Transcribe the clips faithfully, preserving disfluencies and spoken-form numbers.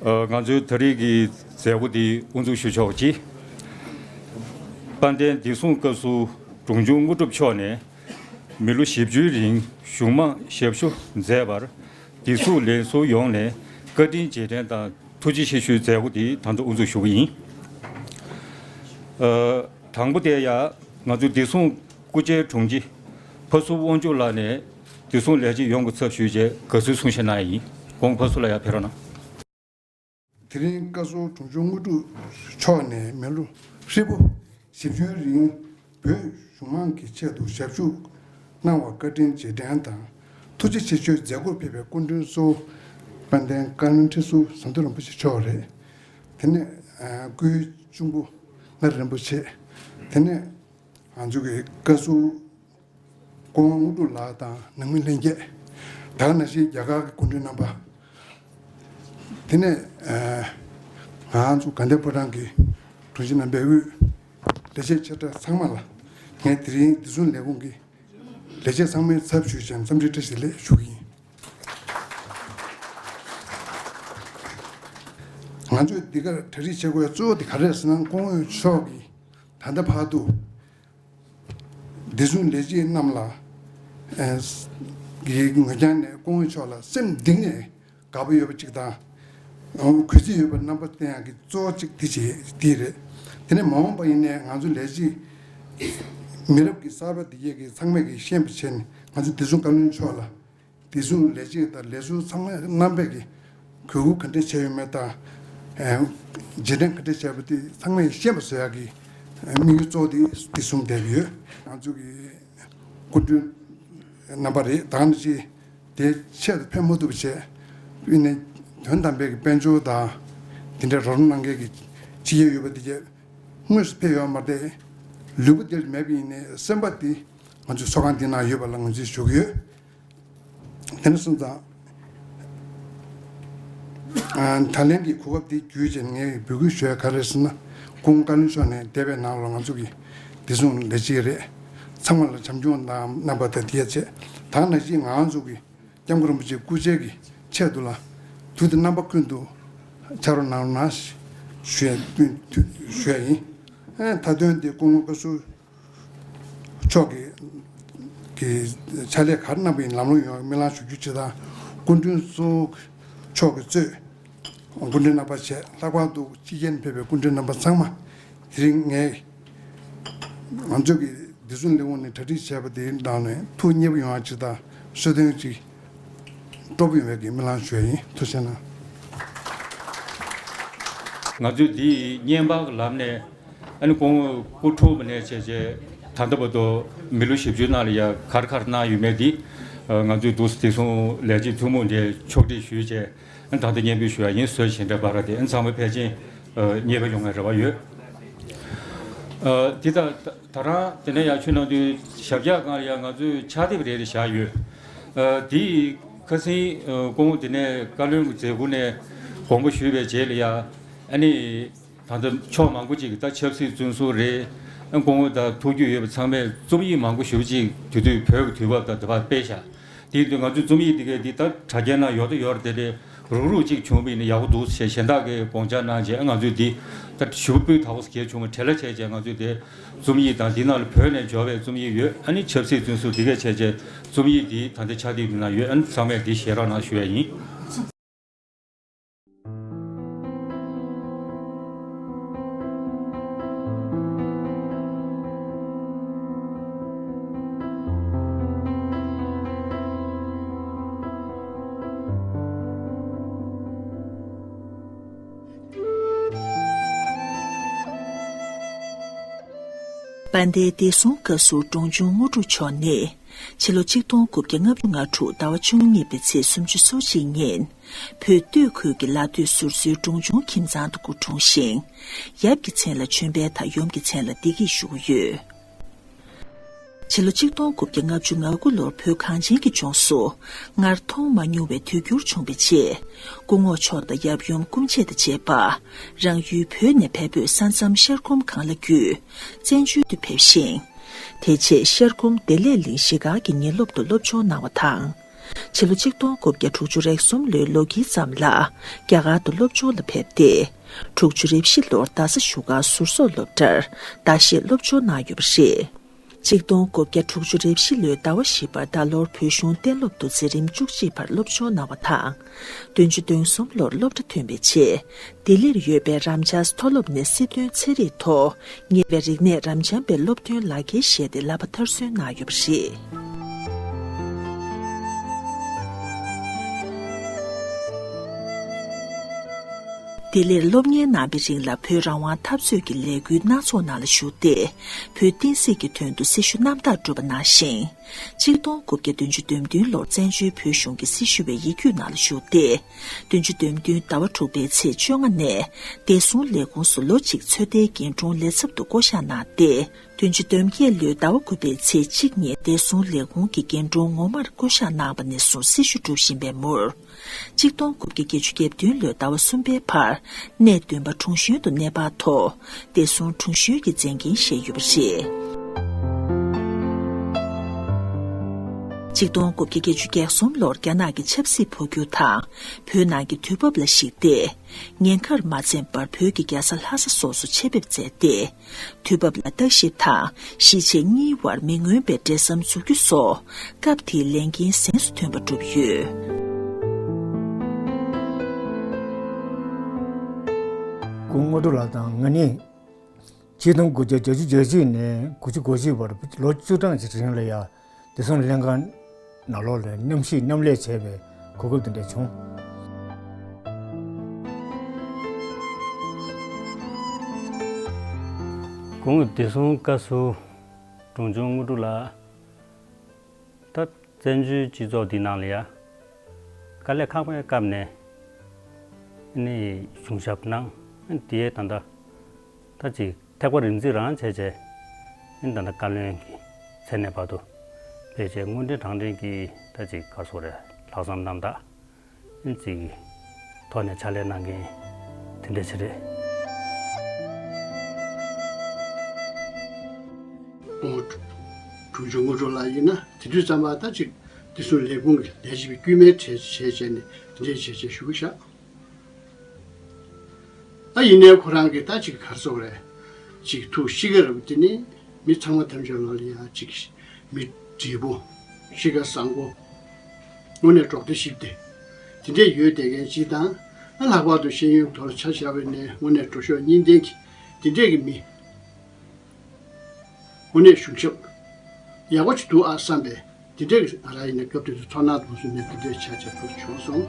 ཨ། ང་ཚོའི་ད་རེས་ཀྱི་མཛད་སྒོ་འདི་དབུ་འཛུགས་ཞུ་ཆོག་ཅིག་དཔལ་ལྡན་བདེ་སྲུང་བཀའ་ཟུར་འབྲོང་ཆུང་དངོས་གྲུབ་མཆོག་ནས་མི་ལོ་བཞི་བཅུའི་རིང་གཞུང་མང་ཞབས་ཞུ་མཛད་པར་བདེ་སྲུང་ལས་ཟུར་ཡོངས་ནས་བཀའ་དྲིན་རྗེས་དྲན་དང་ཐུགས་རྗེ་ཆེ་ཞུའི་མཛད་སྒོ་འདི་ད་ལྟ་དབུ་འཛུགས་ཞུ་གི་ཡིན། ཨ། དང་པོ་དེ་ཡང་ང་ཚོའི་བདེ་སྲུང་སྐུ་བཅར་དྲུང་ཆེ་ཕ་ཟུར་དབང་ཕྱུག་ལགས་ནས་བདེ་སྲུང་ལས་བྱེད་ཡོངས་ཀྱི་ཚབ་ཞུས་བྱས་དགའ་བསུའི་གསུང་བཤད་གནང་ཡ་ཡིན། དགོངས་ཕ་ཟུར་ལ་ཡར་ཕེབས་རོགས་གནང་། དེ་རིང་བཀའ་ཟུར་འབྲོང་ཆུང་དངོས་གྲུབ་མཆོག་ནས་མི་ལོ་ཧྲིལ་པོ་བཞི་བཅུའི་རིང་བོད་གཞུང་མང་གི་ཆེད་དུ་ཞབས་ཞུ་གནང་བར་བཀའ་དྲིན་རྗེས་དྲན་དང་ཐུགས་རྗེ་ཆེ་ཞུའི་མཛད་སྒོར་ཕེབས་པའི་སྐུ་མགྲོན་གཙོ་བོ་དཔལ་ལྡན་བཀའ་བློན་ཁྲི་ཟུར་ཟམ་གདོང་རིན་པོ་ཆེ་མཆོག་རེད། དེ་ནས་སྐུའི་གཅུང་པོ་མངའ་རིས་རིན་པོ་ཆེ། དེ་ནས་ང་ཚོ་གི་བཀའ་ཟུར་སྐུ་ངོ་དངོས་གྲུབ་ལགས་དང་ནང་མི་ལྷན་རྒྱས། ད་ག་ནང་བཞིན་རྒྱ་གར་གྱི་སྐུ་མགྲོན་རྣམ་པ། དེ་ནས་ཨ། ང་ཚོ་དགའ་ལྡན་ཕོ་བྲང་གི་དྲུང་ཆེ་རྣམ་པའི་དབུས་ལས་བྱེད་ཆེ་ཕྲ་ཚང་མ་ལ་ངས་དེ་རིང་བདེ་སྲུང་ལས་ཁུངས་ཀྱི་ལས་བྱེད་ཚང་མའི་ཚབ་ཞུས་བྱས་འཚམས་འདྲི་བཀྲ་ཤིས་བདེ་ལེགས་ཞུ་གི་ཡིན། ང་ཚོས་འདི་གར་གྲ་སྒྲིག་བྱེད་དགོས་པའི་གཙོ་བོ་དེ་ག་རེ་རེད་ཟེར་ན། སྐུ་ངོ་མཆོག་གིས་ད་ལྟ་བར་དུ་བདེ་སྲུང་ལས་བྱེད་རྣམས་ལ་ཨ། གི་ངོས་རྒྱང་ནས་སྐུ་ངོ་མཆོག་ལ་སེམས་གཏིང་ནས་དགའ་པོ་ཡོད་པ་གཅིག་དང་། གུས་བརྩི་ཡོད་པ་རྣམ་པ་བསྟན་ཡག་གི་གཙོ་བོ་གཅིག་དེ་བྱེད་དེ་རེད། དེ་ནས་མ་འོངས་པ་ཡིན་ནའི་ང་ཚོ་ལས་བྱེད་མི་རབས་ཀྱི་གསར་པ་འདི་གས་ཀྱི་ཚང་མས་ཀྱི་ཤེས་པ་བྱས་ནས་ང་ཚོ་བདེ་སྲུང་བཀའ་བློན་མཆོག་ལ་བདེ་སྲུང་ལས་བྱེད་དང་ལས་ཟུར་ཚང་མ་རྣམ་པས་ཀྱི་གུས་བཀུར་ག་འདྲས་བྱས་ཡོད་མེད་དང་། རྗེས་དྲན་ག་འདྲས་བྱས་པ་དེ་ཚང་མས་ཤེས་པ་བཟོ་ཡག་གི་དམིགས་ཡུལ་གཙོ་བོ་དེ་དེ་གསུམ་བསྡད་ཡོད། ང་ཚོ་གི་སྐུ་མགྲོན་རྣམ་པ་རེད། ད་ནི་ཅི་དེ་ཆེད་དུ་ཕེབས་མ་ཐུབ་པ་བྱས། དེ་ནས་དོན་དམ་པའི་གི་དཔལ་འབྱོར་དང་དེ་འདྲའི་རོགས་རམ་གནང་མཁན་གྱི་སྤྱི་ཡོད་ཡོད་པ་དེ་གས་དངོས་སུ་ཕེབས་ཡོད་མ་རེད། ལུས་པོ་འདིར་མེད་པ་ཡིན་ནའི་སེམས་པ་དེ་ང་ཚོའི་ཚོགས་ཁང་འདི་ནང་ཡོད་པ་ལ་ངོས་འཛིན་ཞུ་གི་ཡོད། དེ་ནས་སོང་ཙང་། ད་ལན་གྱི་གོ་སྐབས་འདི་བརྒྱུད་བྱས་ངས་འབོད་སྐུལ་ཞུ་ཡ་ག་རེ་ཟེར་ན། སྐུ་ངོ་བཀའ་བློན་མཆོག་ནས་འདས་པའི་ནང་ལ་ང་ཚོ་གི་བདེ་སྲུང་ལས་བྱེད་རེད། ཚང་མ་ལ་བྱམས་སྐྱོང་དང་རྣམ་པ་དང་དེ་ཡ་བྱས། ད་ནང་བཞིན་ང་ཚོ་གི་སྐྱབས་མགོན་རིན་པོ་ཆེ་སྐུ་ཕྱྭ་གི་ཆེད་དུ་ལ་དུས་དང་རྣམ་པ་ཀུན་ཏུ་ཕྱག་རོགས་གནང་རོགས་གནང་ཞུ་ཡ་ཞུ་ཡ་ཡིན། མཐའ་དོན་དེ་སྐུ་ངོ་བཀའ་ཟུར་མཆོག་གི་གི་ཕྱག་ལས་ག་རེ་གནང་པ་ཡིན་ལམ་ལྷོང་ཡོང་བའི་སྨོན་ལམ་ཞུ་རྒྱུ་བྱེད་དང་། སྐུ་མགྲོན་གཙོ་བོ་མཆོག་གིས་གཙོས་སྐུ་མགྲོན་རྣམ་པ་བཅས་ལྷག་པར་དུ་ཕྱི་རྒྱལ་ནས་ཕེབས་པའི་སྐུ་མགྲོན་རྣམ་པ་ཚང་མ་དེ་རིང་ངས་ང་ཚོ་གི་བདེ་སྲུང་ལས་ཁུངས་ནས་གྲ་སྒྲིག་བྱས་པ་དེའི་ནང་ནས་ཐུགས་མཉེས་པོ་ཡོང་བ་ཅིག་དང་གསོལ་སྟོན་ཅིག་སྤྲོ་པོ་ཡོང་བའི་གི་སྨོན་ལམ་ཞུ་ཡ་ཡིན། ཐུགས་རྗེ་གནང་། ང་ཚོས་འདི་བརྙན་པར་གྱི་ལམ་ནས་ཨ་ནི་སྐུ་ངོ་སྐུ་འཁྲུངས་པ་ནས་བྱས་བྱས་ད་ལྟ་བར་དུ་མི་ལོ་བཞི་བཅུ་ནང་ལ་ཡ་ག་རེ་ག་རེ་གནང་ཡོད་མེད་འདི་ང་ཚོས་འདུག་སེ་བདེ་སྲུང་ལས་བྱེད་ཐུན་མོང་འདི་ཕྱོགས་སྒྲིག་ཞུས་བྱས། ཨ་ནི་ད་ལྟ་སྙན་འབུལ་ཞུ་ཡ་ཡིན། བཟོད་བཞིན་འདྲ་བ་ར་དེ་ཨ་ནི་ཚང་མ་ཕལ་ཆེར་ཨ་མཉེས་པོ་ཡོང་བའི་རེ་བ་ཡོད། ཨ་འདི་ད་ད་རང་དེ་ནས་ཡར་ཆུ་ནང་དུ་ཞབས་བཀྱག་སྒང་ལ་ཡ་ང་ཚོས་ཕྱག་དེབ་རེ་རེ་བཞག་ཡོད། ཨ་འདི་ཁ་སང་ཨ་སྐུ་ངོ་དེ་ནས་བཀའ་བློན་གྱི་མཛད་ཁུར་ནས་དགོངས་པ་ཞུས་པའི་རྗེས་ལ་ཡ་ཨ་ནི། ད་ལྟ་ཕྱོགས་མང་པོ་ཅིག་གི་ད་ཆབ་སྲིད་བཙོན་ཟུར་རེད། ཨ་སྐུ་ངོ་དང་ཐུགས་རྒྱུས་ཡོད་པ་ཚང་མས་རྩོམ་ཡིག་མང་པོ་ཞེ་པོ་ཅིག་དེ་དུས་བོད་ཀྱི་དུས་བབ་དང་དེ་བར་སྤེལ་བཞག་དེ་དུས་ང་ཚོའི་རྩོམ་ཡིག་དེ་གས་འདི་ད་དྲ་རྒྱའི་ནང་ཡོད་དང་ཡོད་རེད། དེ་རེད། རུག་རུག་ཅིག་བྱུང་བ་ཡིན་ན་ཡག་པོ་འདུག་ཟེར་གཞན་དག་གིས་དགོངས་འཆར་གནང་རྗེས་ང་ཚོས་འདི་ད་ཞེ་པོ་སྤུས་དག་པོ་ཞིག་གལ་བྱུང་བ་བྲེལ་བ་བྱས་རྗེས་ང་ཚོས་དེ་རྩོམ་ཡིག་དང་འདི་ནང་ལ་བོད་ནས་འབྱོར་བའི་རྩོམ་ཡིག་ཡོད། ཨ་ནི་ཆབ་སྲིད་བཙོན་ཟུར་འདི་གས་བྱས་རྗེས་རྩོམ་ཡིག་འདི་ད་ལྟ་ཕྱག་དེབ་འདི་ནང་ཡོད། ཨ་ནི་ཚང་མས་འདི་ཤེས་རོགས་གནང་ཞུ་ཡ་ཡིན། དཔལ་ལྡན་བདེ་སྲུང་བཀའ་ཟུར་འབྲོང་ཆུང་དངོས་གྲུབ་མཆོག་ནས། ཕྱི་ལོ་ཆིག་སྟོང་དགུ་བརྒྱ་ལྔ་བཅུ་ང་དྲུག་ཟླ་བ་བཅུ་གཉིས་པའི་ཚེས་སུམ་ཅུ་སོ་གཅིག་ཉིན། བོད་སྟོད་ཁུལ་གྱི་ལ་སྟོད་ཟུར་ཚོའི་འབྲོང་ཆུང་ཁྱིམ་ཚང་དུ་སྐུ་འཁྲུངས་ཤིང་། ཡབ་ཀྱི་མཚན་ལ་ཆོས་འཕེལ་དང་ཡུམ་གྱི་མཚན་ལ་བདེ་སྐྱིད་ཞུ་གི་ཡོད། ཕྱི་ལོ་ཆིག་སྟོང་དགུ་བརྒྱ་ལྔ་བཅུ་ང་དགུ་ལོར་བོད་གངས་ཅན་གྱི་ལྗོངས་སུ་སྔར་མཐོང་མ་མྱོང་བའི་དུས་འགྱུར་བྱུང་བའི་རྗེས། སྐུ་ངོ་མཆོག་དང་ཡབ་ཡུམ་སྐུ་མཆེད་དང་བཅས་པ། རང་ཡུལ་བོད་ནས་བལ་བོད་ས་མཚམས་ཤར་ཁོམ་སྒང་ལ་བརྒྱུད། བཙན་བྱོལ་དུ་ཕེབས་ཤིང་། དེ་རྗེས་ཤར་ཁོམ་བདེ་ལེགས་གླིང་གཞིས་སྒར་གྱི་ཉིན་སློབ་ཏུ་སློབ་སྦྱོང་གནང་བ་དང་། ཕྱི་ལོ་ཆིག་སྟོང་དགུ་བརྒྱ་དྲུག་ཅུ་རེ་གསུམ་ལོའི་ལོ་དཀྱིལ་ཙམ་ལ་རྒྱ་གར་དུ་སློབ་སྦྱོང་ལ་ཕེབས་ཏེ། དྲུག་ཅུ་རེ་བཞི་ལོར་རྡ་ས་བཞུགས་སྒར་ཟུར་བཟོ་སློབ་གྲྭར་ཟླ་ཤས་སློབ་སྦྱོང་གནང་ཡོད་པ་རེད། ཆིག་སྟོང་དགུ་བརྒྱ་དྲུག་ཅུ་རེ་བཞི་ལོའི་ཟླ་བ་བཞི་པར་རྡ་ལོར་བོད་གཞུང་གཏན་སློབ་ཏུ་འཛིན་རིམ་བཅུ་གཅིག་བར་སློབ་སྦྱོང་གནང་བ་དང་། བདུན་ཅུ་དོན་གསུམ་ལོར་སློབ་གྲྭ་ཐོན་པའི་རྗེས། ལྡི་ལིར་ཡོད་པའི་རམ་ཆཱར་མཐོ་སློབ་ནས་སྲིད་དོན་ཚན་རིག་ཐོག་ཉེ་བའི་རིག་གནས་རབ་འབྱམས་པའི་སློབ་ཐོན་ལག་འཁྱེར་བཞེས་ཏེ་བསླབ་པ་མཐར་སོན་གནང་ཡོད་པ་རེད། ལྡི་ལིར་སློབ་གཉེར་གནང་བའི་རིང་ལ་བོད་རང་དབང་འཐབ་རྩོད་ཀྱི་ལས་འགུལ་སྣ་ཚོགས་ནང་ལ་ཞུགས་ཏེ། བོད་བསྟན་སྲིད་ཀྱི་དོན་དུ་སྲི་ཞུ་རྣམ་དག་བསྒྲུབས་པ་ནང་བཞིན། ཆིག་སྟོང་དགུ་བརྒྱ་བདུན་ཅུ་དོན་བདུན་ལོར་བཙན་བྱོལ་བོད་གཞུང་གི་སྲི་ཞུ་བའི་ཡིག་རྒྱུགས་ནང་ལ་ཞུགས་ཏེ། བདུན་ཅུ་དོན་བདུན་ཟླ་བ་དྲུག་པའི་ཚེས་བཅོ་ལྔ་ནས་བདེ་སྲུང་ལས་ཁུངས་སུ་ལོ་གཅིག་ཚོད་ལྟའི་འགན་དྲུང་ལས་ཚབ་ཏུ་བསྐོ་གཞག་གནང་སྟེ། བདུན་ཅུ་དོན་བརྒྱད་ལོའི་ཟླ་བ་དགུ་པའི་ཚེས་གཅིག་ཉིན་བདེ་སྲུང་ལས་ཁུངས་ཀྱི་འགན་དྲུང་ངོ་མར་བསྐོ་གཞག་གནང་བ་ནས་བཟུང་སྲི་ཞུ་སྒྲུབ་བཞིན་པའི་མུར། ཆིག་སྟོང་དགུ་བརྒྱ་བརྒྱད་ཅུ་གྱ་བདུན་ལོའི་ཟླ་བ་གསུམ་པའི་བར་གནས་བདུན་པ་དྲུང་གཞོན་དུ་གནས་སྤར་ཐོག་བདེ་སྲུང་དྲུང་གཞོན་གྱི་མཛད་འགན་བཞེས་ཡོད་པ་རེད། ཆིག་སྟོང་དགུ་བརྒྱ་བརྒྱད་ཅུ་གྱ་གསུམ་ལོར་རྒྱ་ནག་གི་ཆབ་སྲིད་འཕོ་འགྱུར་དང་བོད་ནང་གི་དུས་བབ་ལ་གཞིགས་ཏེ། ཉེན་ཁར་མ་འཛེམས་པར་བོད་ཀྱི་རྒྱལ་ས་ལྷ་ས་སོགས་སུ་ཆེད་ཕེབས་མཛད་དེ། དུས་བབ་ལ་བརྟག་ཞིབ་དང་གཞིས་བྱེས་གཉིས་དབར་མི་མངོན་པའི་འབྲེལ་ཟམ་འཛུགས་རྒྱུ་སོགས་སྐབས་དེའི་ལས་འགན་གཟེངས་སུ་ཐོན་པ་བསྒྲུབས་ཡོད། སྐུ་ངོ་དངོས་གྲུབ་ལགས་དང་ང་གཉིས་ཆིག་སྟོང་དགུ་བརྒྱ་བརྒྱད་ཅུ་གྱ་གཅིག་ནས་དགུ་བཅུ་གོ་གཅིག་བར་ལོ་བཅུ་གྲངས་ཀྱི་རིང་ལ་ཡ། བདེ་སྲུང་ལྷན་ཁང་ནང་ལོགས་ལ་མཉམ་ཞུགས་མཉམ་ལས་བྱས་པའི་གོ་སྐབས་དེ་འདྲ་བྱུང་། སྐུ་ངོ་བདེ་སྲུང་བཀའ་ཟུར་དྲུང་ཆུང་དངོས་གྲུབ་ལགས། ད་བཙན་བྱོལ་སྤྱི་ཚོགས་འདི་ནང་ལ་ཡ། དཀའ་ལས་ཁག་པོའི་སྐབས་ནས་ནི་གཞུང་ཞབས་གནང་། དེའི་ད་ལྟ་ད་ཅིག་ཐེག་པ་རིམ་འཛིན་རང་བྱས་བྱས། ཨིན་ད་ལྟ་བཀའ་བློན་གྱི་མཚན་གནས་བར་དུ་ཕལ་ཆེར་དངོས་འབྲེལ་དྲང་འབྲེལ་གྱི་ད་ཅིག་ག་སོགས་རེད་ལྷག་བསམ་རྣམ་དག་ཨིན་ཅིག་ཐོག་ནས་ཕྱག་ལས་གནང་མཁན་དེ་འདྲ་ཅིག་རེད། ཨོ། དྲུང་ཆེ་དངོས་གྲུབ་ལགས་ཡིན་ན་དེ་དུས་ཙམ་པ་ད་ཅིག་བདེ་སྲུང་ལས་ཁུངས་ཀྱི་ལས་བྱེད་པའི་དཀྱུས་མའི་གྲས་བྱས་བྱས་ནས་དེ་འདྲའི་བྱས་བྱས་བཞུགས་བཞག་ཨ་ཡིན་ནའི་ཁོ་རང་གིས་ད་ཅིག་ག་རེ་ཟེར་དགོས་རེད། ཅིག་ཐུགས་གཤིས་ཀ་རུ་དེ་ནི་མི་ཚང་མ་ཐམས་ཅད་ལ་ཡང་ཅིག་མི་བགྲེས་པོ་གཤིས་ཀ་བཟང་པོ་དངོས་གནས་འགྲོགས་ཏེ་ཞིབ་སྟེ་དེ་འདྲས་ཡོད་བསྡད་མཁན་ཅིག་དང་ཨ་ལྷག་པར་དུ་ཤེས་ཡོན་ཐོག་ལ་ཆ་བཞག་པ་ཡིན་ནའི་དངོས་གནས་གྲོས་ཤོག་གཉིས་ལྡན་གྱི་དེ་འདྲས་ཀྱི་མི་དངོས་གནས་གཞུང་ཞབས་ཡག་པོ་ཅིག་འདུག་ཨ་བསམ་པས། དེ་འདྲའི་ང་རང་ཡིན་ན་སྐབས་དེ་ཚོ་ཚོར་སྣང་དང་བསྟུན་ནས་དེ་འདྲའི་ཆ་ཆ་ཐུག་བྱུང་སོང་།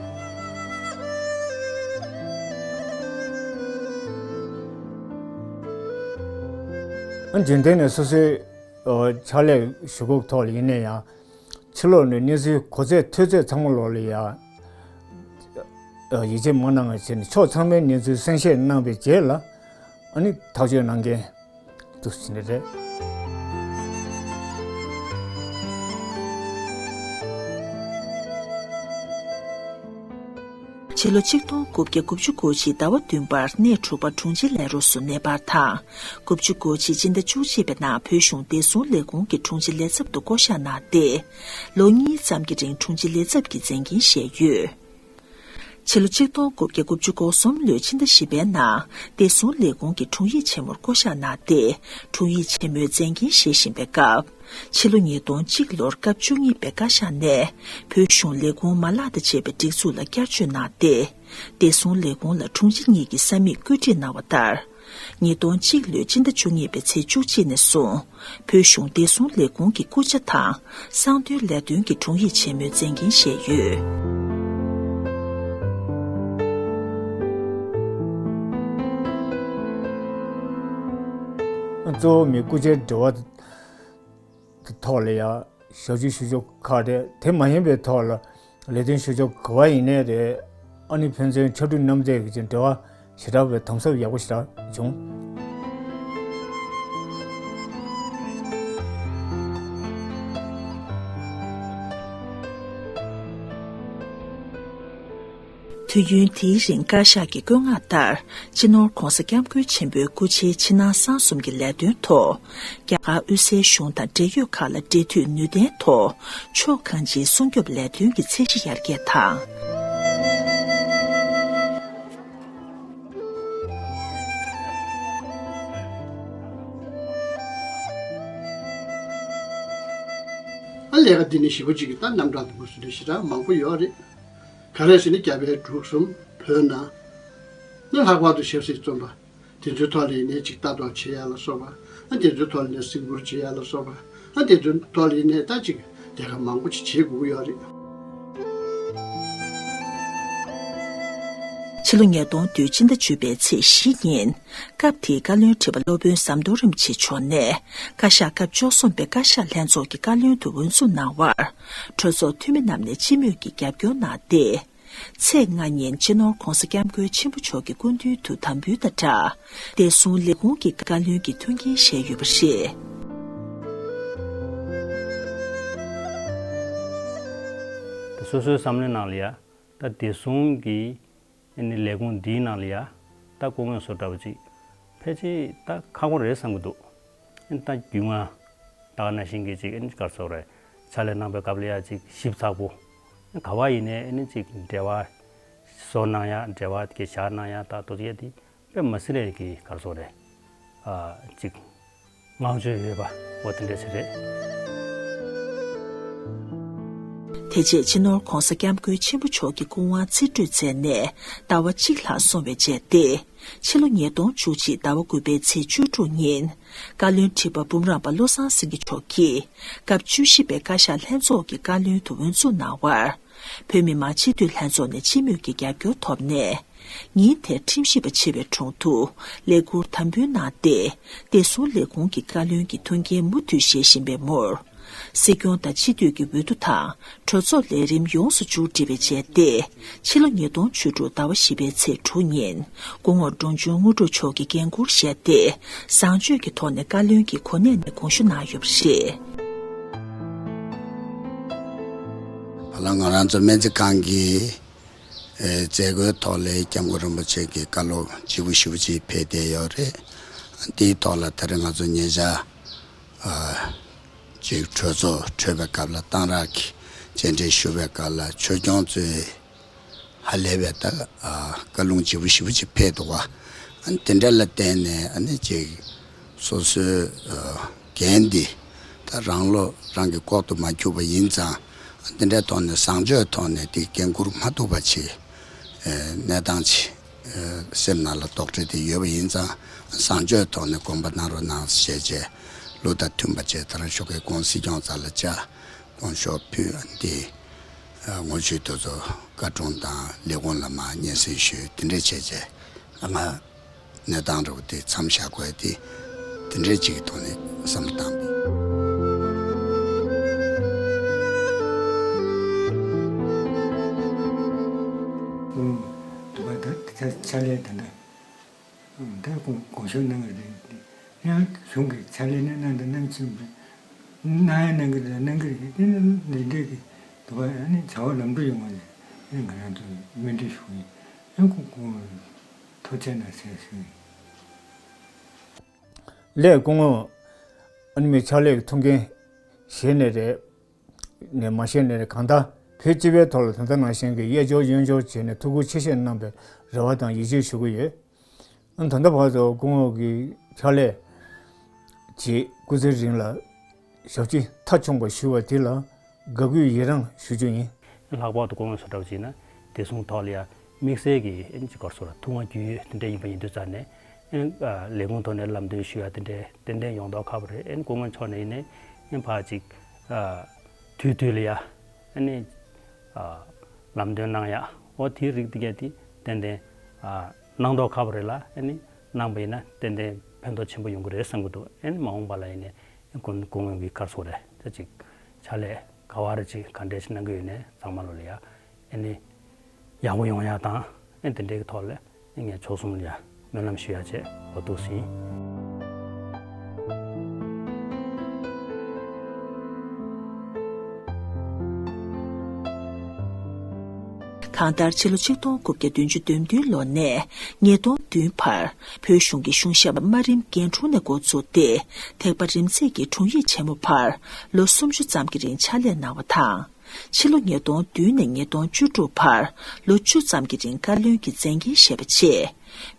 ཨ་རྒྱུན་ལྡན་ནས་སོ་སོའི་ཕྱག་ལས་ཞུ་སྒོ་ཐོག་ལ་ཡིན་ན་ཡང་ཕྱི་ལོགས་ནས་གནས་ཚུལ་གོ་ཚད་ཐོས་ཚད་ཚང་མ་ལོག་ལ་ཡང་ཡིད་ཆེས་མ་གནང་བ་བྱས་ནས་ཕྱོགས་ཚང་མའི་གནས་ཚུལ་གསན་བཤད་གནང་བའི་རྗེས་ལ་ཨ་ནི་ཐག་གཅོད་གནང་མཁན། འདུག་ཟེར་ནི་རེད། ཕྱི་ལོ་ཆིག་སྟོང་དགུ་བརྒྱ་དགུ་བཅུ་གོ་གཅིག་ཟླ་བ་བདུན་པར་གནས་དྲུག་པ་དྲུང་ཆེ་ལས་རོགས་སུ་གནས་སྤར་དང་། དགུ་བཅུ་གོ་གཅིག་སྤྱི་ཟླ་བཅུ་གཅིག་པའི་ནང་བོད་གཞུང་བདེ་སྲུང་ལས་ཁུངས་ཀྱི་དྲུང་ཆེ་ལས་ཚབ་ཏུ་བསྐོ་གཞག་གནང་སྟེ། ལོ་གཉིས་ཙམ་གྱི་རིང་དྲུང་ཆེ་ལས་ཚབ་ཀྱི་མཛད་འགན་བཞེས་ཡོད། ཕྱི་ལོ་ཆིག་སྟོང་དགུ་བརྒྱ་དགུ་བཅུ་གོ་གསུམ་ལོའི་ཕྱི་ཟླ་བཞི་པའི་ནང་བདེ་སྲུང་ལས་ཁུངས་ཀྱི་དྲུང་ཡིག་ཆེན་མོར་བསྐོ་གཞག་གནང་སྟེ། དྲུང་ཡིག་ཆེན་མོའི་མཛད་འགན་བཞེས་བཞིན་པའི་སྐབས། ཕྱི་ལོ་ཉིས་སྟོང་གཅིག་ལོར་སྐབས་བཅུ་གཉིས་པའི་བཀའ་ཤག་ནས་བོད་གཞུང་ལས་ཁུངས་མ་ལག་དང་བཅས་པའི་སྒྲིག་འཛུགས་ལ་བསྐྱར་བཅོས་གནང་སྟེ། བདེ་སྲུང་ལས་ཁུངས་ལ་དྲུང་ཆེ་གཉིས་ཀྱི་ས་མིག་བཀོད་སྒྲིག་གནང་བ་ལྟར། ཉིས་སྟོང་གཅིག་ལོའི་སྤྱི་ཟླ་བཅུ་གཉིས་པའི་ཚེས་བཅུ་གཅིག་ནས་བཟུང་། བོད་གཞུང་བདེ་སྲུང་ལས་ཁུངས་ཀྱི་སྐུ་ཆ་དང་གསང་དོན་ལས་དོན་གྱི་དྲུང་ཡིག་ཆེན་མོའི་མཛད་འགན་བཞེས་ཡོད། གཙོ་བོ་མི་སྐུ་ཕྱྭའི་འབྲེལ་བ་ཐོག་ལ་ཡང་ཞབས་ཕྱི་ཞུ་ཕྱོགས་ཁག་རེད། དེ་མ་ཡིན་པའི་ཐོག་ལ་ལས་དོན་ཞུ་ཕྱོགས་ག་བ་ཡིན་ནའི་རེད། ཨ་ནི་ཕན་ཚུན་ཕྱར་གྲུ་མཉམ་འདེགས་ཀྱི་འབྲེལ་བ་ཞེ་དྲག་པའི་དམ་ཟབ་ཡག་པོ་ཞེ་དྲག་བྱུང་། དུས་ཡུན་དེའི་རིང་བཀའ་ཤག་གི་བཀོད་མངགས་ལྟར། སྤྱི་ནོར་༧གོང་ས་༧སྐྱབས་མགོན་ཆེན་པོའི་སྐུ་ཕྱྭའི་ཕྱི་ནང་གསང་གསུམ་གྱི་ལས་དོན་ཐོག་རྒྱ་གར་དབུས་སའི་གཞུང་དང་འབྲེལ་ཡོད་ཁག་ལ་འབྲེལ་མཐུད་ནུས་ལྡན་ཐོག་ཕྱོགས་གང་ཅིའི་སྲུང་སྐྱོབ་ལས་དོན་གྱི་ཚད་གཞི་ཡར་རྒྱས་དང་། ཨ་ལས་ཀ་འདི་ནི་ཞེ་པོ་ཅིག་གི་ད་རྣམ་གྲངས་འདུག་ཟེར་ནས་ཞེ་དྲག་མང་པོ་ཡོད་རེད། ག་རེ་ཟེར་ན་རྒྱ་བལ་འབྲུག་གསུམ་བོད་ནང་ནི་ལྷག་པར་དུ་ཞབས་སྲིད་བཙོན་པ་དེ་ཚོའི་ཐོག་ལ་ཡིན་ནའི་ཅིག་ལྟ་རྟོག་བྱེད་ཡ་ལ་སོགས་པ། ཨ་དེ་ཚོའི་ཐོག་ལ་ནས་སེམས་ཁུར་བྱེད་ཡ་ལ་སོགས་པ། ཨ་དེ་ཚོའི་ཐོག་ལ་ཡིན་ནའི་ད་ཅིག་དེ་ག་མང་པོ་ཅིག་བྱེད་དགོས་ཀྱི་ཡོད་རེད། ཕྱི་ལོ་ཉིས་སྟོང་བདུན་སྤྱི་ཟླ་བཅུ་པའི་ཚེས་བཞི་ཉིན། སྐབས་དེའི་བཀའ་བློན་ཁྲི་པ་སློབ་དཔོན་ཟམ་གདོང་རིན་པོ་ཆེ་མཆོག་ནས་བཀའ་ཤག་སྐབས་བཅུ་གསུམ་པའི་བཀའ་ཤག་ལྷན་ཚོགས་ཀྱི་བཀའ་བློན་དུ་འོས་འཛུགས་གནང་བར། གྲོས་ཚོགས་འཐུས་མི་རྣམས་ནས་སྤྱི་མོས་ཀྱིས་རྒྱབ་སྐྱོར་གནང་སྟེ། ཚེས་ལྔ་ཉིན་སྤྱི་ནོར་༧གོང་ས་༧སྐྱབས་མགོན་ཆེན་པོ་མཆོག་གི་སྐུ་མདུན་དུ་དམ་འབུལ་དང་སྦྲགས། བདེ་སྲུང་ལས་ཁུངས་ཀྱི་བཀའ་བློན་གྱི་ཐུགས་འགན་བཞེས་ཡོད་པ་རེད། ད་སོ་སོའི་བསམ་བློའི་ནང་ལ་ཡ། ད་བདེ་སྲུང་གི་ཨ་ནི་ལས་ཁུངས་འདིའི་ནང་ལ་ཡ། ད་སྐུ་ངོ་སོགས་འདྲ་བོ་ཅིག་ཕལ་ཆེར་ད་ཁག་པོ་རེད་བསམ་གྱི་འདུག་ཨ་ནི་ད་རྒྱུས་མངའ་ད་ག་ནང་བཞིན་གྱི་ཅིག་ཨ་ནི་ག་རེ་ཟེར་དགོས་རེད། ཕྱག་ལས་གནང་པའི་སྐབས་ལ་ཡ་ཅིག་ཞིབ་ཚགས་པོ། ཨ་ནི་ག་བ་ཡིན་ནའི་ཨ་ནི་ཅིག་འབྲེལ་བ་བཟོ་གནང་ཡ། འབྲེལ་བ་གི་བཞག་གནང་ཡ། ད་དོ་ཅིག་ཡ་དེ་དཔེ་མ་སྲིད་ལས་ཀྱི་ག་རེ་ཟེར་དགོས་རེད། ཨ་ཅིག་བསྔགས་བརྗོད་ཡོད་པ་འོ་དེ་འདྲ་ཞིག་རེད། དེ་རྗེས་སྤྱི་ནོར་༧གོང་ས་༧སྐྱབས་མགོན་ཆེན་པོ་མཆོག་གི་སྐུ་དབང་རྩིས་སྤྲོད་མཛད་ནས་ཟླ་བ་གཅིག་ལྷག་སོང་བའི་རྗེས་ཏེ། ཕྱི་ལོ་ཉིས་སྟོང་བཅུ་གཅིག་ཟླ་བ་དགུ་པའི་ཚེས་བཅུ་དྲུག་ཉིན། བཀའ་བློན་ཁྲི་པ་འབུམ་རམས་པ་བློ་བཟང་སེང་གེ་མཆོག་གིས་སྐབས་བཅུ་བཞི་པའི་བཀའ་ཤག་ལྷན་ཚོགས་ཀྱི་བཀའ་བློན་དུ་འོས་འཛུགས་གནང་བར། བོད་མི་མང་སྤྱི་འཐུས་ལྷན་ཚོགས་ནས་སྤྱི་མོས་ཀྱི་རྒྱབ་སྐྱོར་ཐོབ་ནས། ཉིན་དེར་ཁྲིམས་ཞིབ་པ་ཆེ་བའི་དྲུང་དུ་ལས་ཁུར་དམ་འབུལ་གནང་སྟེ། བདེ་སྲུང་ལས་ཁུངས་ཀྱི་བཀའ་བློན་གྱི་ཐུགས་འགན་མུ་མཐུད་བཞེས་བཞིན་པའི་མུར། སྲིད་སྐྱོང་དང་སྤྱི་འཐུས་ཀྱི་འོས་བསྡུ་དང་གྲོས་ཚོགས་ལས་རིམ་ཡོངས་སུ་མཇུག་སྒྲིལ་བའི་རྗེས་ཏེ། ཕྱི་ལོ་ཉིས་སྟོང་བཅུ་དྲུག་ཟླ་བ་བཞི་པའི་ཚེས་དྲུག་ཉིན། སྐུ་ངོ་འབྲོང་ཆུང་དངོས་གྲུབ་མཆོག་གིས་འགན་འཁུར་བཞེས་ཏེ། བཟང་སྤྱོད་ཀྱི་ཐོག་ནས་བཀའ་བློན་གྱི་གོ་གནས་ནས་དགོངས་ཞུ་གནང་ཡོད་པ་རེད། བར་ལ་ང་རང་ཚོ་སྨན་རྩིས་ཁང་གི་ཨེ་མཛད་སྒོའི་ཐོག་ལ་སྐྱབས་མགོན་རིན་པོ་ཆེ་གི་བཀའ་སློབ་ལྗིད་པོ་ཞེ་པོ་ཅིག་ཕེབས་བསྡད་ཡོད་རེད། དེའི་ཐོག་ལ་ད་རེས་ང་ཚོ་ཉེ་ཆར་ཨ་ཅིག་གྲོས་ཚོགས་གྲོལ་བའི་སྐབས་ལ་གཏང་རག་གི་མཇལ་འཕྲད་ཞུ་བའི་སྐབས་ལ་ཆོས་སྐྱོང་ཚོས་ཧ་ལས་པའི་ད་ཨ་བཀའ་ལུང་ལྗིད་པོ་ཞེ་པོ་ཅིག་ཕེབས་འདུག་བ། ཨ་ནི་དེ་འདྲ་ལ་བརྟེན་ནས་ཨ་ནི་ཅིག་སོ་སོའི་ཨ་འགན་འདི་ད་རང་བློ་རང་གི་ལྐོག་ཏུ་མ་འཁྱུག་པ་ཡིན་ཙང་། འདི་འདྲའི་ཐོག་ནས་བཟང་སྤྱོད་ཐོག་ནས་དེ་འགན་འཁུར་མ་ཐུབ་པ་ཅིག་ཨེ་གནས་སྟངས་ཅིག་ཨེ་སེམས་ནང་ལ་དོགས་འདྲི་དེ་ཡོད་པ་ཡིན་ཙང་། བཟང་སྤྱོད་ཐོག་ནས་དགོངས་པ་གནང་རོགས་གནང་ཞེས་བྱས། ལུགས་དང་མཐུན་པ་བྱས། ད་རང་ཤོག་ཁའི་སྐུ་ངོ་སྲིད་སྐྱོང་རྩ་ལ་བཅར། དགོངས་ཞུ་ཕུལ། འདི་ཨ་ངོ་བཅུ་དེ་ཚོ་བཀའ་དྲུང་དང་ལས་ཁུངས་ལ་མར་སྙན་སེང་ཞུས། དེ་འདྲ་བྱས་བྱས་ང་གནས་སྟངས་འདྲ་བོ་དེ་མཚམས་བཞག་དགོས་ཏེ། དེ་འདྲའི་ཅིག་གི་ཐོག་ནས་བསམ་བློ་བཏང་པས། ཨུམ། དུ་བ་ད་ཕྱག་ལས་ད་ལྟ་ད་དགོངས་དགོངས་ཞུ་གནང་གི་རེད། ཡང་གཞུང་གི་ཕྱག་ལས་ནི་གནང་དང་གནང་བཞིན་པའི་གནང་ཡང་གནང་གི་རེད། གནང་གི་རེད། དེ་ནི་འདི་འདྲའི་གི་དུ་བ་ནི་བྱ་བ་ལམ་འགྲོ་ཡོང་བ་ནི་ང་རང་ཚོ་སྨོན་འདུན་ཞུ་གི་ཡིན། ཡང་ཁོང་ཁོང་། ཐུགས་རྗེ་གནང་ཟེར་ཞུ། ལས་སྐུ་ངོ་ཨ་ནི་མི་ཕྱག་ལས་ཀྱི་ཐུགས་འགན་བཞེས་ནས་རེད། ནས་མ་བཞེས་ནས་རེད། གང་ལྟར་བོད་སྤྱི་པའི་ཐོག་ལ་ད་ལྟ་ནང་བཞིན་གྱི་གཡས་སྐྱོར་གཡོན་སྐྱོར་བྱས་ནས་ཐུགས་ཁུར་ཆེ་བཞེས་གནང་པའི་རེ་བ་དང་ཡིད་ཆེས་ཞུ་གི་ཡོད། ཨ་ནི་ད་ལྟ་བར་དུ་སྐུ་ངོ་གི་ཕྱག་ལས་ཀྱི་སྐུ་ཚེ་རིང་ལ་ཞབས་ཕྱི་མཐའ་འཁྱོངས་པ་ཞུ་བ་དེ་ལ་དགའ་གུས་ཡི་རངས་ཞུ་རྒྱུ་ཡིན། ལྷག་པར་དུ་སྐུ་ངོ་སོགས་འདྲ་བོ་བྱས་ན་བདེ་སྲུང་ཐོག་ལ་ཡ་དམིགས་བསལ་གྱི་ཨེ་ཅིག་ག་རེ་ཟེར་ཐུགས་མངའ་རྒྱུས་ཡོད་དེ་འདྲ་ཡིན་པ་ཡིན་དུས་ཙང་ནས། ཨེ་ལས་ཁུངས་ཐོག་ནས་ལམ་སྟོན་ཞུ་ཡ་དེ་འདྲ་ཏན་ཏན་ཡོང་མདོག་ཁ་པོ་རེད། ཨེ་སྐུ་ངོ་མཆོག་ནས་ཡིན་ནའི་ཨེ་ཕར་ཅིག་དུས་དུས་ལ་ཡ་ཨེ་ནི་ལམ་སྟོན་གནང་ཡ་འོ་དེའི་རིགས་དེ་གས་དེ་ཏན་ཏན་གནང་མདོག་ཁ་པོ་རེད་ལ། ཨེ་ནི་གནང་པ་ཡིན་ན་ཏན་ཏན་ཕན་ཐོགས་ཆེན་པོ་ཡོང་གི་རེད་བསམ་གྱི་འདུག་ཨེ་ནི་མ་འོངས་པ་ལ་ཡིན་ནའི་ཨེ་སྐུ་སྐུ་ངོ་གི་ག་རེ་ཟེར་རེད། ད་ཅིག་ཕྱག་ལས་ག་བ་རེ་ཅིག་ག་འདྲས་ཞིག་གནང་གི་ཡོད་ནའི་ཚང་མ་ལོ་ལ་ཡ་ཨེ་ནི་ཡག་པོ་ཡོང་ཡ་དང་། ཨེ་དེ་འདྲའི་གི་ཐོག་ལ་ཨེ་ངས་མཆོག་གསུམ་ལ་ཡ་སྨོན་ལམ་ཞུ་ཡ་བྱས་འོ་འདུག་ཟིན། ག་ གང་ལྟར་ཕྱི་ལོ་ཆིག་སྟོང་དགུ་བརྒྱ་བདུན་ཅུ་དོན་བདུན་ལོ་ནས་ཉིས་སྟོང་བདུན་བར་བོད་གཞུང་གི་གཞུང་ཞབས་དམའ་རིམ་རྒན་དྲུང་ནས་འགོ་བཙུགས་ཏེ། ཐེག་པ་རིམ་འཛེགས་ཀྱི་དྲུང་ཡིག་ཆེན་མོ་བར་ལོ་སུམ་ཅུ་ཙམ་གྱི་རིང་ཕྱག་ལས་གནང་བ་དང་། ཕྱི་ལོ་ཉིས་སྟོང་བདུན་ནས་ཉིས་སྟོང་བཅུ་དྲུག་བར་ལོ་བཅུ་ཙམ་གྱི་རིང་བཀའ་བློན་གྱི་མཛད་འགན་བཞེས་པ་བཅས།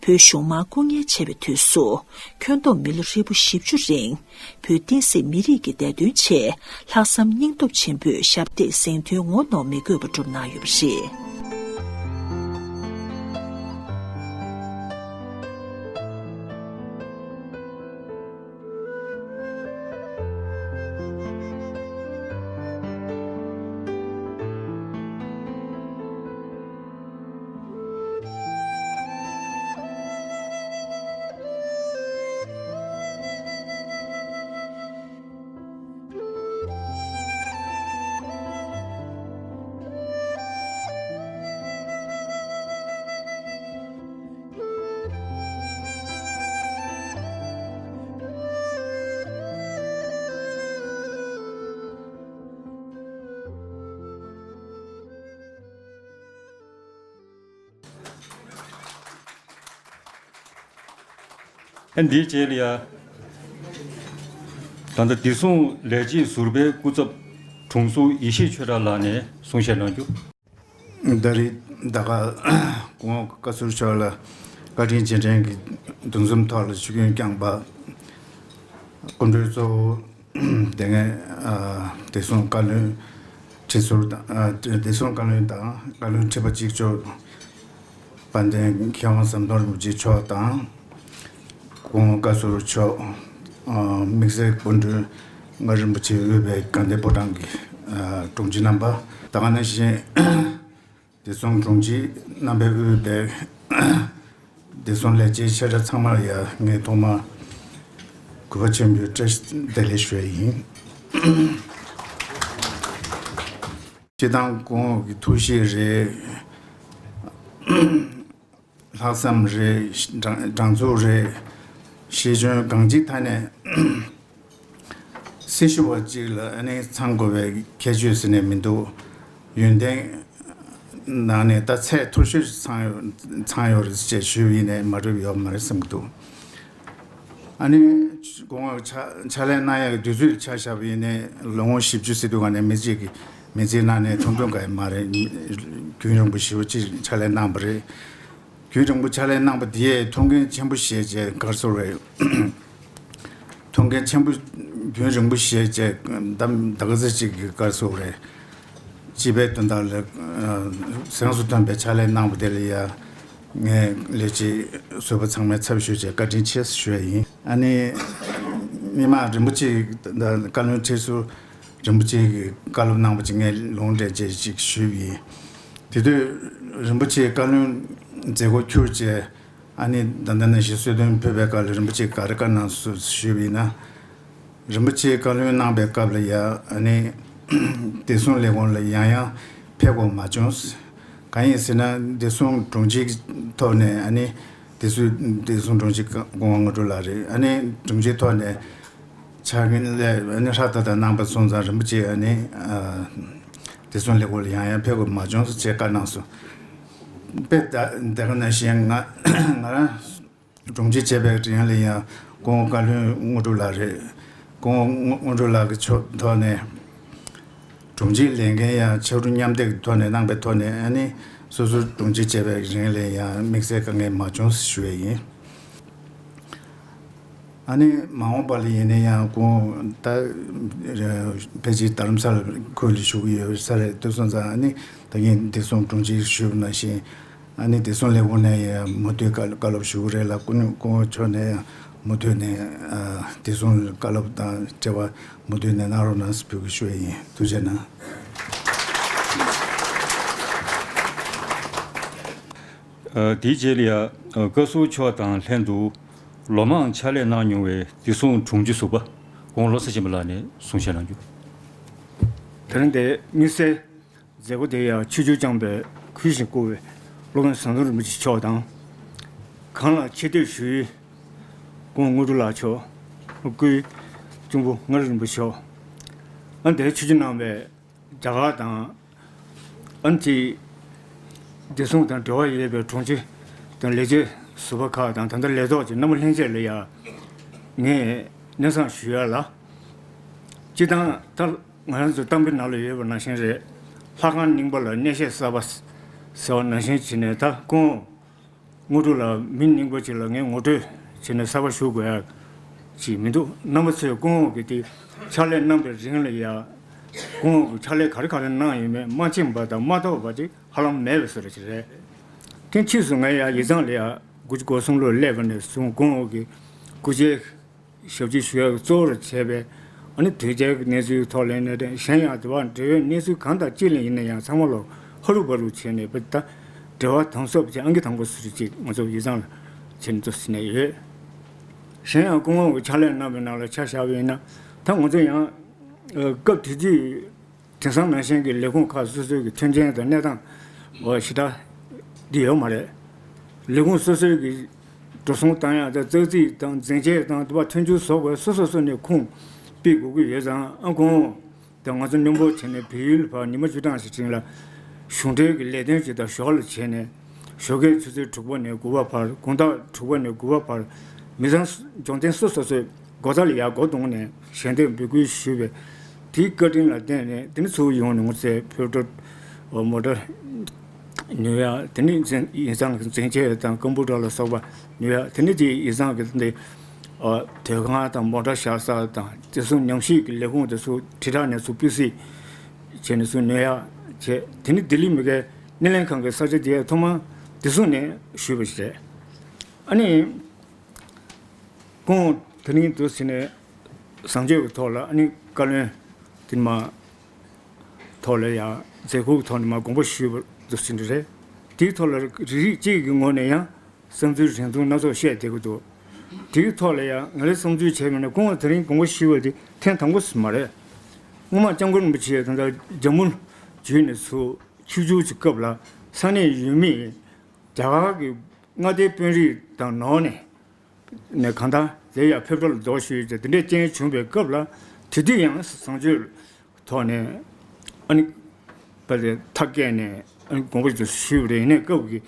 བོད་གཞུང་མང་སྐུ་ངལ་ཆེ་བའི་དུས་སུ། ཁྱོན་བསྡོམས་མི་ལོ་ཧྲིལ་པོ་བཞི་བཅུ་རིང་། བོད་བསྟན་སྲིད་མི་རིགས་ཀྱི་བདེ་དོན་ཆེད། ལྷག་བསམ་སྙིང་སྟོབས་ཆེན་པོས་ཞབས་འདེགས་གཟེངས་ཐོན་ངོ་གནོང་མི་དགོས་པ་བསྒྲུབས་གནང་ཡོད་པ་རེད། ཨ། འདིའི་རྗེས་ལ་ཡ། ད་ལྟ་བདེ་སྲུང་ལས་བྱེད་ཟུར་པའི་སྐུ་ཚབ་དྲུང་ཟུར་ཡེ་ཤེས་ཆོས་གྲགས་ལགས་ནས་གསུང་བཤད་གནང་རྒྱུ། ད་རེས་ད་ག་སྐུ་ངོ་བཀའ་ཟུར་མཆོག་ལ་བཀའ་དྲིན་རྗེས་དྲན་གྱི་འདུ་འཛོམས་ཐོག་ལ་ཆིབས་སྒྱུར་བསྐྱངས་པ། སྐུ་མགྲོན་གཙོ་བོ་དེ་སྔའི་ཨ་བདེ་སྲུང་བཀའ་བློན་ཁྲི་ཟུར་དང་། ཨ་བདེ་སྲུང་བཀའ་བློན་དང་བཀའ་བློན་ཁྲི་པ་གཅིག་ལྕོགས་དཔལ་ལྡན་མཁས་དབང་ཟམ་གདོང་རིན་པོ་ཆེ་མཆོག་དང་། སྐུ་ངོ་བཀའ་ཟུར་མཆོག་ཨ་དམིགས་བསལ་སྐུ་མགྲོན་མངའ་རིན་པོ་ཆེ་དབུས་པའི་དགའ་ལྡན་ཕོ་བྲང་གི་ཨ་དྲུང་ཆེ་རྣམ་པ། ད་ག་ནང་བཞིན་བདེ་སྲུང་དྲུང་ཆེ་རྣམ་པས་དབུས་པའི་བདེ་སྲུང་ལས་བྱེད་ཆེ་ཕྲ་ཚང་མར་ཡང་ངས་ཐོག་མར་གུས་པ་ཆེན་པོས་བཀྲ་ཤིས་བདེ་ལེགས་ཞུ་ཡ་ཡིན། སྤྱིར་བཏང་སྐུ་ངོ་གི་ཐུགས་གཤིས་རེད། ལྷག་བསམ་རེད། སྒྲ་སྒྲ་འཛུགས་རེད། ཤེས་འཇོན་གང་ཅིའི་ཐད་ནས་སྲི་ཞུ་བ་གཅིག་ལ་ཨ་ནི་ཚང་དགོས་པའི་ཁྱད་ཆོས་ཟེར་ནས་མི་འདུག་ཡོན་ཏན་ནང་ནས་ད་ཚད་མཐོ་ཤོས་ཚང་ཡོད་ཚང་ཡོད་རེད་ཅེས་ཞུས་པ་ཡིན་ནའི་མ་འགྲིག་ཡོད་མ་རེད་བསམ་གྱི་འདུག་ཨ་ནི་སྐུ་ངོ་ཕྱག་ཕྱག་ལས་གནང་ཡག་གི་དུས་ཚོད་ཆ་བཞག་པ་ཡིན་ནའི་ལོ་ངོ་བཞི་བཅུ་ཟེར་དུས་ག་ནས་མི་གཅིག་གི་མི་ཚེའི་ནང་ནས་ཐུང་ཐུང་ག་ཡི་མ་རེད། རྒྱུན་རིང་པོ་ཞེ་པོ་ཅིག་ཕྱག་ལས་གནང་བ་རེད། རྒྱུན་རིང་པོ་ཕྱག་ལས་གནང་བ་དེ་ཡས་ཐུགས་འགན་ཆེན་པོ་བཞེས་བྱས་དགའ་ཚོར་རེད། ཐུགས་འགན་ཆེན་པོ་རྒྱུན་རིང་པོ་བཞེས་བྱས་ད་ད་ག་ཚོད་ཅིག་གི་དགའ་ཚོར་རེད། སྤྱི་པའི་དོན་དག་ལ་ཨ་གཟེངས་སུ་ཐོན་པའི་ཕྱག་ལས་གནང་བ་དེ་ལ་ཡ་ངས་ལས་བྱེད་ཟུར་པ་ཚང་མའི་ཚབ་ཞུས་བྱས་བཀའ་དྲིན་ཆེ་ཞུ་ཡ་ཡིན། ཨ་ནི་མི་དམངས་རིན་པོ་ཆེ་བཀའ་བློན་ཁྲི་ཟུར་རིན་པོ་ཆེ་གིས་བཀའ་སློབ་གནང་བ་ཅིག་ངས་ལུང་འདྲེན་བྱས་ཅིག་ཞུས་པ་ཡིན། དེ་དུས་རིན་པོ་ཆེ་བཀའ་བློན་མཛད་སྒོ་འཁྱུར་བྱས། ཨ་ནི་ད་ལྟ་ནང་བཞིན་གསོལ་སྟོན་ཕུལ་བའི་སྐབས་ལ་རིན་པོ་ཆེ་ག་རེ་བཀའ་གནང་སོང་ཞུས་པ་ཡིན་ན། རིན་པོ་ཆེ་བཀའ་བློན་གནང་པའི་སྐབས་ལ་ཡ་ཨ་ནི་བདེ་སྲུང་ལས་ཁུངས་ལ་ཡང་ཡང་ཕེབས་དགོས་མ་བྱུང་། གང་ཡིན་ཟེར་ན་བདེ་སྲུང་དྲུང་ཆེའི་ཐོག་ནས་ཨ་ནི་བདེ་སྲུང་བདེ་སྲུང་དྲུང་ཆེ་སྐུ་ངོ་དངོས་གྲུབ་ལགས་རེད། ཨ་ནི་དྲུང་ཆེའི་ཐོག་ནས་ཕྱག་ལས་ཨ་ནི་ཧྲ་ཏག་ཏག་གནང་པ་སོང་ཙང་རིན་པོ་ཆེ་ཨ་ནི་ཨ་བདེ་སྲུང་ལས་ཁུངས་ལ་ཡང་ཡང་ཕེབས་དགོས་མ་བྱུང་ཟེར་བཀའ་གནང་སོང་། དཔེ་ད་དེ་ག་ནང་བཞིན་ང་ང་རང་དྲུང་ཆེ་བྱས་པའི་རིང་ལ་ཡང་སྐུ་ངོ་བཀའ་བློན་དངོས་གྲུབ་ལགས་རེད། སྐུ་ངོ་དངོས་གྲུབ་ལགས་ཀྱི་ཕྱོགས་ཐོག་ནས་དྲུང་ཆེའི་ལས་འགན་ཡང་ཕྱར་གྲུ་མཉམ་འདེགས་ཀྱི་ཐོག་ནས་གནང་པའི་ཐོག་ནས་ཨ་ནི་སོ་སོ་དྲུང་ཆེ་བྱས་པའི་རིང་ལ་ཡང་དམིགས་བསལ་དཀའ་ངལ་མ་བྱུང་ཞུ་བ་ཡིན། ཨ་ནི་མ་འོངས་པ་ལ་ཡིན་ན་ཡང་ཁོང་ད་ཕལ་ཆེར་རྡ་རམ་ས་ལ་ཁུལ་ལ་བཞུགས་ཀྱི་ཡོད་ས་རེད་འདུག་སོང་ཙང་ཨ་ནི་ད་གིན་བདེ་སྲུང་དྲུང་ཆེ་ཞུས་པ་ནང་བཞིན་ཨ་ནི་བདེ་སྲུང་ལས་ཁུངས་ནས་ཡང་མུ་མཐུད་བཀའ་བཀའ་སློབ་ཞུ་གི་རེད་ལ། སྐུ་ངོ་སྐུ་ངོ་མཆོག་ནས་ཡང་མུ་མཐུད་ནས་ཨ་བདེ་སྲུང་བཀའ་སློབ་དང་འབྲེལ་བ་མུ་མཐུད་ནས་གནང་རོགས་གནང་ཞེས་འབོད་སྐུལ་ཞུ་ཡ་ཡིན། ཐུགས་རྗེ་གནང་། ཨ། དེའི་རྗེས་ལ་ཡ། ཨ། བཀའ་ཟུར་མཆོག་དང་ལྷན་དུ་ལོ་མང་ཕྱག་ལས་གནང་མྱོང་བའི་བདེ་སྲུང་དྲུང་ཆེ་ཟུར་པ་སྐུ་ངོ་བློ་བཟང་ཆེན་པོ་ལགས་ནས་གསུང་བཤད་གནང་རྒྱུ། དེ་རིང་འདིར་དམིགས་བསལ་མཛད་སྒོ་དེ་ཡང་ཆིབས་བསྒྱུར་བསྐྱངས་པའི་གུས་ཤིང་བཀུར་བའི་སློབ་དཔོན་ཟམ་གདོང་རིན་པོ་ཆེ་མཆོག་དང་། གང་ལ་ཆེ་བསྟོད་ཞུ་ཡུལ་སྐུ་ངོ་དངོས་གྲུབ་ལགས་མཆོག་སྐུའི་གཅུང་པོ་མངའ་རིས་རིན་པོ་ཆེ་མཆོག་ཨ་ནི་དེར་ཆིབས་བསྒྱུར་གནང་བའི་རྒྱ་གར་དང་། ཨ་ནི་དེ་ བདེ་སྲུང་དང་འབྲེལ་བ་ཡོད་པའི་དྲུང་ཆེ་དང་ལས་བྱེད་ཟུར་པ་ཁག་དང་ད་ལྟ་ལས་ཐོག་གི་རྣམ་པ་ལྷན་རྒྱས་ལ་ཡང་ངས་སྙན་སེང་ཞུ་ཡ་ལ། སྤྱིར་བཏང་ད་ང་རང་ཚོ་གཏམ་དཔེ་ནང་ལ་ཡོད་པ་ནང་བཞིན་རེད། ལྷ་ཁང་རྙིང་པ་ལ་གནས་བཤད་གསར་པ་ཟེར་བ་ནང་བཞིན་བྱས་ནས་ད་སྐུ་ངོ་དངོས་གྲུབ་ལགས་མི་རྙིང་པ་ཅིག་ལ་ངས་ངོ་སྤྲོད་བྱས་ནས་གསར་པ་ཞུ་དགོས་ཡ་ཅིག་མི་འདུག་རྣམ་པ་ཚོས་སྐུ་ངོ་གིས་དེ་ཕྱག་ལས་གནང་པའི་རིང་ལ་ཡ། སྐུ་ངོ་གིས་ཕྱག་ལས་ག་རེ་ག་རེ་གནང་ཡོད་མེད་མ་མཁྱེན་པ་དང་མ་རྟོགས་པ་ཅིག་ཧ་ལམ་མེད་པའི་བཟོ་འདྲ་ཅིག་རེད། དེ་ཕྱིས་སུ་ངས་ཡ་ཡིག་ཚང་ལ་ཡ་དགུ་བཅུ་གོ་གསུམ་ལོར་སླེབས་པ་ནས་བཟུང་སྐུ་ངོ་གིས་སྐུ་ཕྱྭའི་ཞབས་ཕྱི་ཞུ་ཡག་གཙོ་བོར་བྱས་པའི་ཨ་ནི་དོལ་རྒྱལ་གྱི་གནས་ཚུལ་ཐོག་ལ་ཡིན་ནའི་རེད། གཞན་ཡང་དེ་བར་འབྲེལ་ཡོད་གནས་ཚུལ་གང་དང་ཅི་ལ་ཡིན་ན་ཡང་ཚང་མ་ལ་ཧ་རུ་བ་རུ་བྱས་ནས་བུ་ད་འབྲེལ་བ་དམ་ཟབ་བྱས་ཨང་ཀི་དང་པོ་སུ་རེད་ཅེས་ང་ཚོ་ཡིག་ཚང་ལ་བྱས་ནས་ཚུར་ཟིན་ནས་ཡོད། གཞན་ཡང་སྐུ་ངོ་གི་ཕྱག་ལས་གནང་བའི་ནང་ལ་ཆ་བཞག་པ་ཡིན་ན་ད་ང་ཚོ་ཡང་སྐབས་དེ་དུས། དེང་སང་ནང་བཞིན་གྱི་ལས་ཁུངས་ཁག་སོ་སོའི་གི་མཐུན་རྐྱེན་དང་གནས་སྟངས་འོ་ཞེ་དྲག་འདི་ཡོད་མ་རེད། ལས་ཁུངས་སོ་སོའི་གི་འགྲོ་སོང་བཏང་ཡག་དང་ཙག་ཙིག་དང་འཛིན་ཆས་དང་དུ་བ་མཐུན་འགྱུར་བཟོ་དགོས་སོ་སོ་སོ་ནས་ཁུངས་སྤེལ་དགོས་ཀྱི་ཡོད་ཙང་ཨ་ཁོང་དང་ང་ཚོ་མཉམ་པོ་བྱས་ནས་བལ་ཡུལ་ལ་ཕར་ཉི་མ་བཅུ་གྲངས་ཤིག་རིང་ལ་གཞུང་འབྲེལ་གྱི་ལས་དོན་ཅིག་དང་ཞོར་ལ་བྱས་ནས། ཞོགས་ཀས་ཆུ་ཚོད་དྲུག་པ་ནས་དགུ་པ་བར། དགོང་དག་དྲུག་པ་ནས་དགུ་པ་བར། མི་ཚང་སྦྱོང་བརྡར་སོ་སོ་སོའི་སྒོ་རྩ་ལ་ཡར་སྒོ་རྡུང་ནས་ཞལ་འདེབས་འབོད་སྐུལ་ཞུས་པས། དེའི་བཀའ་དྲིན་ལ་བརྟེན་ནས་དེ་ནས་ཚུར་ཡོང་ནས་ངོ་ཚའི་ཕོ་བྲང་མོ་ཊ་ཉོ་ཡག་དེ་ནས་འཛིན་ཡིག་ཚང་གི་འཛིན་ཆས་དང་ཀམ་པུ་ཊར་ལ་སོགས་པ་ཉོ་ཡག་དེ་ནས་དེ་ཡིག་ཚང་གི་འདི་དོས་ཁང་དང་མོ་ཊ་བཞག་ས་དང་དེ་ཚོ་ཉམས་ཞིབ་ཀྱི་ལས་ཁུངས་དེ་ཚོ་དྲིལ་བསྒྲགས་ནས་ཚུར་སྤུས་གཟིགས་བྱས་ནས་ཚུར་ཉོ་ཡག་བྱས། དེ་ནས་ལྡི་ལི་མི་སྒེར་སྣེ་ལེན་ཁང་གི་ས་ཆ་དེ་ཐོག་མ་བདེ་སྲུང་ནས་ཞུས་པ་ཞིག་རེད། ཨ་ནི། ཁོང་དེ་རིང་དུ་ཕྱིན་ནས་བཟང་སྤྱོད་ཀྱི་ཐོག་ལ་ཨ་ནི་བཀའ་བློན་དེ་མ་ཐོག་ལ་ཡང་མཛད་ཁུར་གྱི་ཐོག་ནས་མ་དགོངས་པ་ཞུས་པ་དུ་ཕྱིན་རེད། དེའི་ཐོག་ལ་རིགས་རིགས་གཅིག་གི་ངོས་ནས་ཡང་བསམ་ཚུལ་རིང་ཐུང་སྣ་ཚོགས་བཤད་བསྡད་ཀྱི་འདུག་དེའི་ཐོག་ལ་ཡང་ང་རའི་བསམ་ཚུལ་བྱས་པ་ན་ཁོང་དེ་རིང་དགོངས་པ་ཞུས་པ་དེ་ཐེངས་དང་པོ་ཞིག་མ་རེད། སྔོན་མ་སྐྱབས་མགོན་རིན་པོ་ཆེ་ད་ལྟ་རྒྱ་མུར་བརྒྱུད་ནས་ཚུར་ཆིབས་བསྒྱུར་གྱི་སྐབས་ལ་ས་གནས་ཡུལ་མིས་རྒྱ་གར་གྱི་མངའ་སྡེའི་དཔོན་རིགས་དང་ནང་ནས་ནས་གང་ལྟར་དེ་ཡང་ཕེབས་བྲལ་ལ་རྫོགས་ཞུས་ཏེ་དེ་འདྲའི་རྐྱེན་བྱུང་བའི་སྐབས་ལ་དེ་དུས་ཡང་བཟང་སྤྱོད་ཐོག་ནས་ཨ་ནི་པ་དེ་ཐག་བཀད་ནས་ཨ་ནི་དགོངས་པ་ཞུས་པ་རེད། ཡིན་ནའི་སྐབས་ཀྱི་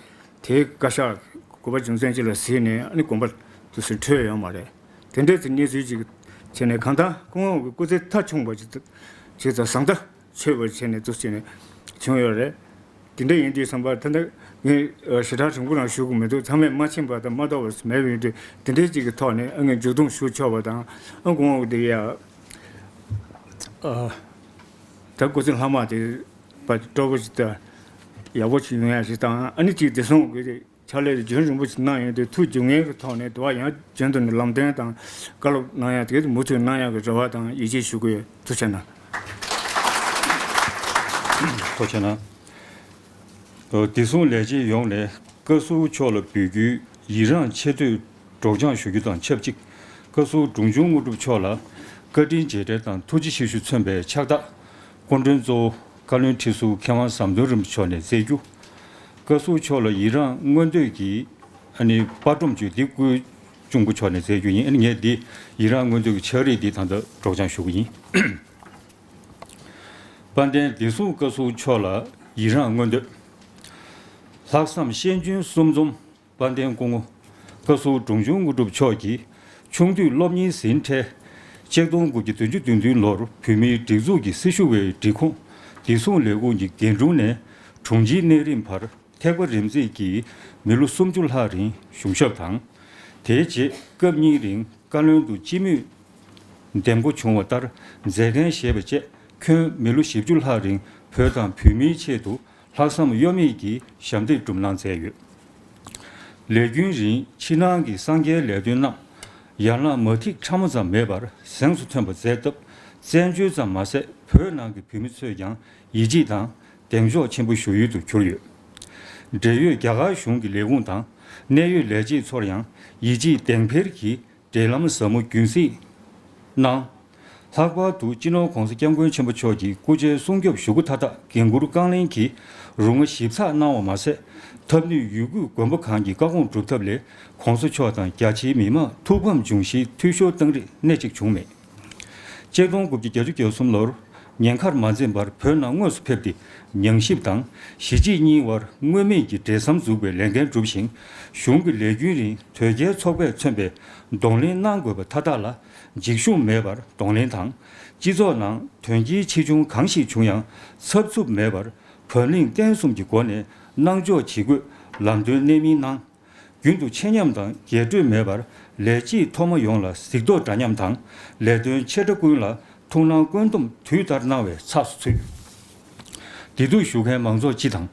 དེའི་བཀའ་ཤག་གི་གོ་བ་རྒྱུ་མཚན་ཅིག་ལ་གཟིགས་ནས་ཨ་ནི་དགོངས་པ་དེ་ཚོ་འཕྲོད་ཡོད་མ་རེད། དེ་འདྲའི་ཚེ་གནས་ཚུལ་ཅིག་བྱས་ནས་གང་ལྟར་སྐུ་ངོ་གི་སྐུ་ཚེ་མཐའ་ཆུང་བ་ཅིག་ཅིག་དང་བཟང་ཐག་ཆོད་པ་བྱས་ནས་འདུག་བྱས་ནས་བྱུང་ཡོད་རེད། དེ་འདྲ་ཡིན་དུས་ཙམ་པ་ད་ལྟ་ངས་ཞེ་དྲག་རིང་པོ་རང་ཞུ་གི་མི་འདུག་ཚང་མས་མ་ཕྱིན་པ་དང་མ་རྟོགས་པ་མེད་པ་ཡིན་དུས་དེ་འདྲའི་ཅིག་གི་ཐོག་ནས་ཨ་ངས་མཇུག་སྡོམ་ཞུ་ཆོག་པ་དང་ཨ་དགོངས་འོག་དེ་ཡ་ཨ་ད་སྐུ་ཚེ་ལྷག་མ་དེ་པ་སྤྲོ་པོ་ཞིག་དང་ཡག་པོ་ཞིག་ཡོང་ཡ་ཞིག་དང་ཨ་ནི་ཅིག་བདེ་སྲུང་གི་ཕྱག་ལས་རྒྱུན་རིང་པོ་ཞིག་གནང་ཡོང་དུས་ཐུགས་མཇུག་ངན་གྱི་ཐོག་ནས་དུ་བ་ཡང་རྒྱུན་དུ་ནས་ལམ་སྟོན་དང་བཀའ་སློབ་གནང་ཡ་དེ་མུ་མཐུད་གནང་ཡ་གི་རེ་བ་དང་ཡིད་ཆེས་ཞུ་གི་ཡོད། ཐུགས་རྗེ་གནང་། ཐུགས་རྗེ་གནང་། བདེ་སྲུང་ལས་བྱེད་ཡོངས་ནས་བཀའ་ཟུར་མཆོག་ལ་འབུལ་རྒྱུའི་ཡི་རངས་ཆེ་བསྟོད་སྒྲོག་སྦྱང་ཞུ་རྒྱུ་དང་ཆབས་ཅིག་བཀའ་ཟུར་འབྲོང་ཆུང་དངོས་གྲུབ་མཆོག་ལ་བཀའ་དྲིན་རྗེས་དྲན་དང་ཐུགས་རྗེ་ཆེ་ཞུས་མཚོན་པའི་ཕྱག་རྟགས། སྐུ་མགྲོན་གཙོ་བོ་བཀའ་བློན་ཁྲི་ཟུར་མཁས་དབང་ཟམ་གདོང་རིན་པོ་ཆེ་མཆོག་ནས་སྩལ་རྒྱུ། བཀའ་ཟུར་མཆོག་ལ་ཡི་རངས་མངོན་འདོད་ཀྱི་ཨ་ནི་པར་སྒྲོམ་བཅུ་འདི་སྐུ་གཅུང་པོ་མཆོག་ནས་སྩལ་རྒྱུ་ཡིན། ཨ་ནི་ངས་འདི་ཡི་རངས་མངོན་འདོད་ཀྱི་ཕྱག་བྲིས་འདི་ད་ལྟ་སྒྲོག་སྦྱང་ཞུ་གི་ཡིན། དཔལ་ལྡན་བདེ་སྲུང་བཀའ་ཟུར་མཆོག་ལ་ཡི་རངས་མངོན་འདོད། ལྷག་བསམ་ཤེས་འཇོན་གསུམ་འཛོམས་དཔལ་ལྡན་སྐུ་ངོ་བཀའ་ཟུར་འབྲོང་ཆུང་དངོས་གྲུབ་མཆོག་གིས་ཆུང་དུས་སློབ་གཉེར་ཟིན་འཕྲལ་ཆིག་སྟོང་དགུ་བརྒྱ་བདུན་ཅུ་དོན་བདུན་ལོར་བོད་མིའི་སྒྲིག་འཛུགས་ཀྱི་སྲི་ཞུ་བའི་སྒྲིག་ཁོངས་བདེ་སྲུང་ལས་ཁུངས་ཀྱི་འགན་དྲུང་ནས་དྲུང་ཆེའི་གནས་རིམ་བར་ཐེག་པ་རིམ་འཛེགས་ཀྱིས་མི་ལོ་སུམ་ཅུ་ལྷག་རིང་གཞུང་ཞབས་དང་། དེའི་རྗེས་སྐབས་གཉིས་རིང་བཀའ་བློན་དུ་སྤྱི་མོས་འདེམས་བསྐོ་བྱུང་བ་ལྟར་མཛད་འགན་བཞེས་པ་བཅས་ཁྱོན་མི་ལོ་བཞི་བཅུ་ལྷག་རིང་བོད་དང་བོད་མིའི་ཆེད་དུ་ལྷག་བསམ་གཡོ་མེད་ཀྱིས་ཞབས་འདེགས་སྒྲུབ་གནང་མཛད་ཡོད། ལས་རྒྱུན་རིང་ཕྱི་ནང་གི་གསང་རྒྱའི་ལས་དོན་རྣམས་ཡན་ལག་མ་ཐིག་ཕྲ་མོ་ཙམ་མེད་པར་གཟེངས་སུ་ཐོན་པ་མཛད་སྟབས་བཙན་བྱོལ་ཙམ་མ་ཟད་བོད་ནང་གི་བོད་མི་ཚོས་ཀྱང་ཡིད་ཆེས་དང་གདེང་འཇོག་ཆེན་པོ་ཞུ་ཡུལ་དུ་གྱུར་ཡོད། འབྲེལ་ཡོད་རྒྱ་གར་གཞུང་གི་ལས་ཁུངས་དང་གནད་ཡོད་ལས་བྱེད་ཚོར་ཡང་ཡིད་ཆེས་གདེང་འཕེལ་གྱིས་འབྲེལ་ལམ་ཟབ་མོ་རྒྱུན་སྲིང་གནང་། ལྷག་པར་དུ་སྤྱི་ནོར་༸གོང་ས་༸སྐྱབས་མགོན་ཆེན་པོ་མཆོག་གི་སྐུ་ཕྱྭའི་སྲུང་སྐྱོབ་ཞུ་སྒོ་མཐའ་དག་འགན་འཁུར་རྐང་ལེན་གྱིས་རུ་ང་ཞིབ་ཚགས་གནང་བ་མ་ཟད། འཐབ་ནུས་ཡོད་རྒུས་དགོན་པ་ཁང་གི་བཀའ་དགོངས་སྒྲུབ་ཐབས་ལས་༸གོང་ས་མཆོག་དང་རྒྱ་ཆེའི་མི་མང་ཐུགས་ཕམ་འབྱུང་གཞིའི་འཐུས་ཤོར་བཏང་རིགས་སྣེ་གཅིག་བྱུང་མེད། ཆིག་སྟོང་དགུ་བརྒྱ་བརྒྱད་ཅུ་གྱ་གསུམ་ལོར་ ཉེན་ཁར་མ་འཛེམས་པར་བོད་ནང་དངོས་སུ་ཕེབས་ཏེ། ཉམས་ཞིབ་དང་གཞིས་བྱེས་གཉིས་དབར་མངོན་མེད་ཀྱི་འབྲེལ་ཟམ་འཛུགས་པའི་ལས་འགན་བསྒྲུབས་ཤིང་། གཞུང་གི་ལས་རྒྱུན་རིང་དོལ་རྒྱལ་ཚོགས་པས་མཚོན་པའི་གདོང་ལེན་གནང་དགོས་པ་མཐའ་དག་ལ་འཇིགས་ཞུམ་མེད་པར་གདོང་ལེན་དང་། སྤྱི་ཚོགས་ནང་དོན་རྐྱེན་ཆེ་ཆུང་གང་ཞིག་བྱུང་ཡང་འཚབ་འཚུབ་མེད་པར་བབ་བརླིང་བརྟན་གསུམ་གྱི་སྒོ་ནས་གནང་ཕྱོགས་ཇི་དགོས་ལམ་སྟོན་གནད་སྨིན་གནང་། རྒྱུན་དུ་ཆད་མཉམ་དང་རྒྱས་སྤྲོས་མེད་པར་ལས་བྱེད་ཐོག་མ་ཡོངས་ལ་གཟིགས་རྟོག་འདྲ་མཉམ་དང་། ལས་དོན་ཆེ་ཕྲ་ཀུན་ལ་ཐུགས་སྣང་བསྐྱོན་འདོམས་དུས་ལྟར་གནང་བས་ཚགས་སུ་ཚུད། འདི་དུ་བཞུགས་མཁན་མང་ཚོགས་སྤྱི་དང་།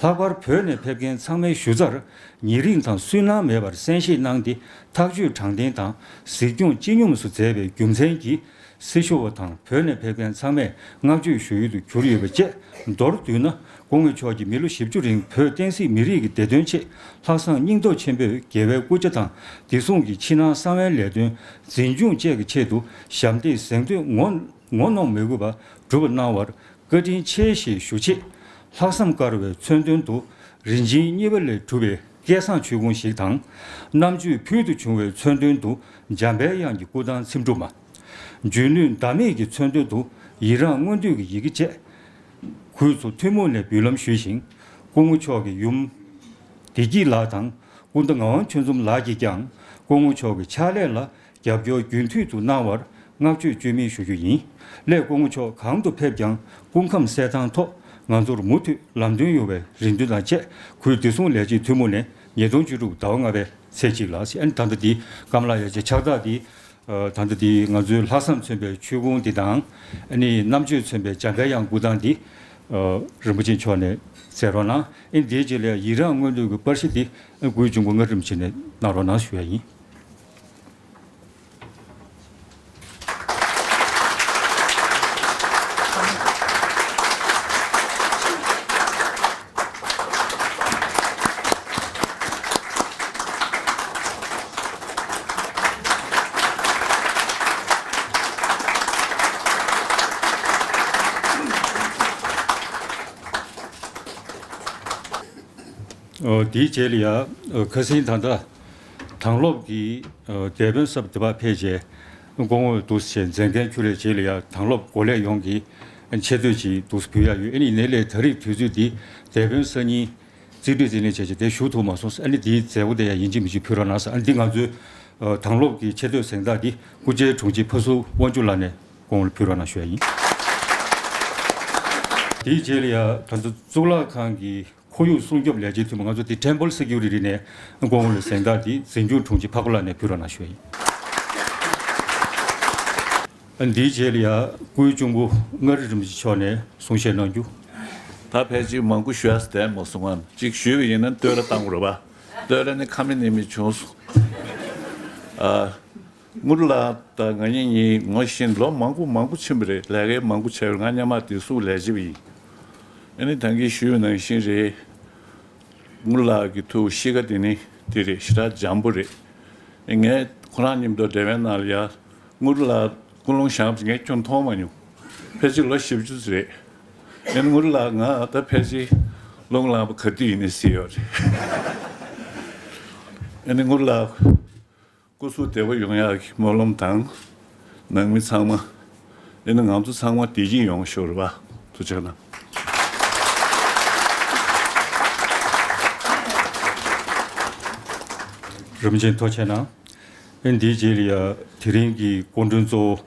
ལྷག་པར་བོད་ནས་ཕེབས་མཁན་ཚང་མའི་ཞུ་རྩར་ཉེ་རིང་དང་སུན་སྣང་མེད་པར་གསན་བཞེས་གནང་སྟེ། ཐག་གཅོད་དྲང་བདེན་དང་གཟིགས་སྐྱོང་ལྕི་སྙོམས་སུ་མཛད་པའི་རྒྱུ་མཚན་གྱིས། སྲི་ཞུ་བ་དང་བོད་ནས་ཕེབས་མཁན་ཚང་མས་བསྔགས་བརྗོད་ཞུ་ཡུལ་དུ་གྱུར་ཡོད་པ་བཅས། མདོར་བསྡུས་ན། སྐུ་ངོ་མཆོག་གིས་མི་ལོ་བཞི་བཅུ་རིང་བོད་བསྟན་སྲིད་མི་རིགས་ཀྱི་བདེ་དོན་ཆེད་ལྷག་བསམ་སྙིང་སྟོབས་ཆེན་པོས་རྒྱལ་བའི་སྐུ་ཕྱྭ་དང་བདེ་སྲུང་གི་ཕྱི་ནང་གསང་བའི་ལས་དོན་འཛིན་སྐྱོང་བཅས་ཀྱི་ཆེད་དུ་ཞབས་འདེགས་གཟེངས་བསྟོད་ངོ་ངོ་གནོང་མི་དགོས་པ་བསྒྲུབས་གནང་བར་བཀའ་དྲིན་ཆེ་ཞེས་ཞུ་ཆེད། ལྷག་བསམ་དཀར་བའི་མཚོན་དོན་དུ་རིན་ཆེན་གཉིས་པ་ལས་གྲུབ་པའི་སྐལ་བཟང་མཆོད་ཀོང་ཞིག་དང་། རྣམ་དཔྱོད་ཕུལ་དུ་བྱུང་བའི་མཚོན་དོན་དུ་འཇམ་པའི་དབྱངས་ཀྱི་སྐུ་ཐང་ཚེམ་དྲུབ་མ། འཇོན་ནུས་ཟླ་མེད་ཀྱི་མཚོན་དོན་དུ་ཡི་རངས་སྔོན་འདུས་ཀྱི་ཡི་གེ་བཅས། གུས་གཙོ་ཐུན་མོང་ནས་འབུལ་ལམ་ཞུས་ཤིང་། སྐུ་ངོ་མཆོག་གི་ཡུམ། བདེ་སྐྱིད་ལགས་དང་སྐུ་ཟླ་ངག་དབང་ཆོས་འཛོམས་ལགས་ཀྱིས་ཀྱང་སྐུ་ངོ་མཆོག་གི་ཕྱག་ལས་ལ་རྒྱབ་སྐྱོར་རྒྱུན་མཐུད་དུ་གནང་བར་བསྔགས་བརྗོད་བཅོས་མིན་ཞུ་རྒྱུ་ཡིན། སླད་སྐུ་ངོ་མཆོག་གང་དུ་ཕེབས་ཀྱང་སྐུ་ཁམས་གསལ་ཐང་ཐོག་ང་ཚོར་མུ་མཐུད་ལམ་སྟོན་ཡོང་བའི་རེ་འདུན་དང་བཅས། གུས་བདེ་སྲུང་ལས་བྱེད་ཐུན་མོང་ནས་ཉིས་སྟོང་བཅུ་དྲུག་ཟླ་བ་ལྔ་པའི་ཚེས་གཅིག་ལ། ཨ་ནི་ད་ལྟ་འདི་ཀམ་ལ་ཡ་ཆེ་ཕྱག་རྟགས་འདི། ཨ། ད་ལྟ་འདི་ང་ཚོའི་ལྷག་བསམ་མཚོན་པའི་མཆོད་ཀོང་འདི་དང་། ཨ་ནི་རྣམ་དཔྱོད་མཚོན་པའི་འཇམ་པའི་དབྱངས་སྐུ་ཐང་འདི། ཨ། རིན་པོ་ཆེ་མཆོག་ནས་མཛད་རོགས་གནང་། ཨ་ནི་འདིའི་རྗེས་ལ་ཡི་རངས་སྔོན་འདུས་ཀྱི་པར་གཞི་འདི་ཨ་ནི་སྐུའི་འབྱུང་པོ་མངའ་རིས་རིན་པོ་ཆེ་ནས་གནང་རོགས་གནང་ཞུ་ཡ་ཡིན། ཨོ། དེའི་རྗེས་ལ་ཡ། ཨོ། ཁ་སང་ད་ལྟ་དྭང་སློབ་ཀྱི། ཨོ། དེད་དཔོན་གསར་པ་དེ་བར་ཕེབས་རྗེས། སྐུ་ངོ་འདུག་སེ་མཛད་འགན་འཁྱུར་བའི་རྗེས་ལ་ཡ་དྭང་སློབ་འགོ་ལས་ཡོངས་ཀྱི་ཆེ་བསྟོད་ཅིག་འདུག་སེ་ཕུལ་ཡ་ཡོད། ཨ་ནི་ཡིན་ནའི་ལས་ད་རེས་དུས་ཚོད་འདི་དེད་དཔོན་གསར་རྙིང་རྩིས་སྤྲོད་རྩིས་ལེན་བྱས་རྗེས་དེ་ཞུ་ཐུབ་མ་སོང་། ཨ་ནི་དེའི་མཛད་སྒོ་དེ་ཡ་ཡིན་གཅིག་མིན་གཅིག་ཕུལ་རོགས་གནང་ཟེར། ཨ་ནི་འདི་ང་ཚོའི། ཨོ། དྭང་སློབ་ཀྱི་ཆེ་བསྟོད་གཟེངས་རྟགས་འདི་སྐུ་མཇལ་དྲུང་ཆེ་ཕ་ཟུར་དབང་ཕྱུག་ལགས་ནས་སྐུ་ངོ་ལ་ཕུལ་རོགས་གནང་ཞུ་ཡ་ཡིན། དེའི་རྗེས་ལ་ཡ་ད་ལྟ་གཙུག་ལག་ཁང་གི་ཁོར་ཡུག་སྲུང་སྐྱོབ་ལས་བྱེད་འཐུས་མི་ང་ཚོ་དེ་Temple Security་ནས་སྐུ་ངོ་ལ་གཟེངས་རྟགས་དེ་འཛིན་སྐྱོང་དྲུང་ཆེ་ཕ་ཁོ་ལགས་ནས་ཕུལ་རོགས་གནང་ཞུ་ཡ་ཡིན། ཨ་ནི་དེའི་རྗེས་ལ་ཡ་སྐུའི་གཅུང་པོ་མངའ་རིས་རིན་པོ་ཆེ་མཆོག་ནས་གསུང་བཤད་གནང་རྒྱུ། ད་ཕལ་ཆེར་མང་པོ་ཞུ་ཡ་བསྡད་མ་སོང་ང་། གཅིག་ཞུས་པ་ཡིན་ན་བསྟོད་ར་བཏང་དགོས་རེད་པ། བསྟོད་ར་ནི་ཁ་མེད་ནི་མེད་བྱུང་སོང་། ཨ། དངུལ་ལགས་དང་ང་གཉིས་གཉིས་ངོ་ཤེས་ལོ་མང་པོ་མང་པོ་ཕྱིན་པ་རེད། ལས་ཀའི་མང་པོ་བྱས་པ་རེད། ང་སྔོན་མ་དེ་སུ་ལས་བྱེད་པ་ཡིན། ཨ་ནི་ད་གིན་ཞུས་པ་ནང་བཞིན་རེད། དངུལ་ལགས་ཀྱི་ཐུགས་གཤིས་ཀ་དེ་ནི་དེ་རེད། ཞེ་དྲག་འཇམ་པོ་རེད། ངས་ཁོ་རང་མཉམ་དུ་འབྲེལ་བའི་ནང་ལ་ཡ་དངུལ་ལགས་ཀུན་སློང་བཞག་པ་ངས་ཁྱོན་མཐོང་མ་མྱོང་། ཕལ་ཆེར་ལོ་བཞི་བཅུ་ཙམ་རེད། ཨ་ནི་དངུལ་ལགས་ང་ད་ཕལ་ཆེར་རླུང་ལངས་པ་ག་དུས་ཡིན་ནའི་སྲིད་ཡོད་རེད། ཨ་ནི་དངུལ་ལགས། སྐུ་གཟུགས་བདེ་པོ་ཡོང་ཡག་གི་སྨོན་ལམ་དང་། ནང་མི་ཚང་མ། ཨེ་ནི་ང་ཚོ་ཚང་མ་བདེ་སྐྱིད་ཡོང་ཤོག་རེད་པ། ཐུགས་རྗེ་གནང་། རིན་པོ་ཆེ་ཐུགས་རྗེ་གནང་། ཨེ་འདིའི་རྗེས་ལ་ཡ་དེ་རིང་གི་སྐུ་མགྲོན་གཙོ་བོ་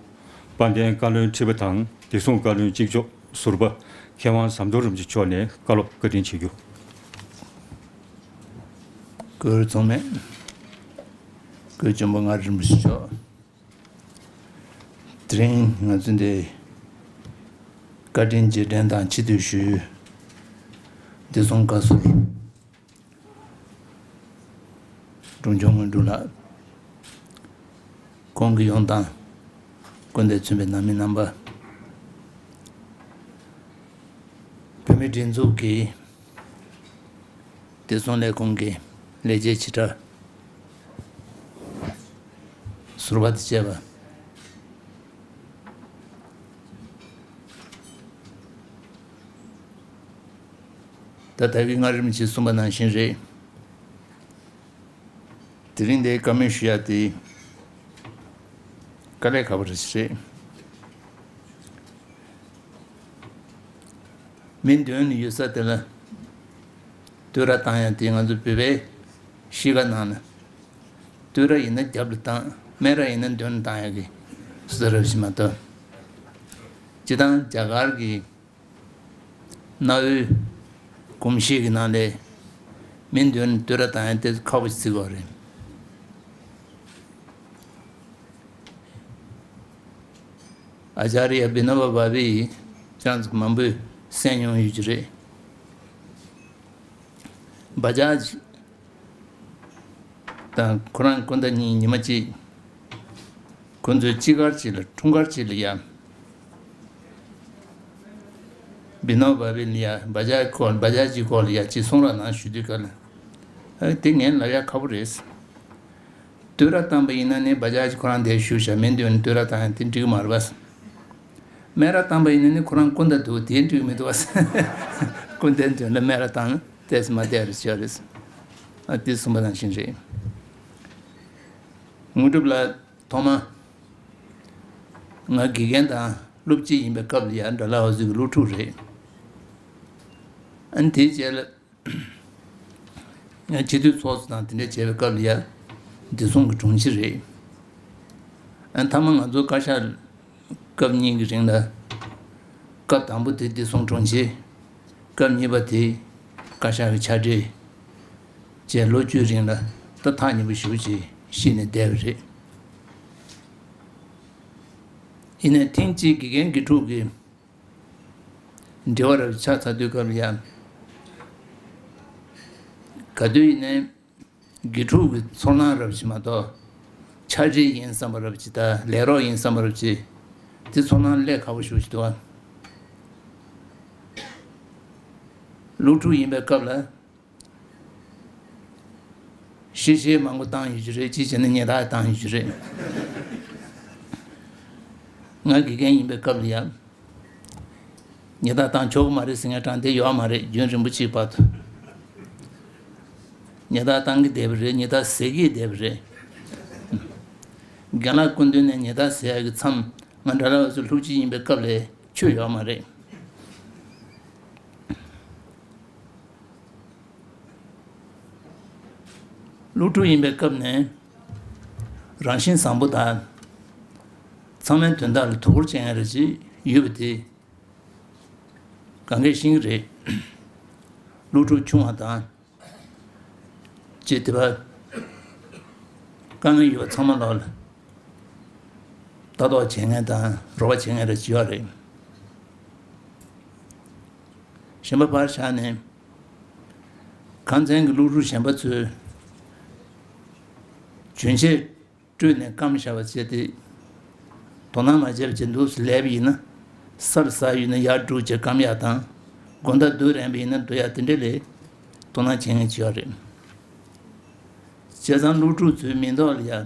དཔལ་ལྡན་བཀའ་བློན་ཁྲི་པ་དང་བདེ་སྲུང་བཀའ་བློན་གཅིག་ལྕོགས་ཟུར་པ་མཁས་དབང་ཟམ་གདོང་རིན་པོ་ཆེ་མཆོག་ནས་བཀའ་སློབ་བཀའ་དྲིན་ཆེ་ཞུ། སྐུའི་ཚོགས་མི། སྐུའི་གཅུང་པོ་མངའ་རིས་རིན་པོ་ཆེ་མཆོག་དེ་རིང་ང་ཚོ་འདི་བཀའ་དྲིན་རྗེས་དྲན་དང་སྤྱི་འཐུས་ཞུ། བདེ་སྲུང་བཀའ་ཟུར་འབྲོང་ཆུང་དངོས་གྲུབ་ལགས། ཁོང་གི་ཡོང་སྟངས་སྐུ་མདུན་མཚོན་པའི་ནང་མི་རྣམ་པ། བོད་མིའི་སྒྲིག་འཛུགས་ཀྱི་བདེ་སྲུང་ལས་ཁུངས་ཀྱི་ལས་བྱེད་ཆེ་ཕྲ་ཟུར་པ་དང་བཅས་པ། ད་ལྟ་བུའི་མངའ་རིས་རིན་པོ་ཆེས་གསུངས་པ་ནང་བཞིན་རེད། དེ་རིང་འདིར་བཀའ་མོལ་ཞུ་ཡ་དེ་དཀའ་ལས་ཁག་པོ་རེད་ཤག་རེད། མི་མདུན་ནས་ཡོད་ས་དེ་ལ་བསྟོད་ར་བཏང་ཡ་དེ་ང་ཚོ་བོད་པའི་གཤིས་ཀ་ནང་ན། བསྟོད་ར་ཡིན་ན་རྒྱབ་ལ་བཏང་། སྨད་ར་ཡིན་ན་མདུན་ལ་བཏང་ཡ་གི་བཟོ་འདྲ་ཞིག་མ་གཏོགས། སྤྱིར་བཏང་རྒྱ་གར་གྱི་གནའ་བོའི་གོམས་གཤིས་ཀྱི་ནང་ལས་མི་མདུན་ནས་བསྟོད་ར་བཏང་ཡ་དེ་ཁག་པོ་ཞིག་བརྩི་དགོས་རེད། ཨ་ཅཱརྱ་བི་ནོ་བ་བྷ་བྷེ་ཡིས་ཅང་ཙག་མང་པོས་གསན་མྱོང་ཡོད་ཀྱི་རེད། བ་ཇཱཇ་དང་ཁོ་རང་སྐུ་ཟླ་གཉིས་ཉི་མ་གཅིག་ཁོ་ཚོའི་དཔྱིད་ཀར་གཅིག་ལ་འཁྲུངས་སྐར་གཅིག་ལ་ཡ། བི་ནོ་བྷ་བྷེ་ལ་ཡ་བ་ཇཱཇ་སྐོར་བ་ཇཱཇ་གྱི་སྐོར་ལ་ཡ་གཅིག་གསུང་རོགས་གནང་ཞུ་དུས་སྐབས་ལ། ཨ་དེ་ངས་ལབ་ཡ་ཁག་པོ་རེད། བསྟོད་ར་བཏང་པ་ཡིན་ན་ནི་བ་ཇཱཇ་ཁོ་རང་དེར་བཞུགས་ཤག་མི་མདུན་ནས་བསྟོད་ར་བཏང་ཡ་དེ་འགྲིག་གི་མ་རེད་པ། སྨད་ར་བཏང་པ་ཡིན་ན་ནི་ཁོ་རང་སྐུ་ཟླ་འདུག་དེ་འགྲིག་གི་མི་འདུག་པ། སྐུ་ཟླའི་མདུན་ལ་སྨད་ར་བཏང་ན་ཏོག་ཙམ་མ་བདེ་བ་རེད་ཤག་རེད། ཨ་དེ་གསུངས་པ་ནང་བཞིན་རེད། དངོས་གྲུབ་ལགས་ཐོག་མ་ང་དགེ་རྒན་དང་སློབ་སྤྱི་ཡིན་པའི་སྐབས་ལ་ཡ་ཌལ་ཧོ་སི་གི་སློབ་ཕྲུག་རེད། ཨ་ནི་དེའི་རྗེས་ལ། ཡང་སྤྱི་འཐུས་ཚོགས་སུ་དང་དེ་འདྲ་བྱས་པའི་སྐབས་ལ་ཡ། བདེ་སྲུང་གི་དྲུང་ཆེ་རེད། ཨ་མཐའ་མ་ང་ཚོ་བཀའ་ཤག་སྐབས་གཉིས་ཀྱི་རིང་ལ། སྐབས་དང་པོ་དེ་བདེ་སྲུང་དྲུང་ཆེ། སྐབས་གཉིས་པ་དེ་བཀའ་ཤག་གི་ཕྱག་སྦྲེལ། བཅས་ལོ་བཅུའི་རིང་ལ་ད་ཐག་ཉེ་པོ་ཞེ་པོ་ཅིག་ཤི་ནས་བསྡད་པ་རེད། ཡིན་ནའི་ཐེངས་གཅིག་དགེ་རྒན་དགེ་ཕྲུག་གི་འབྲེལ་བ་རབ་ཆགས་ཚར་དུས་སྐབས་ལ་ཡང་། ག་དུས་ཡིན་ནའི་དགེ་ཕྲུག་གི་ཚོར་སྣང་རབ་ཅིག་མ་གཏོགས། ཕྱག་སྦྲེལ་ཡིན་བསམ་པ་རབ་ཅིག་དང་ལས་རོགས་ཡིན་བསམ་པ་རབ་ཅིག་དེ་ཚོར་སྣང་སླེབས་ཁག་པོ་ཞེ་པོ་ཅིག་འདུག་ཨ། སློབ་ཕྲུག་ཡིན་པའི་སྐབས་ལ། གཤེ་གཤེ་མང་པོ་བཏང་ཡོད་ཀྱི་རེད། ཅིའི་ཕྱིར་ན་ཉེས་རྡུང་བཏང་ཡོད་ཀྱི་རེད། ང་དགེ་རྒན་ཡིན་པའི་སྐབས་ལ་ཡང་། ཉེས་རྡུང་བཏང་ཆོག་གི་མ་རེད་ཟེར་མཁན་དྲང་བདེན་ཡོད་མ་རེད། རྒྱུན་རིང་པོ་ཅིག་བར་དུ། ཉེས་རྡུང་བཏང་གི་བསྡད་པ་རེད། ཉེས་རྡུང་ཟ་གི་བསྡད་པ་རེད། རྒན་ལགས་སྐུ་མདུན་ནས་ཉེས་རྡུང་ཟ་ཡག་གི་མཚམས་ང་ཌལ་ཧོ་སི་སློབ་སྤྱི་ཡིན་པའི་སྐབས་ལ་ཆོད་ཡོད་མ་རེད། སློབ་ཕྲུག་ཡིན་པའི་སྐབས་ནས་རང་བཞིན་བཟང་པོ་དང་ཚང་མའི་དོན་དག་ལ་དོ་ཁུར་བྱེད་མཁན་རེ་ཅིག་ཡོད་པ་དེ་གང་གས་ཤེས་ཀྱི་རེད། སློབ་ཕྲུག་ཆུང་བ་དང་ཅིག་དེ་བ་དཀའ་ངལ་ཡོད་པ་ཚང་མ་ལོག་ལ་ལྟ་རྟོག་བྱེད་མཁན་དང་རོགས་པ་བྱེད་མཁན་རེ་ཅིག་ཡོད་རེད། གཞན་པ་ཕར་བཞག་ནས། ཁང་ཚན་གྱི་སློབ་ཕྲུག་གཞན་པ་ཚོས་གྱོན་ཆས་སྤྲོད་ནས་སྐམ་བཞག་པ་བྱས་ཏེ། དོ་སྣང་མ་བྱས་པ་བྱས་འདུག་སེ་ལས་པ་ཡིན་ན། སར་ཟགས་ཡོད་ན་ཡར་སྒྲུག་བྱས་སྐམ་ཡག་དང་། དགོང་དག་སྡོད་རན་པ་ཡིན་ན་སྡོད་ཡག་དེ་འདྲ་ལས་དོ་སྣང་བྱེད་མཁན་ཅིག་ཡོད་རེད། བྱས་ཙང་སློབ་ཕྲུག་ཚོའི་མིང་ཐོག་ལ་ཡ།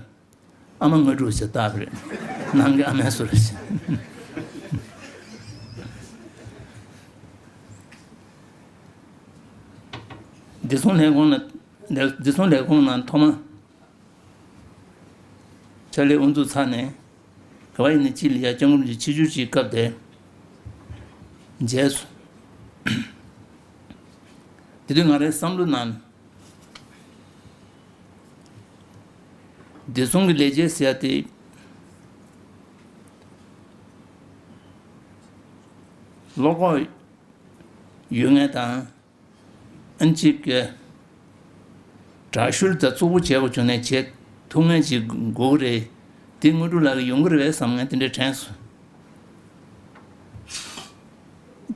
ཨ་མ་དངོས་གྲུབ་ཞེས་བཏགས་པ་རེད། ནང་གི་ཨ་མའི་བཟོ་འདྲ་ཞིག་བདེ་སྲུང་ལས་ཁུངས་ལ། བདེ་སྲུང་ལས་ཁུངས་ནང་ཐོག་མ་ཕྱག་ལས་དབུ་འཛུགས་ཚར་ནས་ག་བ་ཡིན་ནས་གཅིག་ལ་ཡ་སྐྱབས་མགོན་རིན་པོ་ཆེ་ཆིབས་བསྒྱུར་གྱི་སྐབས་དེ་མཇལ་སོང་། དེ་དུས་ང་རའི་བསམ་བློ་ནང་། བདེ་སྲུང་གི་ལས་བྱེད་ཟེར་ཡ་དེ་བློ་ཁོག་ཡོད་མཁན་དང་། ཨ་ནི་གཅིག་གི་དྲག་ཤུལ་དང་རྩུབ་པོ་བྱེད་དགོས་བྱུང་ནས་བྱེད་ཐུབ་མཁན་ཅིག་དགོས་ཀྱི་རེད། དེ་དངོས་གྲུབ་ལགས་ཀྱི་ཡོང་གི་རེད་པས་བསམ་མཁན་དེ་འདྲ་དྲན་སོང་།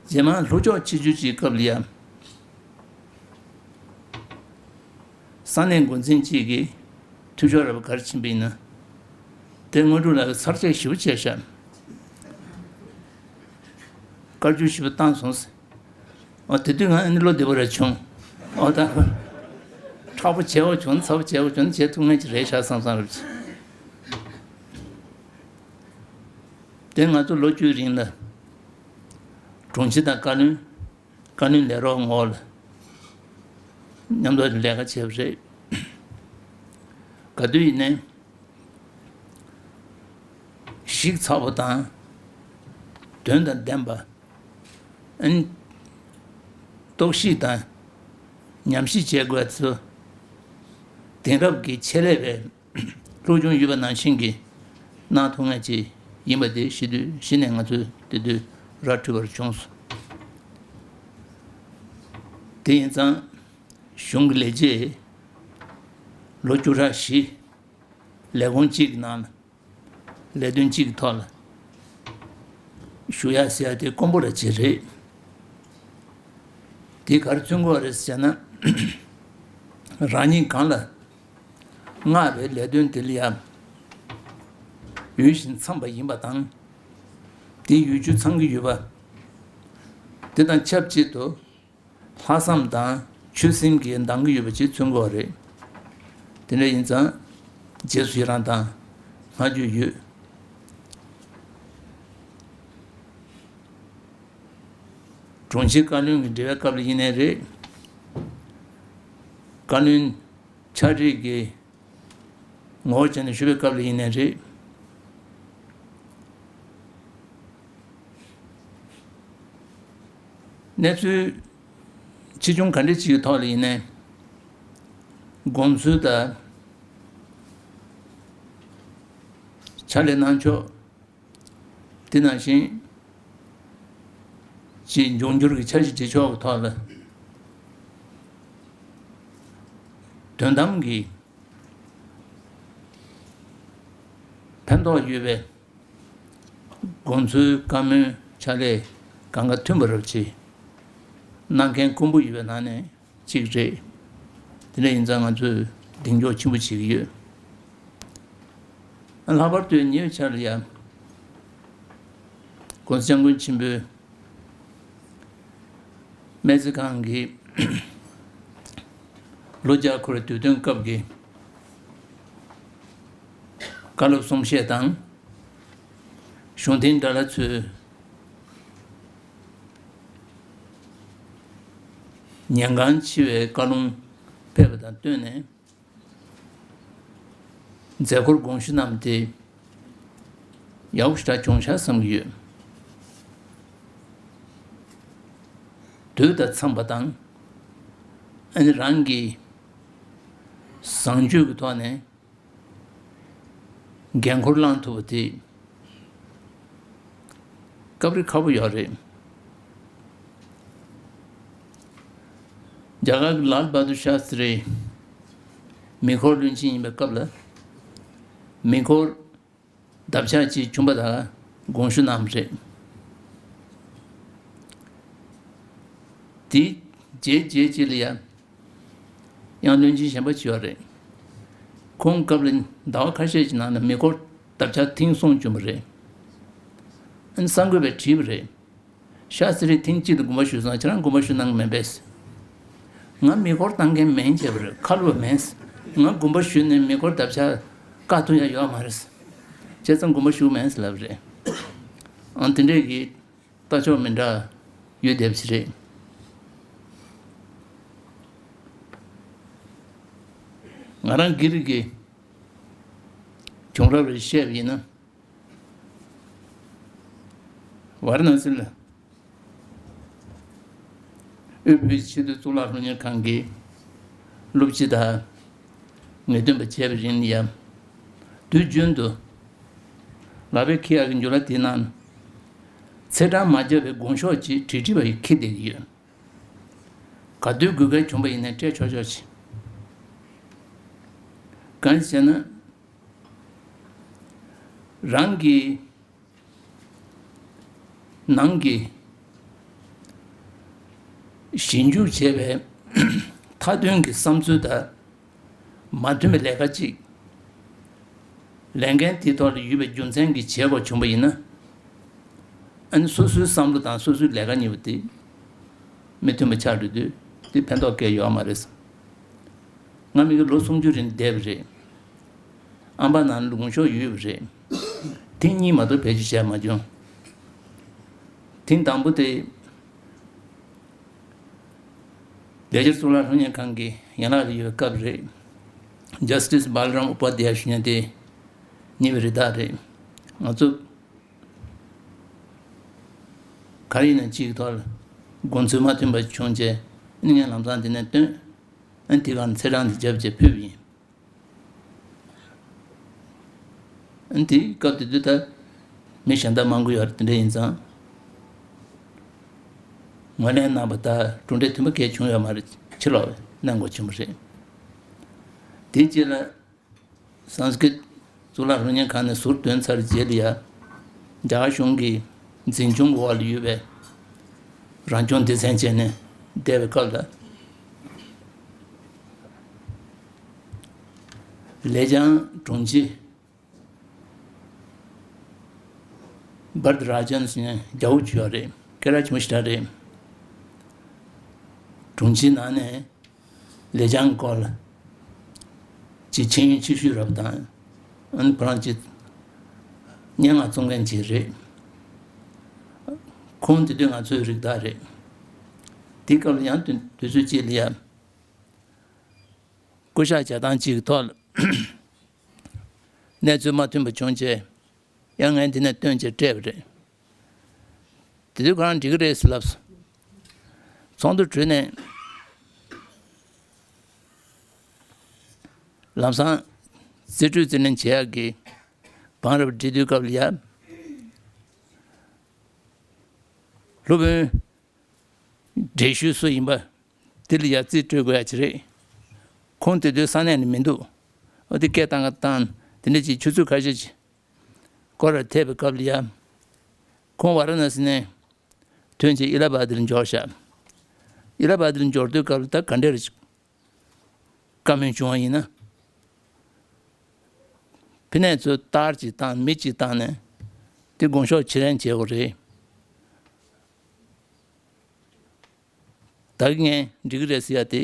རྗེས་མ་ལྷོ་ཕྱོགས་ཆིབས་བསྒྱུར་གྱི་སྐབས་ལ་ཡང་། ས་གནས་འགོ་འཛིན་གཅིག་གིས་འཐུས་ཤོར་ར་བ་གར་ཕྱིན་པ་ཡིན་ན། དེ་དངོས་གྲུབ་ལགས་ཀྱིས་ཚར་གཅོད་ཞེ་པོ་བྱས་ཤག་བཀའ་བཀྱོན་ཞེ་པོ་བཏང་སོང་ཟེར། ཨོ་དེ་དུས་ང་ཨ་ནི་བློ་བདེ་པོ་རེ་བྱུང་། ཨོ་ད་ཁོ་མཁྲེགས་པོ་བྱས་པ་བྱུང་། ཚ་པོ་བྱས་པ་བྱུང་། བྱེད་ཐུབ་མཁན་ཅིག་རེད་ཤག་བསམ་བསམ་རེད། དེ་ང་ཚོ་ལོ་བཅུའི་རིང་ལ་དྲུང་ཆེ་དང་བཀའ་བློན། བཀའ་བློན་ལས་རོགས་ངོ་ལ་མཉམ་དུ་ལས་ཀ་བྱས་པ་རེད། ག་དུས་ཡིན་ནའི་གཞི་ཚ་པོ་དང་དོན་དང་ལྡན་པ། ཨ་ནི་ རྟོག་ཞིབ་དང་ཉམས་ཞིབ་བྱེད་དགོས་ཚུལ། དེང་རབས་ཀྱི་ཆེད་ལས་པའི་སློབ་སྦྱོང་ཡོད་པ་ནང་བཞིན་གྱི་གནང་ཐུབ་མཁན་ཅིག་ཡིན་པ་དེ་ཤེས་དུས་གཞི་ནས་ང་ཚོས་དེ་དུས་ར་འཕྲོད་པར་བྱུང་སོང་། དེ་ཡིན་ཙང་གཞུང་གི་ལས་བྱེད་ལོ་བཅུ་ཕྲག་བཞི་ལས་ཁུངས་གཅིག་གི་ནང་ལ་ལས་དོན་གཅིག་གི་ཐོག་ལ་ཞུགས་ཡག་ཟེར་ཡག་དེ་དཀོན་པོ་ར་ཅིག་རེད། དེ་ག་རེ་མཚོན་གྱི་ཡོད་རེད་ཟེར་ན། རང་ཉིད་གང་ལ་མངགས་པའི་ལས་དོན་དེ་ལ་ཡང་འོས་ཤིང་འཚམས་པ་ཡིན་པ་དང་། དེའི་འོས་ཆོས་ཚང་གི་ཡོད་པ། དེ་དང་ཆབས་ཅིག་ཏུ་ལྷག་བསམ་དང་ཆོད་སེམས་ཀྱིས་འདང་གི་ཡོད་པ་ཅིག་མཚོན་གྱི་ཡོད་རེད། དེ་འདྲ་ཡིན་ཙང་རྗེས་སུ་ཡི་རང་དང་བསྔགས་བརྗོད་ཡོད། དྲུང་ཆེ་བཀའ་བློན་གྱི་འབྲེལ་བའི་སྐབས་ལ་ཡིན་ནའི་རེད། བཀའ་བློན་ཕྱག་སྦྲེལ་གྱི་ངོ་བོ་བྱས་ནས་ཞུ་བའི་སྐབས་ལ་ཡིན་ནའི་རེད། གནས་ཚུལ་ཆེ་ཆུང་ག་འདྲ་ཅིག་གི་ཐོག་ལ་ཡིན་ནའི་དགོངས་ཚུལ་དང་ཕྱག་ལས་གནང་ཕྱོགས། དེ་ནང་བཞིན་ཅིག་འབྱུང་འགྱུར་གྱི་འཆར་གཞི་བྲིས་ཕྱོགས་ཀྱི་ཐོག་ལ་དོན་དམ་གྱི་ཕན་ཐོགས་ཡོད་པའི་དགོངས་ཚུལ་བཀའ་མོལ་ཕྱག་ལས་གང་ག་མཐུན་པ་རབ་ཆེ་གནང་མཁན་དཀོན་པོ་ཡོད་པའི་ནང་ནས་གཅིག་རེད། དེ་འདྲ་ཡིན་ཙང་ང་ཚོས་གདེང་འཇོག་ཆེན་པོ་བྱེད་ཀྱི་ཡོད། ལྷག་པར་དུ་ཉེ་བའི་ཆར་ལ་ཡང་༸གོང་ས་༸སྐྱབས་མགོན་ཆེན་པོའི་སྨན་རྩིས་ཁང་གི་ལོ་བརྒྱ་འཁོར་བའི་དུས་སྟོན་སྐབས་ཀྱི་བཀའ་སློབ་གསུང་བཤད་དང་གཞུང་དོན་དྲ་ལམ་ཚོའི་ཉན་གང་ཆེ་བའི་བཀའ་ལུང་ཕེབས་པ་དང་བསྟུན་ནས། མཛད་སྒོར་དགོངས་ཞུ་གནང་སྟེ་ཡག་པོ་ཞེ་དྲག་བྱུང་ཤག་བསམ་གྱི་ཡོད། དུས་དང་འཚམས་པ་དང་། ཨ་ནི་རང་གི་བཟང་སྤྱོད་ཀྱི་ཐོག་ནས་འགན་འཁུར་བླངས་ཐུབ་པ་དེ་སྐབས་རེ་ཁག་པོ་ཡོད་རེད། རྒྱ་གར་གྱི་ལཱལ་བྷ་དུར་ཤཱ་སྟྲི་མེ་འཁོར་བློན་ཆེན་ཡིན་པའི་སྐབས་ལ། མེ་འཁོར་འདབ་ཆགས་ཅིག་བྱུང་བ་དང་དགོངས་ཞུ་གནང་བ་རེད། དེའི་རྗེས་རྗེས་ཅིག་ལ་ཡང་ཡང་བློན་ཆེན་གཞན་པ་ཅིག་ཡོད་རེད། ཁོང་སྐབས་ལ་ཟླ་བ་ཁ་ཤས་ཀྱི་ནང་ལ་མེ་འཁོར་འདབ་ཆགས་ཐེངས་གསུམ་བྱུང་བ་རེད། ཨ་ནི་གསར་འགོད་པས་དྲིས་པ་རེད། ཤཱ་སྟྲི་ཐེངས་གཅིག་ཏུ་དགོངས་པ་ཞུས་སོང་། ཁྱེད་རང་དགོངས་པ་ཞུ་གནང་གི་མེད་པས། ང་མེ་འཁོར་བཏང་མཁན་མིན་བྱས་པ་རེད། ཁ་ལོ་བ་མིན། ང་དགོངས་པ་ཞུས་ནས་མེ་འཁོར་འདབ་ཆགས་བཀག་ཐུབ་ཡ་ཡོད་མ་རེད། བྱས་ཙང་དགོངས་པ་ཞུ་མིན་ལབ་རེད། ཨང་དེ་འདྲས་ཀྱི་ལྟ་ཕྱོགས་མི་འདྲ་ཡོད་བསྡད་པ་ཞིག་རེད། ང་རང་སྒེར་གྱི་བྱུང་རབས་རེ་བཤད་པ་ཡིན་ན། ཝཱ་ར་ཎ་སི་ལ་དབུས་བོད་ཀྱི་ཆེས་མཐོའི་གཙུག་ལག་སློབ་གཉེར་ཁང་གི་སློབ་སྤྱི་དང་ངེས་སྟོན་པ་བྱས་པའི་རིང་ལ་ཡང་། དུས་རྒྱུན་དུ་ལག་པས་འཁྱེར་ཡག་གི་འཇུ་ལག་དེའི་ནང་ཚེས་གྲངས་མ་བརྒྱབ་པའི་དགོངས་ཤོག་ཅིག་བྲིས་བྲིས་པ་ཡིས་འཁྱེར་བསྡད་ཀྱི་ཡོད། ག་དུས་དགོས་གལ་བྱུང་བ་ཡིན་ནའི་སྤྲད་ཆོག་ཆོག་ཅིག་གང་ཡིན་ཟེར་ན། རང་གི་ནང་གི་ཞིབ་འཇུག་བྱས་པའི་མཐའ་དོན་གྱི་བསམ་ཚུལ་དང་མ་མཐུན་པའི་ལས་ཀ་ཅིག་ལས་འགན་དེའི་ཐོག་ལ་ཡོད་པའི་རྒྱུ་མཚན་གྱི་བྱེད་སྒོ་བྱུང་བ་ཡིན་ན། ཨ་ནི་སོ་སོའི་བསམ་བློ་དང་སོ་སོའི་ལས་ཀ་གཉིས་པོ་དེ་མི་མཐུན་པ་ཆགས་འགྲོ་དུས་དེ་ཕན་ཐོགས་གང་ཡང་ཡོད་མ་རེད། ང་མི་གི་ལོ་སུམ་ཅུ་རིང་བསྡད་པ་རེད། ཨམ་པ་ནང་ལུང་ཤོག་ཡོད་པ་རེད། ཐེངས་གཉིས་མ་གཏོགས་བེད་སྤྱོད་བྱས་མ་བྱུང་། ཐེངས་དང་པོ་དེ་ལས་བྱེད་གཙུག་ལག་སློབ་གཉེར་ཁང་གི་ཡན་ལག་ལ་ཡོད་པའི་སྐབས་རེད། Justice Balaram Upadhyaya ཞུ་མཁན་དེ་ཉེ་བའི་རི་དྭགས་རེད། ང་ཚོ་ག་རེ་ཡིན་ན་གཅིག་གི་ཐོག་ལ་དགོངས་ཚུལ་མ་མཐུན་པ་བྱུང་རྗེས་ ཨ་ནི་ངས་ལམ་སང་དེ་ནས་བཏོན། ཨ་ནི་དེ་ག་ནས་ཚེས་གྲངས་དེ་རྒྱབ་བྱས་ཕུལ་བ་ཡིན། ཨ་ནི་དེ་སྐབས་དེ་དུས་ད་མི་གཞན་དག་མང་པོ་ཡོད་རེད། དེ་འདྲ་ཡིན་ཙང་ངོས་ལེན་གནང་བ་དང་གྲུབ་འབྲས་མཐུན་པ་གང་ཡང་བྱུང་ཡོད་མ་རེད། ཕྱི་ལོགས་གནང་དགོས་བྱུང་བ་རེད། དེ་རྗེས་ལ། སཾ་སྐྲྀ་ཏ་གཙུག་ལག་སློབ་གཉེར་ཁང་ནས་ཟུར་འདོན་ཚར་རྗེས་ལ་ཡ། རྒྱ་གར་གཞུང་གི་འཛིན་སྐྱོང་འོག་ལ་ཡོད་པའི་རང་སྐྱོང་སྡེ་ཚན་བྱས་ནས་བསྡད་པའི་སྐབས་ལ། ལེ་ཅང་དྲུང་ཆེ་བར་དྷ་ར་ཇན་ཟེར་མཁན་རྒྱལ་པོ་ཅིག་ཡོད་རེད། སྐད་གྲགས་ཆེན་པོ་ཞེ་དྲག་རེད། དྲུང་ཆེའི་ནང་ནས། ལེ་ཅང་སྐོར་ལ་ཅིག་མཁྱེན་ཡོན་ཆེ་ཤོས་རབ་དང་། ཨ་ནི་ཁོ་རང་ཅིག་སྙན་ངག་རྩོམ་མཁན་ཅིག་རེད། ཁོང་དེ་དུས་ང་ཚོའི་རིགས་བདག་རེད། དེའི་སྐབས་ལ་ཡང་དུས་དུས་ཚོད་ཅིག་ལ་ཡ། སྐུ་ཞབས་བྱ་སྟངས་ཅིག་གི་ཐོག་ལ་གནས་ཚུལ་མ་མཐུན་པ་བྱུང་རྗེས། ཡང་ངས་འདི་ནས་བཏོན་བྱས་སྤྲད་པ་རེད། དེ་དུས་ཁོ་རང་འགྲིག་གི་རེད་ཟེར་ལབ་སོང་། ཚོགས་འདུ་གྲོལ་ནས་ལམ་སང་རྩིས་སྤྲོད་རྩིས་ལེན་བྱེད་ཡག་གི་བང་རབས་སྒྲིག་དུས་སྐབས་ལ་ཡ། སློབ་དཔོན་འགྲེལ་ཞུ་སུ་ཡིན་པ་དེ་ལ་ཡ་རྩིས་སྤྲོད་དགོས་ཡ་ཅིག་རེད། ཁོང་དེ་དུས་ས་གནས་ནས་མི་འདུག། ཨོ་དེ་སྐད་བཏང་ག་བཏང་དེ་འདྲ་ཅིག་ཆུ་ཚོད་ཁ་ཤས་ཅིག་སྐོར་ར་ཐེབས་པའི་སྐབས་ལ་ཡ། ཁོང་ཝཱ་ར་ཎ་སི་ནས་ཐོན་བྱས་ཨི་ལ་ཧ་བཱད་ལ་འབྱོར་ཤག། ཨི་ལ་ཧ་བཱད་ལ་འབྱོར་དུས་སྐབས་ལ་ད་ག་འདྲ་རེད། བཀའ་མོལ་བྱུང་བ་ཡིན་ན། ཕི་ནས་ཚོས་རྟར་ཅིག་བཏང་མི་ཅིག་བཏང་ནས་དེ་དགོངས་ཞོག་ཕྱིར་ལེན་བྱེད་དགོས་རེད། ད་གིན་ངས་འགྲིག་གི་རེད་ཟེར་ཡ་དེ།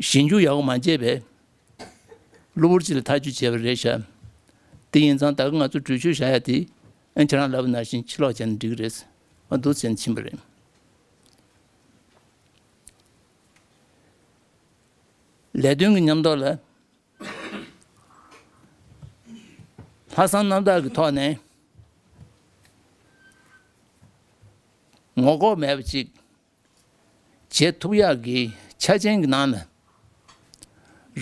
ཞིབ་འཇུག་ཡག་པོ་མ་བྱས་པས། གློ་བུར་ཅིག་ལ་ཐག་གཅོད་བྱས་པ་རེད་ཤག། དེ་ཡིན་ཙང་ད་གིན་ང་ཚོ་གྲོས་ཆོད་བཞག་ཡ་དེ། ཨ་ཁྱེད་རང་ལབ་པ་ནང་བཞིན་ཕྱིར་ལོག་བྱས་ན་འགྲིག་གི་རེད། ཨ་འདུག་བྱས་ནས་ཕྱིན་པ་རེད། ལས་དོན་གྱི་མཉམ་ཐོག་ལ། ལྷག་བསམ་རྣམ་དག་གི་ཐོག་ནས་ངོ་ལྐོག་མེད་པ་ཅིག་བྱེད་ཐུབ་ཡག་གི་ཆ་རྐྱེན་གྱི་ནང་ལ།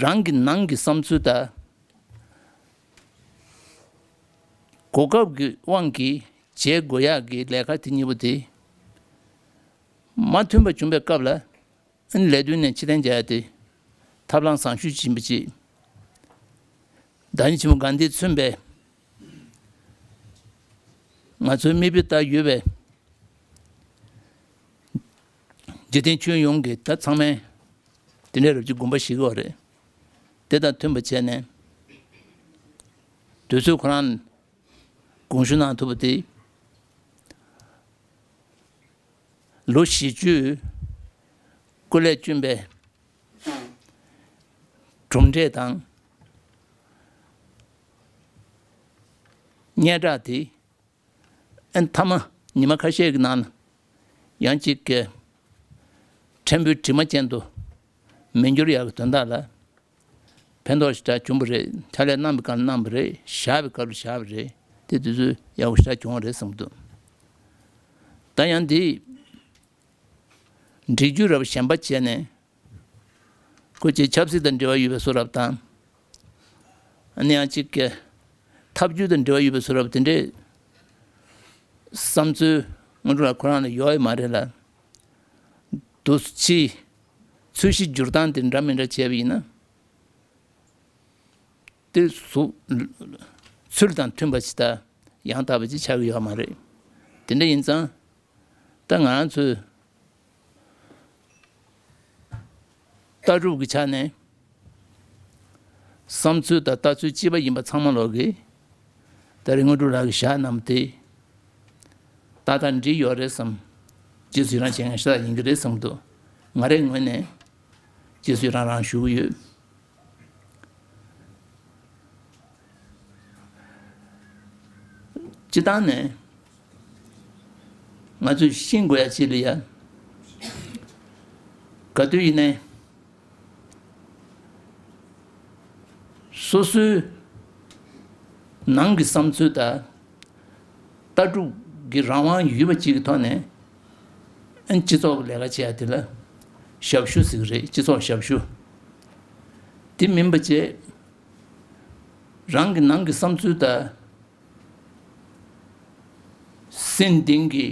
རང་གི་ནང་གི་བསམ་ཚུལ་དང་གོ་སྐབས་ཀྱི་དབང་གིས་བྱེད་དགོས་ཡག་གི་ལས་ཀ་དེ་གཉིས་པོ་དེ་མ་མཐུན་པ་བྱུང་བའི་སྐབས་ལ། ཨ་ནི་ལས་དོན་ནས་ཕྱིར་འཐེན་བྱ་ཡ་དེ་ཐབས་ལམ་བཟང་ཤོས་ཅིག་ཡིན་པ་ཅིག། བདག་ཉིད་ཆེན་པོ་གྷན་དྷིས་མཚོན་པའི་ང་ཚོའི་མིག་དཔེ་ལྟར་ཡོད་པའི་འཇིག་རྟེན་ཁྱོན་ཡོངས་ཀྱི་ད་ཚང་མས་དེ་འདྲའི་རབ་ཀྱི་དགོངས་པ་བཞེས་ཀྱི་ཡོད་རེད། དེ་དང་མཐུན་པ་བྱས་ནས་དུས་ཚོད་ཁོ་རང་དགོངས་ཞུ་གནང་ཐུབ་པ་དེ། ལོ་བཞི་བཅུའི་སྐུ་ལས་བསྐྱོན་པའི་གྲུབ་འབྲས་དང་སྙན་གྲགས་དེ། ཨ་ནི་མཐའ་མ་ཉི་མ་ཁ་ཤས་ཀྱི་ནང་ལ་ཡང་གཅིག་གི་ཕྲན་བུའི་དྲི་མ་ཅན་དུ་མི་འགྱུར་ཡག་གི་དོན་དག་ལ། ཕན་ཐོགས་ཞེ་དྲག་བྱུང་བ་རེད། ཕྱག་ལས་གནང་བའི་སྐབས་ལ་གནང་བ་རེད། བཞག་པའི་སྐབས་ལ་བཞག་པ་རེད། དེ་དུས་ཚོད་ཡག་པོ་ཞེ་དྲག་བྱུང་བ་རེད་བསམ་གྱི་འདུག། ད་ཡང་འདི་འགྲིག་རྒྱུ་རབ་གཞན་པ་བྱས་ནས་ཁོ་ཅིག་ཆབ་སྲིད་དང་འབྲེལ་བ་ཡོད་པའི་བཟོ་འདྲ་དང་། ཨ་ནི་ཡང་གཅིག་གི་ཐབས་ཇུས་དང་འབྲེལ་བ་ཡོད་པའི་བཟོ་འདྲ་དེ་འདྲའི་བསམ་ཚུལ་སྔོན་འགྲོ་ལ་ཁོ་རང་ལ་ཡོད་ཡོད་མ་རེད་ལ། འདུ་ཕྱི་ཚུལ་བཞི་འགྱུར་སྟངས་དེ་འདྲ་མི་འདྲ་བྱས་པ་ཡིན་ན། དེ་གཟུགས་ཚུལ་དང་མཐུན་པ་ཞིག་དང་ཡང་དག་པ་ཅིག་ཆགས་ཀྱི་ཡོད་མ་རེད། དེ་འདྲ་ཡིན་ཙང་། ད་ང་རང་ཚོའི་ལྟ་གྲུབ་ཀྱི་ཆ་ནས་བསམ་ཚུལ་དང་ལྟ་ཚུལ་གཅིག་པ་ཡིན་པ་ཚང་མ་ལོག་གིས་ད་རེས་དངོས་གྲུབ་ལགས་ཀྱིས་བཞག་གནང་བ་དེ་ཏག་ཏག་འགྲིག་ཡོད་རེད་བསམ། རྗེས་སུ་ཡི་རང་བྱེད་མཁན་ཤ་སྟག་ཡིན་གྱི་རེད་བསམ་འདུག། ང་རའི་ངོས་ནས་རྗེས་སུ་ཡི་རང་རང་ཞུ་གི་ཡོད། སྤྱིར་བཏང་ནས་ང་ཚོས་ཤེས་དགོས་ཡ་ཅིག་ལ་ཡ། ག་དུས་ཡིན་ནའི་སོ་སོའི་ནང་གི་བསམ་ཚུལ་དང་ལྟ་གྲུབ་ཀྱི་རང་དབང་ཡོད་པ་ཅིག་གི་ཐོག་ནས་ ཨན་སྤྱི་ཚོགས་ལས་ཀ་བྱེད་ཡ་དེ་ལ་ཞབས་ཞུ་ཟེར་གི་རེད། སྤྱི་ཚོགས་ཞབས་ཞུ། དེ་མིན་པ་བྱས། རང་གི་ནང་གི་བསམ་ཚུལ་དང་སེམས་གཏིང་གི་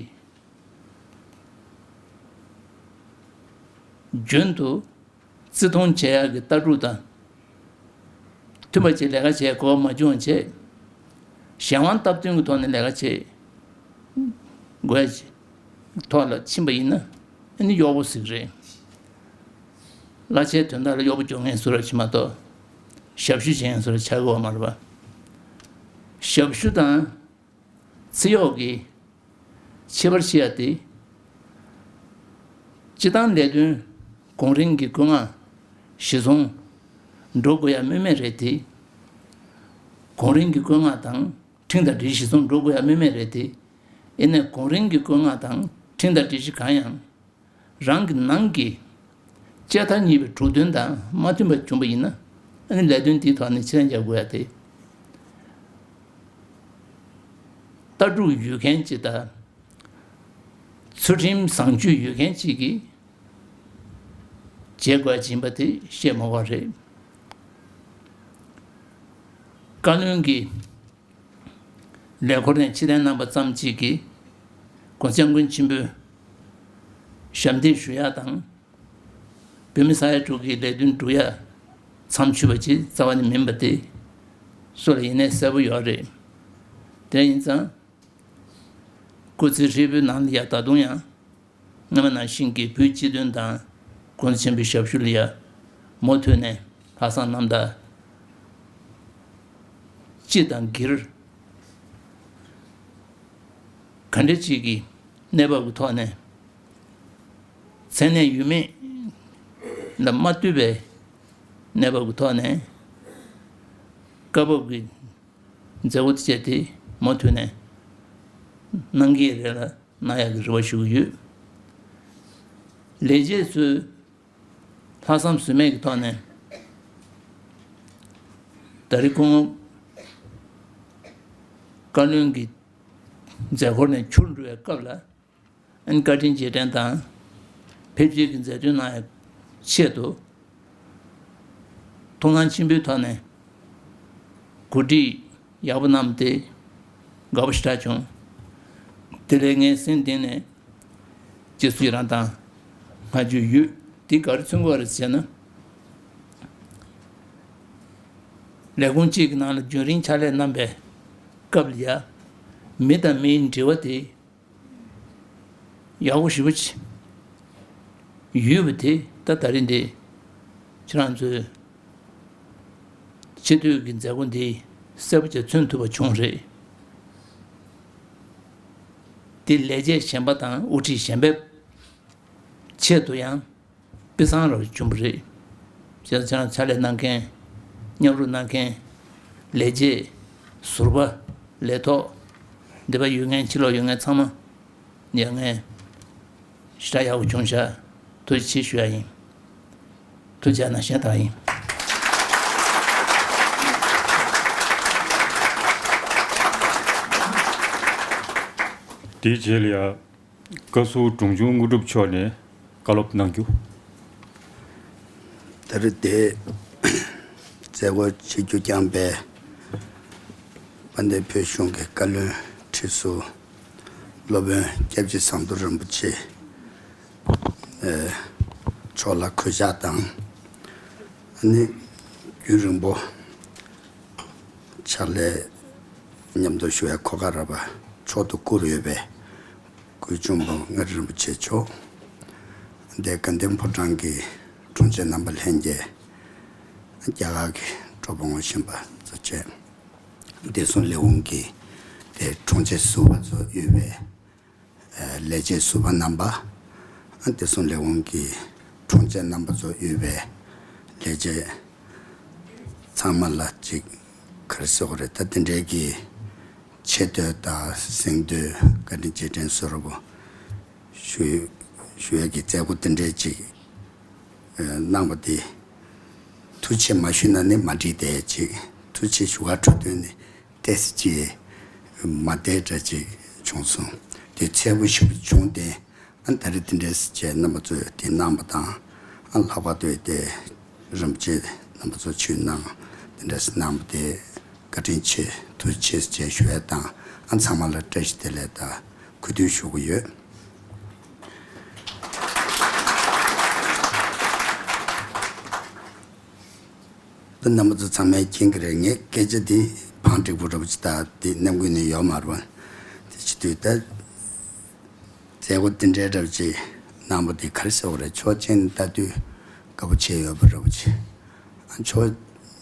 རྒྱུན་དུ་བརྩི་མཐོང་བྱེད་ཡག་གི་ལྟ་གྲུབ་དང་མཐུན་པ་ཅིག་ལས་ཀ་བྱེད་དགོས་པ་མ་བྱུང་བ་བྱས། གཞན་དབང་སྟབས་བསྟུན་གྱི་ཐོག་ནས་ལས་ཀ་བྱེད་དགོས་ཡ་ཅིག་ཐོག་ལ་ཕྱིན་པ་ཡིན་ན་ཨ་ནི་གཡོག་པོ་ཟིག་རེད། གླ་ཆའི་དོན་དག་ལ་གཡོག་པོ་སྐྱོང་མཁན་ཟུར་ར་ཕྱིན་མ་གཏོགས། ཞབས་ཞུ་བྱེད་མཁན་ཟུར་ར་ཆགས་དགོས་པ་མ་རེད་པ། ཞབས་ཞུ་དང་། ཚེ་གཡོག་གི་ཁྱད་པར་ཕྱེ་ཡ་དེ། སྤྱི་བཏང་ལས་དོན་གོང་རིམ་གྱི་བཀོད་མངགས་གཞི་བཟུང་འགྲོ་དགོས་ཡ་སྨོས་མེད་རེད་དེ། གོང་རིམ་གྱི་བཀོད་མངགས་དང་ཁྲིམས་དང་སྒྲིག་གཞི་བཟུང་འགྲོ་དགོས་ཡ་སྨོས་མེད་རེད་དེ། ཡིན་ནའི་གོང་རིམ་གྱི་བཀོད་མངགས་དང་ཁྲིམས་དང་སྒྲིག་གཞི་གང་ཡང་། རང་གི་ནང་གི་བཅའ་ཐབས་གཉིས་པའི་དྲུག་དོན་དང་མ་མཐུན་པ་བྱུང་བ་ཡིན་ན། ཨ་ནི་ལས་དོན་དེའི་ཐོག་ནས་ཕྱིར་འཐེན་རྒྱག་དགོས་ཡ་དེ། ལྟ་གྲུབ་ཡོད་མཁན་ཅིག་དང་། ཚུལ་ཁྲིམས་བཟང་སྤྱོད་ཡོད་མཁན་ཅིག་གིས་བྱེད་དགོས་ཡ་ཅིག་ཡིན་པ་དེ་བཤད་མ་དགོས་རེད། བཀའ་བློན་གྱི་ལས་འཁོར་ནས་ཕྱིར་འཐེན་གནང་པ་ཙམ་གཅིག་གིས་༸གོང་ས་༸སྐྱབས་མགོན་ཆེན་པོའི་ཞབས་འདེགས་ཞུ་ཡག་དང་། བོད་མི་ས་ཡ་དྲུག་གི་ལས་དོན་སྒྲུབ་ཡག་མཚམས་ཆོད་པ་ཅིག་རྩ་བ་ནས་མིན་པ་དེ་སུ་ལ་ཡིན་ནའི་གསལ་པོ་ཡོད་རེད། དེ་ཡིན་ཙང་། སྐུ་ཚེ་ཧྲིལ་པོའི་ནང་ལ་ཡ་ད་དུང་ཡང་། སྔ་མ་ནང་བཞིན་གྱི་བོད་སྤྱི་དོན་དང་༸གོང་ས་ཆེན་པོའི་ཞབས་ཞུ་ལ་ཡ་མུ་མཐུད་ནས་ལྷག་བསམ་རྣམ་དག་སྤྱི་དང་སྒེར་ག་འདྲ་ཅིག་གི་གནས་བབ་ཀྱི་ཐོག་ནས་མཚན་གནས་ཡུལ་མེད་ལ་མ་ལྟོས་པའི་གནས་བབ་ཀྱི་ཐོག་ནས་སྐབས་བབ་ཀྱི་མཛད་སྒོ་དེ་བྱས་ཏེ་མུ་མཐུད་ནས་གནང་གི་རེད་ལ། གནང་ཡག་གི་རེ་བ་ཞུ་གི་ཡོད། ལས་བྱེད་ཚོས་ལྷག་བསམ་ཟོལ་མེད་ཀྱི་ཐོག་ནས་ད་རེས་སྐུ་ངོ་བཀའ་བློན་གྱི་མཛད་འཁོར་ནས་འཕྱུར་འགྲོ་བའི་སྐབས་ལ་ཨན་བཀའ་དྲིན་རྗེས་དྲན་དང་ཕེབས་སྐྱེལ་གྱི་མཛད་དོན་གནང་ཡག་ཆེད་དུ། ཐུགས་སྣང་ཆེན་པོའི་ཐོག་ནས་གོ་སྒྲིག་ཡག་པོ་གནང་སྟེ་དགའ་པོ་ཞེ་དྲག་བྱུང་། དེ་ལས་ངའི་སེམས་གཏིང་ནས་རྗེས་སུ་ཡི་རང་དང་བསྔགས་བརྗོད་ཡོད། དེ་ག་རེ་མཚོན་གྱི་ཡོད་རེད་ཟེར་ན། ལས་ཁུངས་གཅིག་གི་ནང་ལ་རྒྱུན་རིང་ཕྱག་ལས་གནང་པའི་སྐབས་ལ་ཡ། མི་དང་མིའི་འབྲེལ་བ་དེ་ཡག་པོ་ཞེ་པོ་ཅིག་ཡོད་པ་དེ་ད་ད་རེས་འདི་ཁྱེད་རང་ཚོའི་ཆེས་མཐོའི་གི་མཛད་སྒོ་འདི་གསལ་པོ་ཅིག་མཚོན་ཐུབ་པ་བྱུང་རེད། དེ་ལས་བྱེད་གཞན་པ་དང་དབུ་ཁྲིད་གཞན་པའི་ཆེད་དུ་ཡང་དཔེ་བཟང་རབ་བྱུང་བ་རེད། བྱས་ཙང་ཁྱེད་རང་ཕྱག་ལས་གནང་མཁན། མཉམ་རུབ་གནང་མཁན། ལས་བྱེད། ཟུར་པ། ལས་ཐོག་འདི་པར་ཡོད་མཁན། ཕྱི་ལོགས་ཡོད་མཁན་ཚང་མ་ཡ་ངས་ཞེ་དྲག་ཡག་པོ་བྱུང་ཤག་ཐུགས་རྗེ་ཆེ་ཞུ་ཡ་ཡིན། ཐུགས་རྗེ་གནང་ཞེས་དག་ཡིན། དེའི་རྗེས་ལ་ཡ། བཀའ་ཟུར་འབྲོང་ཆུང་དངོས་གྲུབ་མཆོག་ནས་བཀའ་སློབ་གནང་རྒྱུ། ད་རེས་དེ་མཛད་སྒོ་ཆེ་རྒྱུ་བསྐྱངས་པའི་དཔལ་ལྡན་བོད་གཞུང་གི་བཀའ་བློན་ཁྲི་ཟུར་སློབ་དཔོན་སྐྱབས་རྗེ་ཟམ་གདོང་རིན་པོ་ཆེ་མཆོག་ལ་གུས་ཕྱག་དང་། ཨ་ནི་རྒྱུན་རིང་པོ་ཕྱག་ལས་མཉམ་དུ་ཞུ་བའི་གོ་སྐབས་རག་པ་མཆོག་ཏུ་བཀུར་ཡོད་པའི་གུས་ཆུང་བོ་མངའ་རིས་རིན་པོ་ཆེ་མཆོག་དེ་དགའ་ལྡན་ཕོ་བྲང་གི་དྲུང་ཆེ་རྣམ་པ་ལྷན་རྒྱས། རྒྱ་གར་གྱི་གྲོགས་པོ་ངོ་ཤེས་པ་ཚོ་བཅས། བདེ་སྲུང་ལས་ཁུངས་ཀྱི་དེ་དྲུང་ཆེ་ཟུར་པ་ཚོ་ཡོད་པའི་ལས་བྱེད་ཟུར་པ་རྣམ་པ། ཨ་བདེ་སྲུང་ལས་ཁུངས་ཀྱི་དྲུང་ཆེ་རྣམ་པ་ཚོ་ཡོད་པའི་ལས་བྱེད་ཚང་མ་ལ་ཅིག་ག་རེ་ཟེར་དགོས་རེད། ད་དེ་འདྲའི་གི་ཆེ་བསྟོད་དང་གཟེངས་བསྟོད་བཀའ་དྲིན་རྗེས་དྲན་གསོལ་རས་པོ་ཞུ་ཞུ་ཡས་ཀྱི་མཛད་སྒོ་དེ་འདྲའི་ཅིག་གནང་བ་དེ་ཐུགས་རྗེ་ཆེ་མ་ཞུས་ན་ནི་མ་འགྲིག་དེ་ཅིག་ཐུགས་རྗེ་ཆེ་ཞུ་ག་འགྲོ་དོན་ནི། ཏོག་ཙམ་ཅིག་མ་བདེ་འདྲ་ཅིག་བྱུང་སོང་། དེ་ཚ་པོ་ཞེ་པོ་བྱུང་སྟེ་ ཨ་ད་རེས་དེ་འདྲས་བྱས་རྣམ་པ་ཚོས་དེ་གནང་བ་དང་། ཨ་ལྷག་པར་དུ་དེ་རིན་པོ་ཆེ་རྣམ་པ་ཚོ་ཆུ་གནང་དེ་འདྲས་གནང་བ་དེ་བཀའ་དྲིན་ཆེ་ཐུགས་རྗེ་ཆེ་ཞུ་ཡས་དང་། ཨ་ཚང་མ་ལ་བཀྲ་ཤིས་བདེ་ལེགས་དང་གུས་འདུད་ཞུ་གི་ཡོད། ད་རྣམ་པ་ཚོ་ཚང་མས་མཁྱེན་གྱི་རེད། ངས་སྐད་ཆ་འདི་བང་འགྲིག་པོ་འདྲ་པོ་ཅིག་ད་འདི་ནམ་རྒྱུན་ནས་ཡོད་མ་རེད་པ། དེ་བྱེད་དུས་ད་མཛད་སྒོ་འདི་འདྲའི་འདྲ་པོ་ཅིག་གནང་པ་འདི་ག་རེ་ཟེར་བ་རེད། ཕྱོགས་གཅིག་ནས་ལྟ་དུས་དགའ་པོ་བྱས་ཡོད་པ་འདྲ་པོ་ཅིག་ཨ་ཕྱོགས་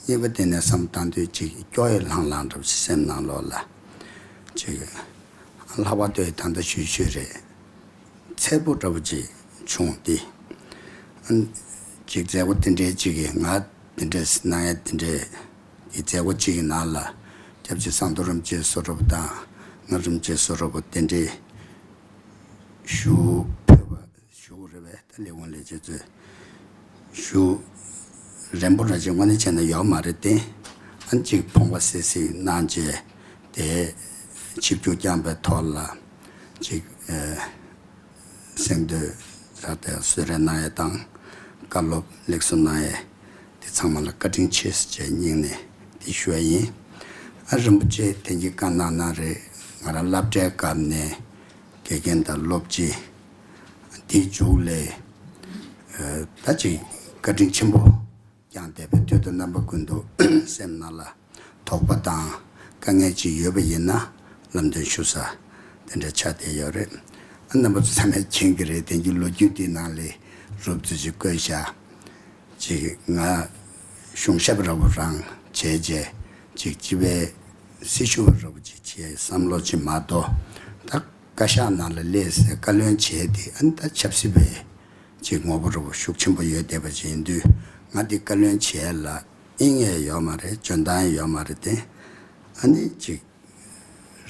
གཉིས་པ་དེ་ནས་བསམ་བཏང་དུས་ཅིག་སྐྱོ་ཡི་ལྷང་ལྷང་འདྲ་པོ་ཅིག་སེམས་ནང་ལོགས་ལ་ཅིག་ལྷག་པར་དུ་ད་ལྟ་ཞུས་ཞུས་རེད། འཚེར་པོ་འདྲ་པོ་ཅིག་བྱུང་སྟེ། ཨ་ཅིག་མཛད་སྒོ་དེ་འདྲའི་ཅིག་གིས་ང་དེ་འདྲས་གནང་ཡ་དེ་འདྲའི་གི་མཛད་སྒོ་ཅིག་གི་ནང་ལ་སྐྱབས་རྗེ་ཟམ་གདོང་རིན་པོ་ཆེ་བཟོ་འདྲ་པོ་དང་ང་རིན་པོ་ཆེ་བཟོ་འདྲ་པོ་དེ་འདྲའི་ཞུ་ཕུལ་བ་ཞུ་དགོས་རེད་པས། ད་ལས་ཁུངས་ལས་བྱེད་ཚོས་ཞུ་རན་པོ་འདྲ་ཅིག་དངོས་གནས་བྱས་ན་ཡོད་མ་རེད་དེ། ཨ་ཅིག་ཕོངས་པ་སིག་སིག་གནང་བྱས་དེ་ཆིབས་བསྒྱུར་བསྐྱངས་པའི་ཐོག་ལ་ཅིག་ཨེ། གཟེངས་བསྟོད་ཟེར་ཏེ་གསོལ་རས་གནང་ཡས་དང་བཀའ་སློབ་ལེགས་སོ་གནང་ཡས་དེ་ཚང་མ་ལ་བཀའ་དྲིན་ཆེ་ཟེར་བྱས་སྙིང་ནས་དེ་ཞུ་ཡ་ཡིན། ཨ་རིན་པོ་ཆེ་དེང་གི་བཀའ་གནང་གནང་རེད། ང་རང་སློབ་གྲྭའི་སྐབས་ནས་དགེ་རྒན་དང་སློབ་སྤྱི་དེའི་མཇུག་ལས་ད་ཅིག་བཀའ་དྲིན་ཆེན་པོ། ཀྱང་འདས་པའི་དུས་དང་རྣམ་པ་ཀུན་ཏུ་སེམས་ནང་ལ་དོགས་པ་དང་དཀའ་ངལ་ཅིག་ཡོད་པ་ཡིན་ན་ལམ་སྟོན་ཞུ་ས་དེ་འདྲ་ཆགས་བསྡད་ཡོད་རེད། ཨ་རྣམ་པ་ཚོ་ཚང་མས་མཁྱེན་གྱི་རེད། དེང་གི་ལོ་རྒྱུས་འདི་ནང་ལ་རུབ་ཙམ་ཅིག་བཀོད་བཞག་ཅིག་ང་གཞུང་ཞབས་འདྲ་པོ་རང་བྱས་རྗེས་ཅིག་སྤྱི་པའི་སྲི་ཞུ་བ་འདྲ་པོ་ཅིག་བྱས་བསམ་བློ་ཅིག་མ་གཏོགས་ད། བཀའ་ཤག་ནང་ལ་སླེབས་ཟེར་བཀའ་བློན་བྱས་ཏེ་ཨ་ནི་ད་ཆབ་སྲིད་པའི་ཅིག་ངོ་བོ་རུ་ཤུགས་ཆེན་པོ་ཡོད་བསྡད་པ་ཅིག་ཡིན་དུས་ང་འདི་བཀའ་བློན་བྱས་ལ་དབྱིངས་ཡས་ཡོད་མ་རེད། འཇོན་ཐང་ཡས་ཡོད་མ་རེད་དེ། ཨ་ནི་ཅིག་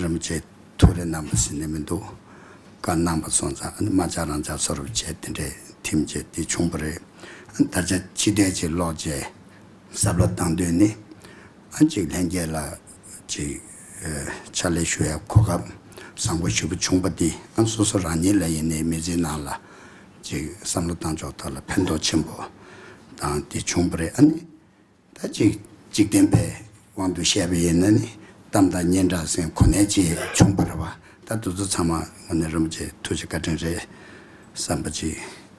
རིན་པོ་ཆེ་ཐུགས་རེ་གནང་པ་ཟིན་ནས་མི་འདུག་བཀའ་གནང་པ་སོང་ཙང་ཨ་ནི་མ་ཆགས་རང་ཆགས་ཚོར་བ་བྱས་དེ་འདྲས་ཐིམ་བྱས་དེ་བྱུང་པ་རེད། ཨ་ནི་ད་ཆ་ཕྱི་བལྟས་ཅིག་ལོག་བྱས་བསམ་བློ་བཏང་དུས་ནི། ཨ་ཅིག་ལྷན་རྒྱས་ལ་ཅིག་ཨ་ཕྱག་ལས་ཞུ་ཡ་གོ་སྐབས་བཟང་པོ་ཞེ་པོ་བྱུང་པ་འདི་ཨ་སོ་སོ་རང་ཉིད་ལ་ཡིན་ནའི་མི་ཚེའི་ནང་ལ་ཅིག་བསམ་བློ་བཏང་ཕྱོགས་ཐོག་ལ་ཕན་ཐོགས་ཆེན་པོ་དང་དེ་བྱུང་པ་རེད། ཨ་ནི་ད་ཅིག་འཇིག་རྟེན་པའི་དབང་དུ་བཤད་པ་ཡིན་ན་ནི་གཏམ་དང་སྙན་གྲགས་ཟེར་གོ་གནས་ཅིག་བྱུང་པ་རེད་བ། ད་དེ་ཚོ་ཚང་མ་ངོ་ནས་རིན་པོ་ཆེ་ཐུགས་རྗེ་བཀའ་དྲིན་རེད་བསམ་པ་ཅིག་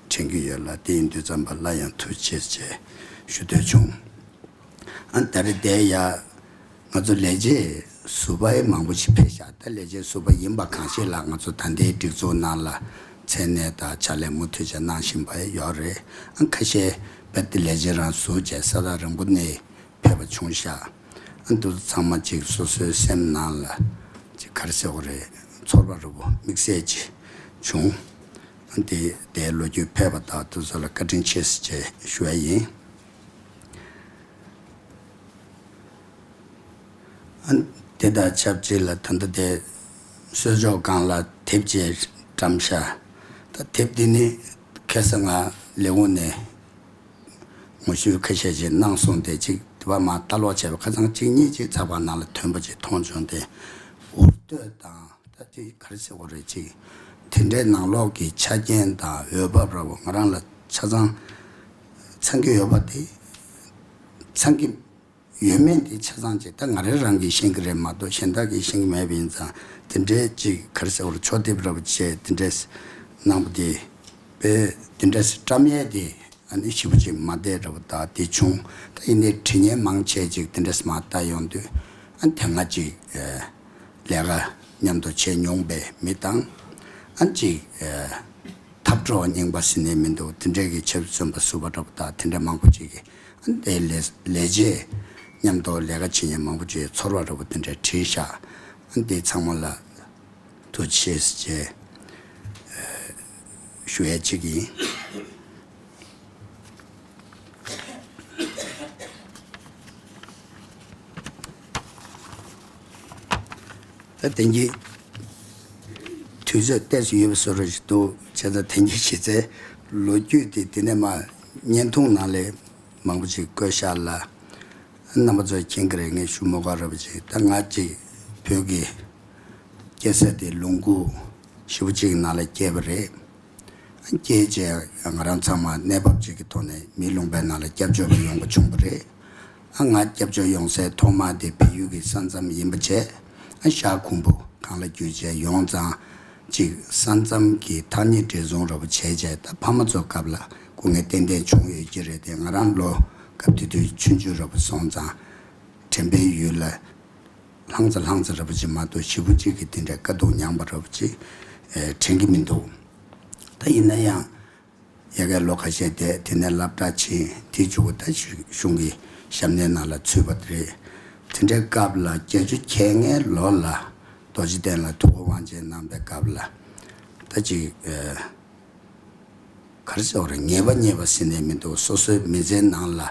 དྲན་གྱི་ཡོད་ལ། དེ་ཡིན་དུས་ཙམ་པ་སླར་ཡང་ཐུགས་རྗེ་ཆེ་ཞེས་ཞུ་འདོད་བྱུང་། ཨ་ད་རེས་དེ་ཡ་ང་ཚོ་ལས་བྱེད་ཟུར་པ་མང་པོ་ཞིག་ཕེབས་ཤག་ད་ལས་བྱེད་ཟུར་པ་ཡིན་པ་གང་ཞིག་ལ་ང་ཚོ་ད་ལྟའི་སྒྲིག་འཛུགས་ནང་ལ་མཚན་གནས་དང་ཕྱག་ལས་མུ་མཐུད་བྱས་གནང་བཞིན་པ་ཡོད་རེད། ཨ་ཁ་ཤས་རྦད་དེ་ལས་བྱེད་རང་ཟུར་བྱས་ས་ཐག་རིང་པོ་ནས་ཕེབས་པ་བྱུང་ཤག་ཨ་འདི་ཚོ་ཚང་མ་ཅིག་སོ་སོའི་སེམས་ནང་ལ་ཅིག་ག་རེ་ཟེར་དགོས་རེད། ཚོར་བ་རུ་པོ་དམིགས་བསལ་ཅིག་བྱུང་། ཨ་འདི་དེའི་ལོ་རྒྱུས་ཕེབས་པ་དག་དེ་ཚོ་ལ་བཀའ་དྲིན་ཆེ་ཟེར་བྱས་ཞུ་ཡ་ཡིན། ཨ་དེ་དང་ཆབས་ཅིག་ལ་ད་ལྟ་དེ་གསོལ་ལྕོག་སྒང་ལ་དེབ་ཅིག་བཀྲམ་ཤག་ད་དེབ་འདི་ནི་ཁ་སང་ང་ལས་ཁུངས་ནས་ངོ་བཤུས་ཁ་ཤས་ཅིག་གནང་སོང་། དེ་ཅིག་དེ་བ་མ་ལྟ་ཀློག་བྱས་པ་ཁ་སང་གཅིག་གཉིས་ཅིག་ཚགས་པར་ནང་ལ་ཐོན་པ་ཅིག་མཐོང་བྱུང་། དེ་འུར་བསྟོད་དང་ད་ཅིག་ག་རེ་ཟེར་དགོས་རེད། ཅིག་དེ་འདྲའི་ནང་ལོགས་ཀྱི་ཆ་རྐྱེན་དང་འོས་བབ་འདྲ་པོ་ང་རང་ལ་ཆ་ཚང་ཚང་གི་ཡོད་པ་དེ་ཚང་གི་ཡོད་མེད་དེ་ཆ་ཚང་ཅིག་ད་ང་རང་རང་གིས་ཤེས་ཀྱི་རེད་མ་གཏོགས་གཞན་དག་གིས་ཤེས་ཀྱི་མེད་པ་ཡིན་ཙང་། དེ་འདྲའི་ཅིག་ག་རེ་ཟེར་དགོས་རེད། ཕྱོགས་སྡེབ་འདྲ་པོ་བྱས་དེ་འདྲས་གནང་པ་དེ་དཔེ་དེ་འདྲས་བཀྲམ་ཡས་དེ་ཨ་ནི་ཞེ་པོ་ཅིག་མ་བདེ་འདྲ་པོ་དག་དེ་བྱུང་། ད་ཡིན་ནའི་འབྲི་མཁན་མང་ཆེ་ཅིག་དེ་འདྲས་མ་ལྟ་ཡོང་དུས་ཨ་དེ་སྔ་ཅིག་ཨ་ལས་ཀ་མཉམ་དུ་བྱས་མྱོང་པའི་མི་དང་ཨ་ཅིག་ཨ་འཐབ་གྲོགས་རྙིང་པ་ཟེར་ནས་མི་འདུག་དེ་འདྲས་ཀྱི་ཆབ་སྲིད་བཙོན་པ་ཟུར་པ་འདྲ་པོ་དག་དེ་འདྲ་མང་པོ་ཅིག་གིས་ཨ་དེ་ལས་ལས་བྱེད་མཉམ་དུ་ལས་ཀ་བྱེད་མཁན་མང་པོ་ཅིག་ཚོར་བ་འདྲ་པོ་དེ་འདྲས་བྲིས་ཤག་ཨ་དེ་ཚང་མ་ལ་ཐུགས་རྗེ་ཆེ་ཞེས་ཞུ་ཡས་གཅིག་ཡིན། ད་དེང་གི་དུས་ཚོད་ཏོག་ཙམ་ཡོད་པ་བཟོ་འདྲ་ཞིག་འདུག་བྱས་ཙང་དེང་གི་གཞི་རྩའི་ལོ་རྒྱུས་དེ་དེ་ནས་མར་བརྙན་ཐུང་ནང་ལ་མང་པོ་ཅིག་བཀོད་ཤག་ལ། རྣམ་པ་ཚོས་མཁྱེན་གྱི་རེད། ངས་ཞུ་མ་དགོས་རེད་པ་ཅིག་ད་ང་ཅིག་བོད་ཀྱི་སྐྱེས་ས་དེ་ལུང་ཁུག་ཞེ་པོ་ཅིག་ནང་ལ་སྐྱེས་པ་རེད། སྐྱེས་བྱས་ང་རང་ཚང་མ་གནས་བབ་ཅིག་གི་ཐོག་ནས་མིའི་ལུང་པའི་ནང་ལ་སྐྱབས་བཅོལ་བ་ཡོང་པ་བྱུང་བ་རེད། ཨ་ང་སྐྱབས་བཅོལ་ཡོང་སའི་ཐོག་མ་དེ་བལ་ཡུལ་གྱི་ས་མཚམས་ཡིན་པ་བྱས། ཨ་ཤར་ཁུམ་བུ་གངས་ལ་རྒྱུག་བྱས་ཡོང་ཙང་ཅིག་ས་མཚམས་ཀྱི་ཐག་ཉེ་བགྲེས་སོང་འདྲ་པོ་བྱས་བྱས། ད་ཕ་མ་ཚོ་སྐབས་ལ་སྐུ་ངལ་ཏན་ཏན་བྱུང་ཡོད་ཀྱི་རེད་དེ། ང་རང་ལོ་སྐབས་དེ་དུས་ཆུང་ཆུང་འདྲ་པོ་སོང་ཙང་དྲན་པའི་ཡུལ་ལ་ལྷང་ཙེ་ལྷང་ཙེ་འདྲ་པོ་ཅིག་མ་གཏོགས་ཞེ་པོ་ཅིག་གི་དེ་འདྲའི་དཀའ་སྡུག་མྱངས་པ་འདྲ་པོ་ཅིག་ཨེ་དྲན་གྱི་མི་འདུག་ད་ཡིན་ན་ཡང་། ཡ་གིའི་ལོ་ཁ་ཤས་བསྡད། དེ་ནས་སློབ་གྲྭ་ཕྱིན། དེའི་མཇུག་གུ་ད་གཞུང་གི་ཞབས་གནས་ནང་ལ་ཚུད་པ་དེ་རེད། དེ་འདྲའི་སྐབས་ལ་བརྒྱད་ཅུ་གྱ་ལྔའི་ལོ་ལ་རྡོ་རྗེ་གདན་ལ་ཐུགས་ཁུར་དབང་ཆེན་གནང་པའི་སྐབས་ལ། ད་ཅིག་ཨེ་ག་རེ་ཟེར་བ་རེད། ངེས་པ་རྙེད་པ་ཟེར་ནས་མི་འདུག་སོ་སོའི་མི་ཚེའི་ནང་ལ་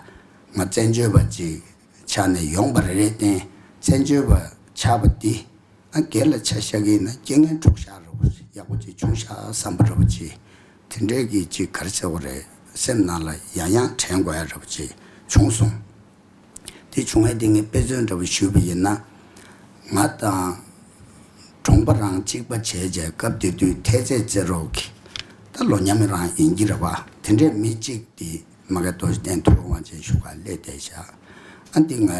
ང་བཙན་བྱོལ་བ་ཅིག་ཆགས་ནས་ཡོང་པ་རེད་དེ། བཙན་བྱོལ་བ་ཆགས་པ་འདི། ཨ་སྒེར་ལ་ཆ་བཞག་གི་ཡིན་ན་རྐྱེན་ངན་འགྲུབ་ཤག་འདྲ་པོ་ཡག་པོ་ཅིག་བྱུང་ཤག་བསམ་པ་འདྲ་པོ་ཅིག་དེ་འདྲའི་གི་ཅིག་ག་རེ་ཟེར་དགོས་རེད། སེམས་ནང་ལ་ཡང་ཡང་དྲན་དགོས་ཡ་འདྲ་པོ་ཅིག་བྱུང་སོང་། དེ་བྱུང་བ་དེ་ངས་དཔེ་མཚོན་འདྲ་པོ་ཞུས་པ་ཡིན་ན། ང་དང་གྲོང་པ་རང་གཅིག་པ་བྱས་བྱས། སྐབས་དེ་དུས་ཐལ་རྩེད་རྩེད་རོགས་ཀྱི་ད་ལོ་མཉམ་རང་ཡིན་གྱི་རེད་པ། དེ་འདྲའི་མི་གཅིག་དེ་མ་ག་རྡོ་རྗེ་གདན་ཐུགས་ཁུར་དབང་ཆེན་བཞུགས་སྒར་སླེབས་བསྡད་ཤག་ཨ་འདི་ང་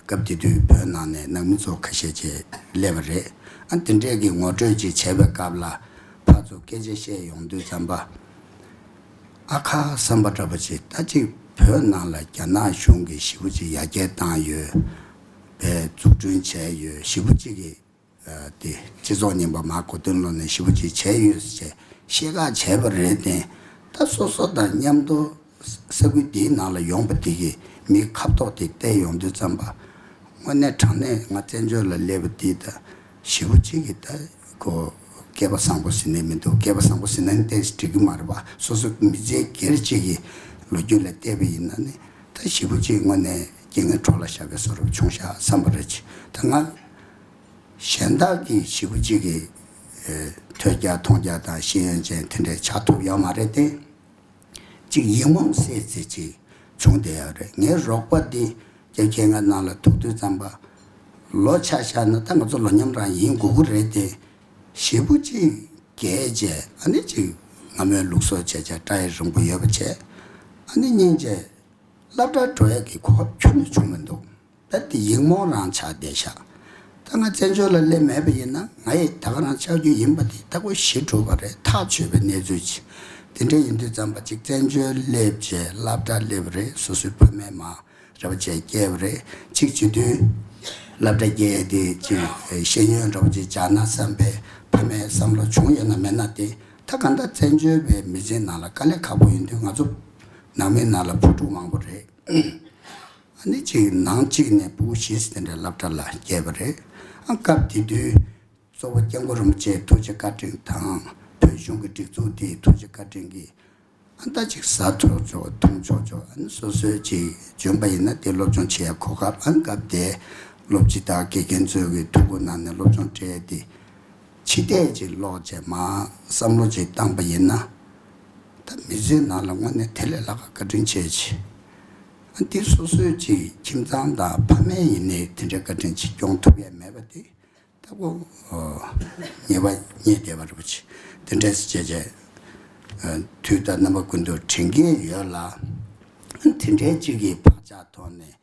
སྐབས་དེ་དུས་བོད་ནང་ནས་ནང་མི་ཚོ་ཁ་ཤས་ཅིག་སླེབས་པ་རེད། ཨ་འདི་འདྲས་ཀྱི་ངོ་སྤྲོད་ཅིག་བྱས་པའི་སྐབས་ལ་ཕར་ཚུར་སྐད་ཆ་བཤད་ཡོང་དུས་ཙམ་པ། ཨ་ཁ་བསམ་པ་འདྲ་པོ་ཅིག་ད་ཅིག་བོད་ནང་ལ་རྒྱ་ནག་གཞུང་གིས་ཞེ་པོ་ཅིག་ཡར་རྒྱས་བཏང་ཡོད་པའི་འཛུགས་སྐྲུན་བྱས་ཡོད། ཞེ་པོ་ཅིག་གི་དེ་སྤྱི་ཚོགས་རྙིང་པ་མར་གོ་སྟོན་སློང་ནས་ཞེ་པོ་ཅིག་བྱས་ཡོད་ཅེས་བཤད་ཁག་བྱས་པ་རེད་དེ། ད་སོ་སོ་དང་མཉམ་དུ་ས་ཁུལ་འདིའི་ནང་ལ་ཡོང་པ་དེ་གི་མིའི་ཁ་དོག་དེ་བལྟས་ཡོང་དུས་ཙམ་པ། དངོས་གནས་དྲང་གནས་ང་བཙན་བྱོལ་ལ་སླེབས་པ་དེ་ད་ཞེ་པོ་ཅིག་གི་ད་ཁོ་སྐལ་པ་བཟང་པོ་ཟེར་ནས་མི་འདུག་སྐལ་པ་བཟང་པོ་ཟེར་ན་ཏོག་ཙམ་འགྲིག་གི་མ་རེད་པ། སོ་སོ་མི་ཚེ་སྒེར་གཅིག་གི་ལོ་རྒྱུས་ལ་བལྟས་པ་ཡིན་ན་ནི་ད་ཞེ་པོ་ཅིག་དངོས་གནས་རྐྱེན་ངན་གྲོགས་ལ་བཞག་པའི་བཟོ་འདྲ་བྱུང་ཤག་བསམ་པ་རེད། ཅིག་ད་ང་གཞན་དག་གི་ཞེ་པོ་ཅིག་གི་ཨེ་ཐོས་རྒྱ་མཐོང་རྒྱ་དང་ཤེས་ཡོན་ཅན་དེ་འདྲས་ཆགས་ཐུབ་ཡོད་མ་རེད་དེ། ཅིག་ཡིག་རྨོངས་སད་སད་ཅིག་བྱུང་བསྡད་ཡོད་རེད། ངའི་རོགས་པ་འདི་སྐྱབས་མཁན་ང་ནང་ལ་ཐུག་དུས་ཙམ་པ། ལོ་ཆ་བཞག་ན་ད་ང་ཚོ་ལོ་མཉམ་རང་ཡིན་དགོས་ཀྱི་རེད་དེ། ཞེ་པོ་ཅིག་རྒས་བྱས། ཨ་ནི་ཅིག་སྔ་མོའི་ལུགས་སྲོལ་བྱས་བྱས་སྐྲ་ཡི་རིང་པོ་ཡོད་པ་བྱས། ཨ་ནི་སྙིང་རྗེ། སློབ་གྲྭར་འགྲོ་ཡས་ཀྱི་གོ་སྐབས་ཁྱོན་ནས་བྱུང་མི་འདུག་ད་དེ་ཡིག་རྨོངས་རང་ཆགས་བསྡད་ཤག་ད་ང་བཙན་བྱོལ་ལ་སླེབས་མེད་པ་ཡིན་ན་ང་ཡི་ད་ག་རང་ཆགས་རྒྱུ་ཡིན་པ་དེ་ད་ཁོ་གཞི་གྲུབ་པ་རེད། ཐག་ཆོད་པའི་གནས་ཚུལ་ཅིག་དེ་འདྲ་ཡིན་དུས་ཙམ་པ་ཅིག་བཙན་བྱོལ་སླེབས་བྱས་སློབ་གྲྭ་སླེབས་རེད། སོ་སོའི་ཕ་མས་མ་རེ་བ་བྱས་སྐྱེལ་བ་རེད། ཅིག་བྱེད་དུས་སློབ་གྲྭ་སྐྱེལ་ཡས་དེ་ཅིག་ཤེས་ཡོན་འདྲ་བོ་ཅིག་སྦྱང་ན་བསམ་པའི་ཕ་མའི་བསམ་བློ་བྱུང་ཡོད་ན་མེད་ན་དེ་ད་གང་ལྟར་བཙན་བྱོལ་བའི་མི་ཚེ་ནང་ལ་དཀའ་ལས་ཁག་པོ་ཡིན་དུས་ང་ཚོ་ནང་མི་ནང་ལ་བུ་ཕྲུག་མང་པོ་རེད། ཨ་ནི་གཅིག་ནང་གཅིག་ནས་ཕྲུ་གུ་བཞི་དེ་འདྲ་སློབ་གྲྭ་ལ་བསྐྱལ་བ་རེད། ཨ་སྐབས་དེ་དུས་གཙོ་བོ་སྐྱབས་མགོན་རིན་པོ་ཆེའི་ཐུགས་རྗེ་བཀའ་དྲིན་དང་བོད་གཞུང་གི་སྒྲིག་འཛུགས་དེའི་ཐུགས་རྗེ་བཀའ་དྲིན་གྱིས་ཨ་ད་ཅིག་ཟ་ཆོག་ཆོག་འཐུང་ཆོག་ཆོག་ཨ་ནི་སོ་སོའི་ཅིག་འཇོན་པ་ཡིན་ན་དེ་སློབ་སྦྱོང་བྱེད་ཡ་གོ་སྐབས། ཨ་སྐབས་དེ་སློབ་སྤྱི་དང་དགེ་རྒན་ཚོའི་གི་ཐུགས་ཁུར་གནང་ནས་སློབ་སྦྱོང་སྤྲད་དེ། ཕྱི་བལྟས་ཅིག་ཀློག་བྱས་མར་བསམ་བློ་ཅིག་བཏང་པ་ཡིན་ན། ད་མི་ཚེའི་ནང་ལ་དངོས་གནས་དེ་ལས་ལྷག་ག་བཀའ་དྲིན་ཆེ་ཆེ། ཨ་འདི་སོ་སོའི་ཅིག་ཁྱིམ་ཚང་དང་ཕ་མས་ཡིན་ནའི་དེ་འདྲའི་བཀའ་དྲིན་ཅིག་སྐྱོང་ཐུབ་ཡས་མེད་པ་དེ་ད་ཁོ་ཨོ་ཉེས་པ་རྙེད་བསྡད་པ་རེད་པ་ཆེ། དེ་འདྲས་བྱས་བྱས་ཨ་དུས་དང་རྣམ་པ་ཀུན་ཏུ་དྲན་གྱིན་ཡོད་ལ། ཨ་དེ་འདྲའི་ཅིག་གི་བག་ཆགས་ཐོག་ནས།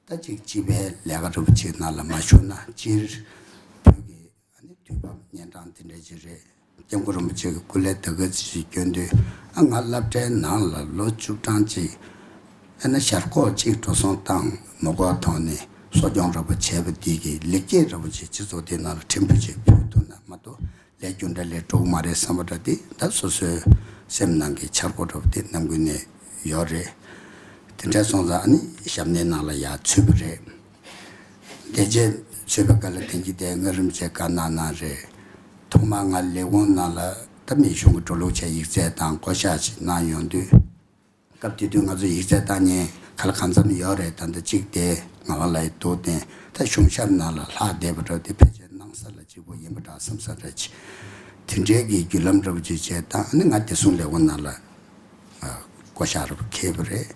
ད་ཅིག་སྤྱི་པའི་ལས་ཀ་རུ་ཅིག་ནང་ལ་མ་ཞུགས་ན་སྤྱིར་བོད་ཀྱི་ཨ་ནི་དུས་བབ་གཉན་འཕྲང་དེ་འདྲ་ཅིག་རེད། སྐྱབས་མགོན་རིན་པོ་ཆེ་གི་སྐུ་ལས་ད་ག་ཅིག་བསྐྱོན་དུས་ཨ་ང་སློབ་གྲྭའི་ནང་ལ་ལོ་བཅུ་གྲངས་ཅིག་ཨ་ནི་ཞར་ཁོག་ཅིག་འགྲོ་སོང་བཏང་མ་དགོས་ཐོག་ནས་གསོ་སྐྱོང་རོགས་པ་བྱས་པ་འདི་གི་ལེགས་སྐྱེས་རོགས་པ་ཅིག་སྤྱི་ཚོགས་དེ་ནང་ལ་ཕྲན་བུ་ཅིག་ཕུལ་ཐུབ་ན་མ་གཏོགས། ལས་རྒྱུ་འབྲས་ལས་འགྲོ་གི་མ་རེད་བསམ་པ་འདྲ་དེ་ད་སོ་སོའི་སེམས་ནང་གི་འཆར་སྒོ་འདྲ་བོ་དེ་ནམ་རྒྱུན་ནས་ཡོད་རེད། དེ་འདྲ་སོང་ཙང་ཨ་ནི་ཞབས་གནས་ནང་ལ་ཡར་ཚུད་པ་རེད། དེ་རྗེས་ཚུད་པའི་སྐབས་ལ་དེང་གི་དེ་ང་རིན་པོ་ཆེ་བཀའ་གནང་གནང་རེད། ཐོག་མར་ང་ལས་ཁུངས་ནང་ལ་ད་མི་གཞུང་གི་འགྲོ་ལུགས་བྱས་ཡིག་ཚད་དང་བསྐོ་བཞག་ཅིག་གནང་ཡོང་དུས། སྐབས་དེ་དུས་ང་ཚོ་ཡིག་ཚད་བཏང་མཁན་ག་ལ་གང་འཚམ་ཡོད་རེད། ད་ལྟ་གཅིག་དེ་ང་ལ་ཡི་འདུག་སྟེ་ད་གཞུང་ཞབས་ནང་ལ་ལྷག་བསྡད་པ་འདྲ་དེ་ཕལ་ཆེར་སྣང་ས་ལ་གཅིག་པོ་ཡིན་པ་འདྲ་བསམ་ས་རེད། དེ་འདྲའི་གི་བརྒྱུད་ལམ་འདྲ་པོ་ཅིག་བྱས་ད་ཨ་ནི་ང་བདེ་སྲུང་ལས་ཁུངས་ནང་ལ་བསྐོ་བཞག་རུ་འཁེལ་བ་རེད།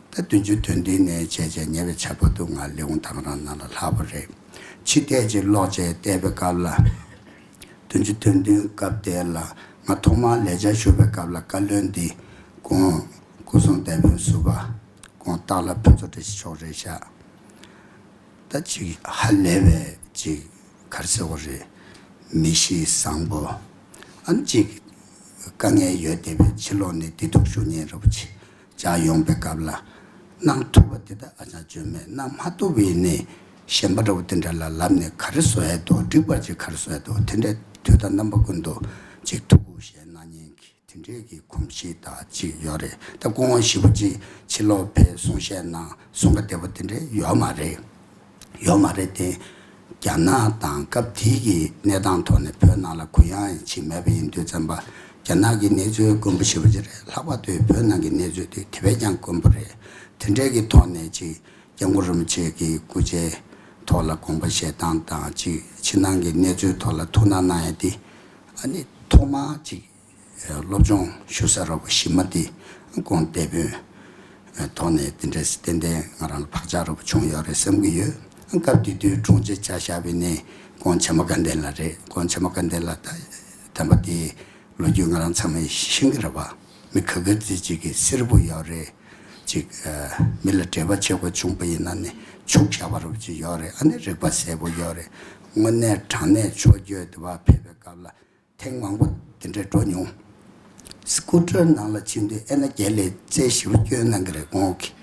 ད་བདུན་ཅུ་དོན་བདུན་ནས་བྱས་བྱས་ཉེ་བའི་ཆར་བར་དུ་ང་ལས་ཁུངས་ད་ག་རང་ནང་ལ་ལྷག་པ་རེད། ཕྱི་བལྟས་ཅིག་ཀློག་བྱས་བལྟས་པའི་སྐབས་ལ། བདུན་ཅུ་དོན་བདུན་སྐབས་དེ་ལ་ ང་ཐོག་མར་ལས་བྱ་ཞུགས་པའི་སྐབས་ལ་བཀའ་བློན་འདི་ཁོང་སྐུ་སྲུང་སྡེ་དཔོན་ཟུར་པ་ཁོང་སྟག་ལྷ་ཕུན་ཚོགས་བཀྲ་ཤིས་མཆོག་རེད་ཤག་ད་ཅིག་ཧ་ལས་པའི་ཅིག་ག་རེ་ཟེར་དགོས་རེད། མི་གཤིས་བཟང་པོ། ཨ་ནི་ཅིག་དཀའ་ངལ་ཡོད་བསྡད་པའི་ཕྱི་ལོགས་ནས་བདེ་སྡུག་ཞུ་མཁན་འདྲ་པོ་ཅིག་ཅིག་ཡོང་པའི་སྐབས་ལ། གནང་ཐུབ་པ་དེ་དག་ཨ་ཅང་བརྗོད་མེད། གནང་མ་ཐུབ་པ་ཡིན་ནའི་གཞན་པ་འདྲ་པོ་དེ་འདྲ་ལ་ལབ་ནས་ག་རེ་བཟོ་ཡ་འདུག་འགྲིག་པ་ཅིག་ག་རེ་བཟོ་ཡ་འདུག་དེ་འདྲའི་དུས་དང་རྣམ་པ་ཀུན་ཏུ་ཅིག་ཐུགས་ཁུར་བཞེས་གནང་མཁན་གྱི་དེ་འདྲའི་གི་གོམས་གཤིས་དག་ཅིག་ཡོད་རེད། ད་སྐུ་ངོ་ཞེ་པོ་ཅིག་ཕྱི་ལོགས་ཕེབས་གསུང་བཤད་གནང་གསུང་ག་བདེ་པོ་དེ་འདྲ་ཡོད་མ་རེད། ཡོད་མ་རེད་དེ། རྒྱ་ནག་དང་སྐབས་དེའི་གི་གནས་སྟངས་ཐོག་ནས་བོད་ནང་ལ་གུ་ཡངས་ཅིག་མེད་པ་ཡིན་དུས་ཙམ་པ། རྒྱ་ནག་གི་གནས་ཚུལ་དཀོན་པོ་ཞེ་པོ་ཅིག་རེད། ལྷག་པར་དུ་བོད་ནང་གི་གནས་ཚུལ་དེ་དེ་བས་ཀྱང་དཀོན་པོ་རེད། དེ་འདྲའི་གི་ཐོག་ནས་ཅིག་སྐྱབས་མགོན་རིན་པོ་ཆེ་གི་སྐུ་ཕྱྭའི་ཐོག་ལ་དགོངས་པ་བཞེས་སྟངས་དང་ཅིག་ཕྱི་ནང་གི་གནས་ཚུལ་ཐོག་ལ་ཐུགས་སྣང་གནང་ཡ་དེ། ཨ་ནི་ཐོག་མར་ཅིག་སློབ་སྦྱོང་ཞུ་ས་རོགས་པ་གཞི་མ་དེ་ཁོང་སྡེ་དཔོན་ཐོག་ནས་དེ་འདྲས་ཏན་ཏན་ང་རང་ལ་བག་ཆགས་རོགས་པ་བྱུང་ཡོད་རེད་བསམ་གྱི་ཡོད། སྐབས་དེ་དུས་དྲུང་ཆེ་བཅའ་བཞག་པའི་ནི་ཁོང་བྱམས་པ་དགའ་ལྡན་ལགས་རེད། ཁོང་བྱམས་པ་དགའ་ལྡན་ལགས་ད་དམ་པ་དེའི་ལོ་རྒྱུས་ང་རང་ཚང་མས་ཤེས་ཀྱི་རེད་པ། མི་ག་ག་ཚོད་ཅིག་གི་སེར་པོ་ཡོད་རེད། ཅིག་མི་ལ་འབྲེལ་བ་བྱེད་དགོས་བྱུང་པ་ཡིན་ན་ནི་འཆུག་བཞག་པ་རོགས་ཅིག་ཡོད་རེད། ཨ་ནི་རིག་པ་གསལ་པོ་ཡོད་རེད། དངོས་གནས་དྲང་གནས་ཕྱོགས་བསྐྱོད་དེ་བ་ཕེབས་པའི་སྐབས་ལ། ཐེངས་མང་པོ་དེ་འདྲས་འགྲོ་མྱོང་། སི་ཀུ་ཊར་ནང་ལ་ཕྱིན་དུས་ཨེ་ན་རྒྱལ་ལས་རྩེ་ཞིབ་སྐྱོན་གནང་གི་རེད་ཁོང་གིས།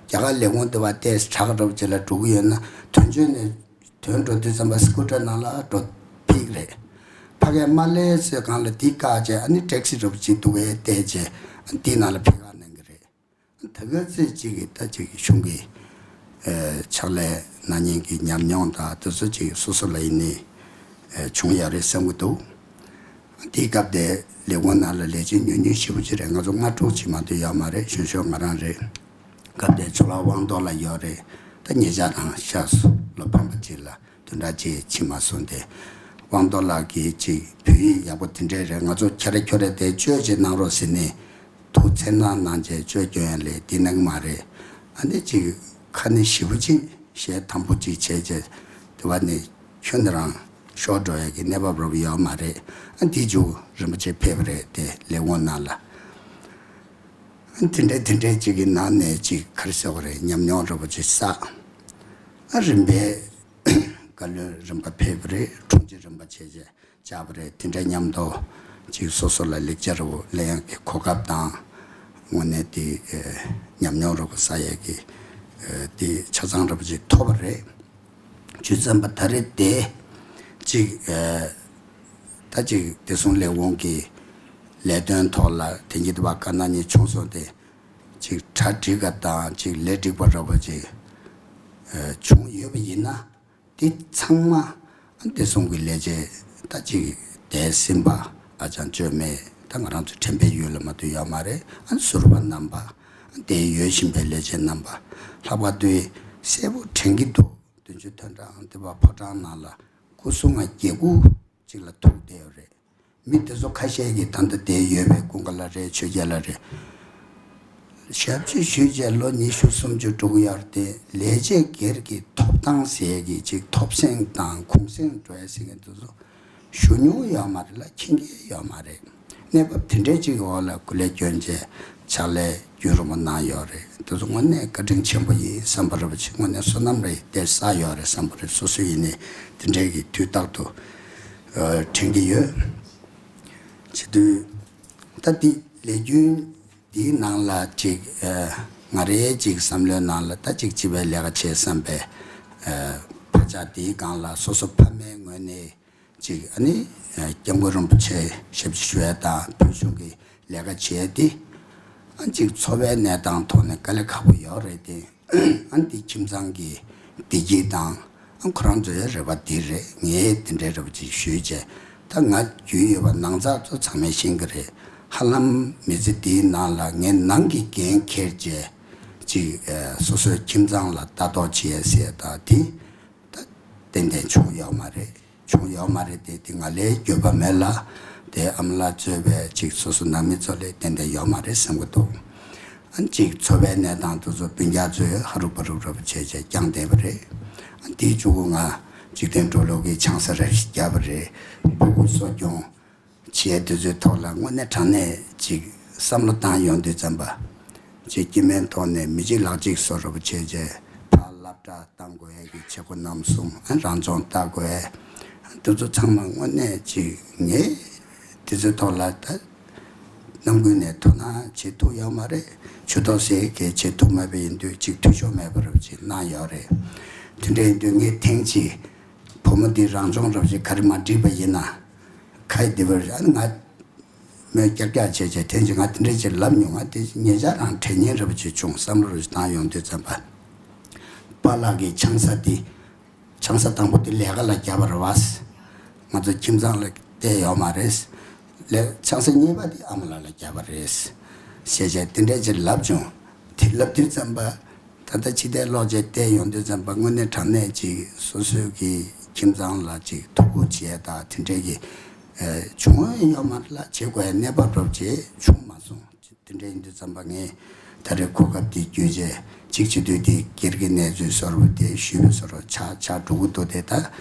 རྒྱ་གར་ལས་ཁུངས་དེ་བ་ཏེས་དྲག་འགྲོ་བྱེད་ལ་འགྲོ་གི་ཡོད་ན་དོན་གཅོད་ནས་དོན་འགྲོ་དུས་ཙམ་པ་སི་ཀུ་ཊར་ནང་ལ་འགྲོ་ཕིག་རེད། ཕ་གའི་མ་ལས་ཚོས་གང་ལ་དེ་བཀག་བྱས་ཨ་ནི་ཊེག་སི་འགྲོ་བྱེད་འདུག་གས་བལྟས་བྱས་ཨ་ནི་དེའི་ནང་ལ་ཕིག་ག་གནང་གི་རེད། ད་ག་ཚོད་ཅིག་གི་ད་ཅིག་གཞུང་གི་ཕྱག་ལས་གནང་མཁན་གྱི་ཉམས་མྱོང་དང་དེ་ཚོ་ཅིག་སོ་སོ་ལ་ཡིན་ནའི་བྱུང་ཡོད་རེད་བསམ་གྱི་འདུག་དེའི་སྐབས་དེ་ལས་ཁུངས་ནང་ལ་ལས་བྱེད་ཉུང་ཉུང་ཞེ་པོ་ཅིག་རེད། ང་ཚོ་ལྔ་དྲུག་ཅིག་མ་གཏོགས་ཡོད་མ་རེད། གཞོན་གཞོན་ང་རང་རེད། སྐབས་དེ་ཇོ་ལགས་དབང་རྡོར་ལགས་ཡོད་རེད། ད་ཉེ་ཆར་རང་ཤག་སོ་ལོ་ཕམ་པ་ཅིག་ལ། བདུན་ཕྲག་གཅིག་ཕྱིན་མ་སོང་སྟེ། དབང་རྡོར་ལགས་ཀྱིས་ཅིག་བོད་ཡིག་ཡག་པོ་དེ་འདྲས་རེད། ང་ཚོ་ཁྱེད་ར་ཁྱོད་ར་དེ་བཅོས་ཅིག་གནང་རོགས་ཟེར་ནས་ཐུགས་འཚེར་སྣང་གནང་བྱས་བཅོས་སྐྱོན་ཡ་ལས་དེ་གནང་གི་མ་རེད། ཨ་ནི་ཅིག་ཁ་ནས་ཞེ་པོ་ཅིག་གཞས་དམ་པོ་ཅིག་བྱས་བྱས་དེ་བ་ནས་ཁྱོན་ནས་རང་ཤོར་འགྲོ་ཡ་གི་གནས་བབ་རོབ་ཡོད་མ་རེད། ཨ་དེ་མཇུག་རིན་པོ་ཆེ་ཕེབས་པ་རེད་དེ་ལས་ཁུངས་ནང་ལ། ཨ་དེ་འདྲས་དེ་འདྲས་ཅིག་གི་ནང་ནས་ཅིག་ག་རེ་ཟེར་བ་རེད། ཉམས་མྱོང་རོབ་ཅིག་བསགས། ཨ་རིམ་པས། བཀའ་བློན་རིམ་པ་ཕེབས་པ་རེད། དྲུང་ཆེ་རིམ་པ་བྱས་བྱས་བཅར་བ་རེད། དེ་འདྲ་མཉམ་དུ་ཅིག་སོ་སོ་ལ་ལེགས་ཆ་རུ་ལེན་ཡག་གི་གོ་སྐབས་དང་། དངོས་གནས་དེ་ཉམས་མྱོང་རུ་བསགས་ཡག་གི་དེ་ཆ་ཚང་རུ་ཅིག་ཐོབ་པ་རེད། བྱས་ཙམ་པ་ད་རེས་དེ་ཅིག་ད་ཅིག་བདེ་སྲུང་ལས་ཁུངས་ཀྱི་ལས་དོན་ཐོག་ལ་དེང་གི་དུ་བ་དཀའ་གནད་གཉིས་བྱུང་སོང་སྟེ། ཅིག་གྲ་སྒྲིག་ག་དང་ཅིག་ལས་སྒྲིག་པ་རུ་ཅིག་བྱུང་ཡོད་པ་ཡིན་ན། དེ་ཚང་མ་བདེ་སྲུང་གི་ལས་བྱེད་ད་ཅིག་དེ་ཟིན་པ་ཨ་ཅང་བཅོས་མེད། ད་ང་རང་ཚོ་དྲན་པའི་ཡུལ་ལ་མ་གཏོགས་ཡོད་མ་རེད། ཨ་ཟུར་པ་རྣམ་པ་དེ་ཡོད་བཞིན་པའི་ལས་བྱེད་རྣམ་པ་ལྷག་པར་དུ་གསལ་པོ་དྲན་གྱི་འདུག་བདུན་ཅུ་དོན་གྲངས་དེ་བ་ཕོ་བྲང་ནང་ལ་སྐུ་སྲུང་བ་བརྒྱད་དགུ་ཅིག་ལ་ཐུག་བསྡད་ཡོད་རེད། མི་དེ་ཚོ་ཁ་ཤས་ཀྱིས་ད་ལྟ་དེ་ཡོད་པའི་ཀུན་དགའ་ལགས་རེད། ཆོས་རྒྱལ་ལགས་རེད། ཞབས་ཕྱི་ཞུས་རྗེས་ལོ་ཉི་ཤུ་སུམ་ཅུ་འགྲོ་གི་ཡོད་རེད་དེ། ལས་བྱེད་སྒེར་གྱི་ཐོབ་ཐང་ཟེར་གྱི་ཅིག་ཐོབ་སེང་དང་གུང་སེང་འགྲོ་ཡ་ཟེར་མཁན་དེ་ཚོ་ཞུ་མྱོང་ཡོད་མ་རེད་ལ་མཁྱེན་གྱི་ཡོད་མ་རེད། གནས་བབ་དེ་འདྲའི་ཅིག་གི་འོག་ལ་སྐུ་ལས་བསྐྱོན་རྗེས་ཕྱག་ལས་རྒྱུན་རིང་པོ་གནང་ཡོད་རེད། དེ་ཚོ་དངོས་གནས་བཀའ་དྲིན་ཆེན་པོ་ཡིན་བསམ་པ་རེད་པ། ཅིག་དངོས་གནས་བསོད་ནམས་རེ་དེ་བསགས་ཡོད་རེད་བསམ་པ་རེད། སོ་སོ་ཡིན་ནའི་དེ་འདྲའི་གི་དུས་རྟག་ཏུ་དྲན་གྱི་ཡོད། བྱེད་དུས་ད་འདི་ལས་རྒྱུན་འདིའི་ནང་ལ་ཅིག་ང་རའི་ཅིག་བསམ་བློའི་ནང་ལ་ད་ཅིག་སྤྱི་པའི་ལས་ཀ་བྱེད་བསམ་པའི་བག་ཆགས་འདིའི་སྒང་ལ་སོ་སོ་ཕ་མའི་ངོས་ནས་ཅིག་ཨ་ནི་སྐྱབས་མགོན་རིན་པོ་ཆེ་ཞབས་ཕྱི་ཞུ་ཡ་དང་བོད་གཞུང་གི་ལས་ཀ་བྱེད་ཡ་འདི་ཨ་ཅིག་འཚོ་བའི་གནས་སྟངས་ཐོག་ནས་དཀའ་ལས་ཁག་པོ་ཡོད་རེད་དེ། ཨ་འདི་ཁྱིམ་ཚང་གི་བདེ་སྐྱིད་དང་ཨ་ཁོ་རང་ཚོའི་རེ་བ་འདི་རེད། ངས་དེ་འདྲའི་རེ་བ་ཅིག་ཞུས་བྱས། ད་ང་རྒྱུས་ཡོད་པ་ནང་ཚགས་ཚོ་ཚང་མས་ཤེས་ཀྱི་རེད། ཧ་ལམ་མི་ཚེ་འདིའི་ནང་ལ་ངས་ནང་གི་འགན་འཁྱེར་བྱས་ཅིག་སོ་སོའི་ཁྱིམ་ཚང་ལ་ལྟ་རྟོག་བྱེད་ཡས་ཟེར་ཡ་ད་དེ་ད་ཏན་ཏན་བྱུང་ཡོད་མ་རེད། བྱུང་ཡོད་མ་རེད་དེ། དེ་ང་ལས་འགྱོད་པ་མེད་ལ། དེ་ཨ་མ་ལགས་གཙོས་པའི་ཅིག་སོ་སོ་ནང་མི་ཚོ་ལས་ཏན་ཏན་ཡོད་མ་རེད་བསམ་གྱི་འདུག་ཨ་ཅིག་འཚོ་བའི་གནས་སྟངས་དེ་ཚོ་སྤུན་ཀྱག་ཚོས་ཧ་རུ་པ་རུ་རུ་བྱས་བྱས་བསྐྱངས་བསྡད་པ་རེད། ཨ་དེའི་མཇུག་གུ་ང་འཇིག་རྟེན་འགྲོ་ལུགས་ཀྱི་ཆང་ས་རེ་བཞིན་བརྒྱབ་པ་རེད། ཕྲུ་གུ་གསོ་སྐྱོང་ བྱས་དུས་ཚོད་ཐོག་ལ་དངོས་གནས་དྲང་གནས་ཅིག་བསམ་བློ་བཏང་ཡོང་དུས་ཙམ་པ། ཅིག་སྐྱེ་དམན་ཐོག་ནས་མི་གཅིག་ལག་གཅིག་བཟོ་འདྲ་པོ་བྱས་རྗེས་ཕར་སློབ་གྲྭ་བཏང་དགོས་ཡ་གི་བྱེད་སྒོ་རྣམ་གསུམ། ཨ་རང་སྦྱོང་ལྟ་དགོས་ཡ་དེ་ཚོ་ཚང་མ་དངོས་གནས་ཅིག་ངས་དུས་ཚོད་ཐོག་ལ་ད་རྣམ་ཀུན་ནས་དོ་སྣང་བྱེད་ཐུབ་ཡོད་མ་རེད། ཇུས་གཏོགས་ཟེར་གི་བྱེད་ཐུབ་མེད་པ་ཡིན་དུས་ཅིག་འཐུས་ཤོར་མེད་པ་རུ་ཅིག་གནང་ཡོད་རེད། དེ་འདྲ་ཡིན་དུས་ངས་ཐེངས་གཅིག་བུ་མོ་འདི་རང་སྦྱོང་འདྲ་པོ་ཅིག་ག་རེ་མ་འགྲིག་པ་ཡིན་ན། ཁ་ཡི་འདི་པར་ཨ་ནི་ང་མོས་ཀྱག་ཀྱག་བྱས་བྱས་ཐེངས་གཅིག་ང་དེ་འདྲ་ཅིག་ལབ་མྱོང་། ང་དེ་ཉེ་ཆར་རང་དྲན་ཉེན་འདྲ་པོ་ཅིག་བྱུང་། བསམ་བློ་རུ་བཏང་ཡོང་དུས་ཙམ་པ། པཱ་ལགས་ཀྱི་ཆང་ས་འདི། ཆང་ས་དང་པོ་དེ་ལས་ཀ་ལ་བརྒྱབ་པ་རེད་བ། ང་ཚོ་ཁྱིམ་ཚང་ལ་བལྟས་ཡོད་མ་རེད། ལས་ཆང་ས་གཉིས་པ་དེ་ཨ་མ་ལགས་ལ་བརྒྱབ་པ་རེད། ཞེས་བྱས་དེ་འདྲ་ཅིག་ལབ་བྱུང་། དེ་ལབ་དུས་ཙམ་པ། ད་ལྟ་ཕྱི་བལྟས་ལོག་བྱས་བལྟས་ཡོང་དུས་ཙམ་པ་དངོས་གནས་དྲང་གནས་ཅིག་སོ་སོའི་གི་ཁྱིམ་ཚང་ལ་ཅིག་ཐུགས་ཁུར་བྱས་དང་དེ་འདྲའི་གི་ཨ་བྱུང་ཡོད་མ་རེད་ལ། བྱེད་དགོས་ཡ་གནས་བབ་རོབ་ཅིག་བྱུང་མ་སོང་། དེ་འདྲ་ཡིན་དུས་ཙམ་པ་ངས་ད་རེས་གོ་སྐབས་དེ་བརྒྱུད་བྱས་གཅིག་བྱེད་དུས་དེ་སྒེར་གྱི་གནས་ཚུལ་བཟོ་འདྲ་པོ་དེ་ཞུས་པའི་བཟོ་འདྲ་ཆགས་ཆགས་འགྲོ་གི་འདུག་དེ་ད་